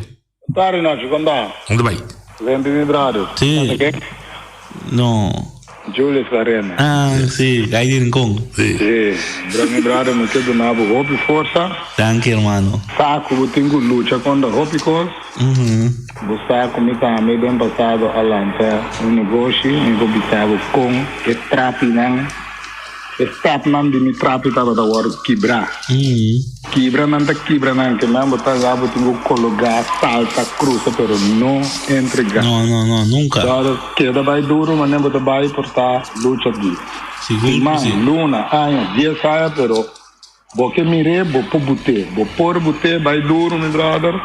Tardi nochi, kon ta? Kon ta bai? Lempi mi brother. Sí. Ata ken? No. Julius Larene. Ah, sí, gai di Rincon. Sí. Sí. Bro, mi brother, mi ke duna bo hopi forsa. Danki, hermano. Sa ku bo tin ku lucha kontra hopi kos. Bo sa ku mi tambe den pasado a lansa un negoshi, mi por bisa bo kon e trapinan. E stapnan di mi trapi tabata wòrdu kibrá. Kibra nan ta kibra nan, ke nan bo ta ya bo tin ku kologá, salta, krusa, pero no entregá. No, no, no, nunka. Dòrdo keda bai duru manera bo ta bai por ta lucha di siman, luna, aña, dies aña, pero bo ke mir'é bo por but'é. Bo por but'é, bai duru mi bròder.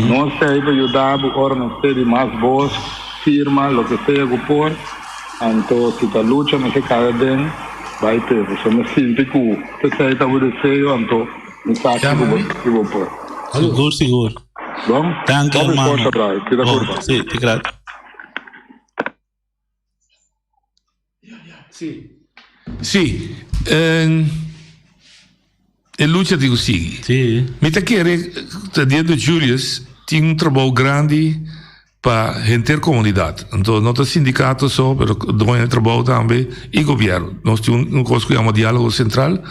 Nos ta ei pa yuda bo ora nos te di mas bos, firma, loke sea ku por. Anto si ta lucha mester kai aden bai te pasobra mi sinti ku esei ta bo deseo anto mi sa kiko bo ki bo por. Sigur sigur. Bon? Danki Hopi hermano. forsa brother. Cuida Bon, curpa. si, te gratis. Si. E lucha tin ku sigui. Mi ta kere ta diendo Julius tin un trabou grandi pa henter komunidat. Anto no ta sindikato so, pero doño di trabou tambe i gobièrnu. Nos tin un kos ku yama dialogo sentral,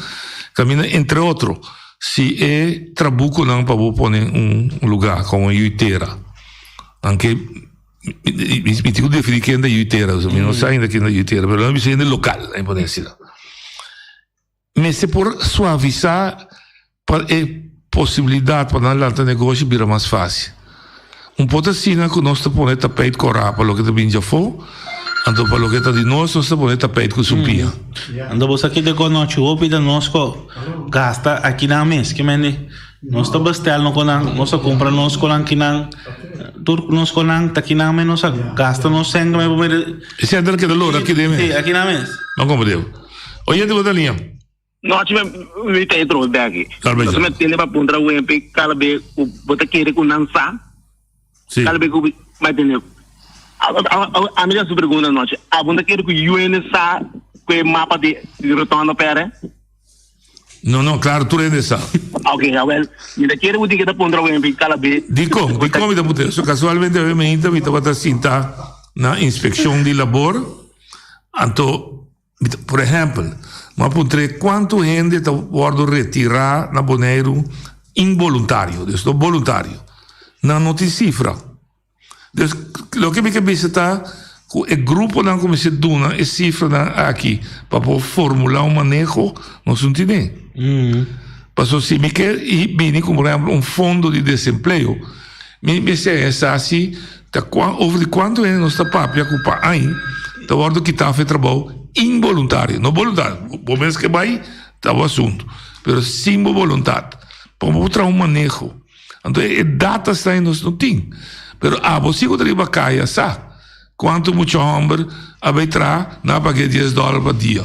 kaminda entre otro si e trabukonan pa bo pone un lugá komo yuitera, anke mi tin ku definí ken ta yuitera, mi no sa ainda ken ta yuitera, pero nan bisa hende lokal, nan pone asina. Mester por suavisá pa e posibilidat pa nan lanta negoshi bira mas fásil. Un por ta asina ku nos ta pone tapeit kòrá pa loke ta bini djafó, anto pa loke ta di nos, nos ta pone tapeit ku sumpia. Anto bo sa kiko ku nochi hopi ta nos ku gasta akinan mes, ke mende nos ta bestel no ku nan, nos a kumpra nos ku nan kinan, tur nos ku nan ta kinan mes nos a gasta nos sèn ku men. E sèn ta keda lora aki den mes. Si, akinan mes. No komprendé. Oyente bo ta liña. No, si mi ta entro bek. Nos me tende pa puntra wempe cada be ku bo ta kere ku nan sa. Si. Cada be ku ma tende. A mi ta su pregunta noche. A bo ta kere ku UN sa ku e mapa di rotonda pere? No, no, claro, tur hende sa. Ok, awel, mi ta kere ku tin ke ta puntra wempe cada be. Dikon? Dikon mi ta puntra? So casualmente awe mainta mi tabata sinta na inspeccion di labor, anto Por ehèmpel, mi a puntr'é kuantu hende ta wòrdu retirá na Boneiru inboluntario, dus no boluntario. Nan no tin sifra. Dus loke mi ke bisa ta ku e gruponan ku mester duna e sifranan aki pa por formulá un maneho, nos no tin'é. Pasobra si mi ke bini ku por ehèmpel un fondo di desempleo, mi mester haña sa si Ta kua over di kuantu hende nos ta papia ku pa añ ta wòrdu kitá for e trabou inboluntario, no boluntario, bo mes ke bai ta bo asuntu, pero sin bo boluntat. Pa bo por traha un maneho. Anto e data esnan nos no tin. Pero abo si ku ta riba kaya sa kuantu mucha hòmber a bai traha nan a pag'é dies dòler pa dia.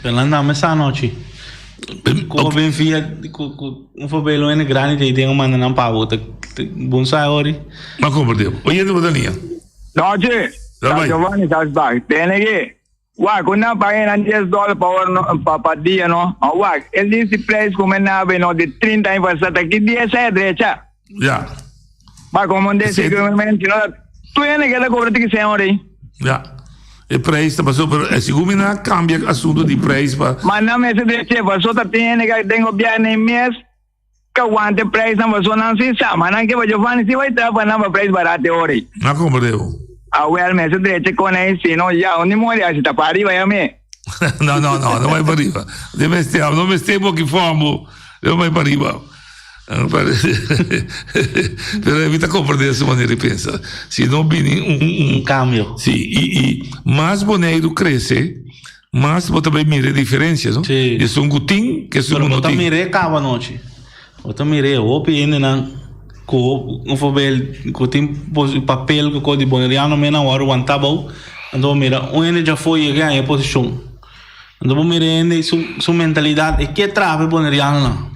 Pero nan dame sa anochi. Ku bo bin fia ku ku un fobelo ene grandi te den manda nan pa bo ta bon sa ori. Ma komprende bo. Oyente bo ta nia. Nochi. Ta Giovanni Salzbach. Tene ke. Wak, un nan paga nan 10 dólar pa ora no, pa, pa dia no. Ma wak, e list di prijs ku men nabe no di 30 aña pasá ta ki dia sa e drecha. Ja. Ma komo un desi ku men si no ta tu hende ke ta kobra tiki sen ori. Ja. E prijs ta paso pero e segun mi nan a cambia asunto di prijs pa. Ma nan mester drecha paso ta tin hende ke den gobièrnu e mes ke wanta e prijsnan paso nan si sa ma nan ke pa Giovanni si bai traha pa nan pa prijs barato e ori. Na komprende bo. Awel mester drecha kon ei si no ya un di mori asi ta pa ariba ya me. No no no no bai pa riba. De mester no mester bo ki fòmbo no bai pa riba. Pero mi ta comprende su manera di pensa. Si no bini un, un cambio. Si, y, y mas Boneiru crece, mas bo ta bay mira e diferencia, no? Si. Esun cu tin, cu esun cu no tin. Pero bo ta mira e caba anochi. Bo ta mira e hopi hendenan cu un voorbeeld cu tin papel cu cos di Boneriano men a wòrdu wanta bou. Anto bo mira un hende djafó yega haña e posicion. Anto bo mira e hende su su mentalidad e ke traha pa e Bonerianonan.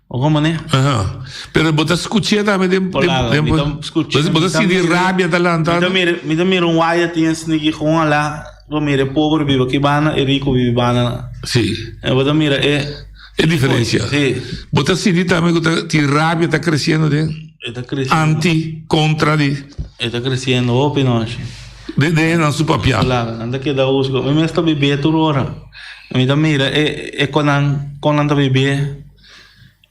O como ne? Aha. Pero bo ta scuch'é tambe den Hola, den mi ta scuch'é. Bo ta sinti rabia ta lanta. Mi ta mira, mi ta mira un waya tin esniki con ala, bo mira e pober biba aki banda, e rico biba banda. Sí. E bo ta mira e E diferencia. Sí. Bo ta sinti tambe cu ta tin rabia ta creciendo den E ta creciendo. Anti, contra di. E ta creciendo hopi nochi. Den den nan su papia. Hola, nan ta keda husgo. Mi mes ta bibé tur ora. Mi ta mira e e con nan con nan ta bibé.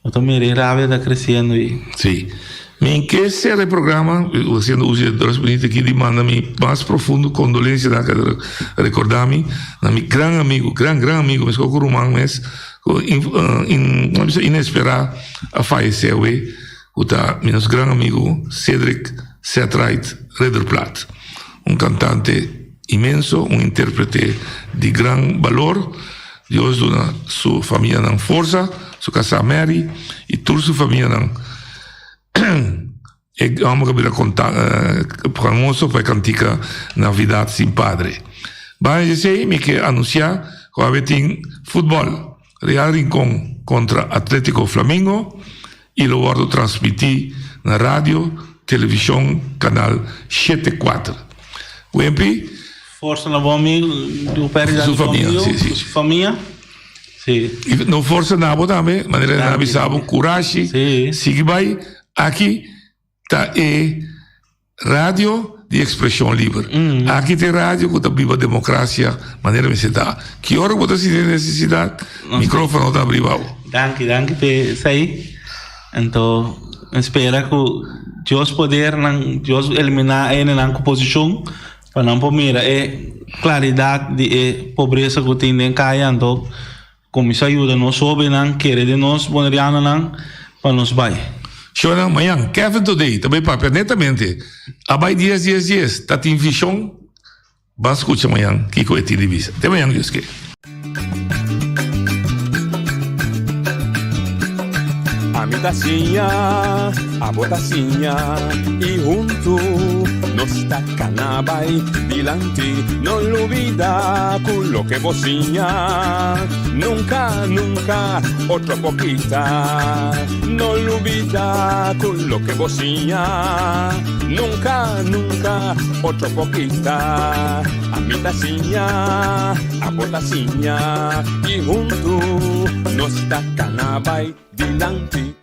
Bo ta mira e rabia ta creciendo y. Sí. Mi ke cera e programa haciendo uso di e dos minuto aki di manda mi mas profundo condolencia na recorda mi na mi gran amigo, gran gran amigo, mescos cu ruman mes, cu inespera a fayece awe, cu ta mi nos gran amigo Cedric Setright Ridderplaat, un cantante inmenso, un interprete di gran balor. Dios duna su famianan forsa, su kasá Mary i tur su famianan. E hòmber ku a bira famoso pa e kantika Navidad sin Padre. Banda di esei mi ke anunsiá ku awe tin futbòl, Real Rincon kontra Atletico Flamingo i lo wòrdu transmití na radio, televishon kanal 74. Wempi. Forsa na bo amigo, di bo pèrdida Su di bo famia, amigo, si, si. su famia. Si. I no forsa na bo tambe, manera nan a bisa bo, kurashi, sigui bai. Aki ta e radio di ekspreshon liber. Aki ta e radio ku ta biba demokrasia manera mester ta. Ki ora ku bo ta sinti e nesesidat, mikrofono ta abri pa bo. Danki, danki p'e esei. Anto mi spera ku Dios poder nan, Dios eliminá e hendenan ku posishon pa nan por mira e klaridat di e pobresa ku tin den kaya. Anto kuminsá yuda nos hóbennan kere den nos bonerianonan pa nos bai. Shownan mañan, Kevin Today ta bai papia netamente. A bai dies dies dies, ta tin vishon. Ban skucha mañan kiko e tin di bisa. Te mañan Dios ke. Ami ta siña, abo ta siña y huntu nos ta cana bay dilanti. No lubida cu loke bo siña nunca, nunca otro por kita. No lubida cu loke bo siña nunca, nunca otro por kita. Ami ta siña, abo ta siña y huntu nos ta cana bay dilanti.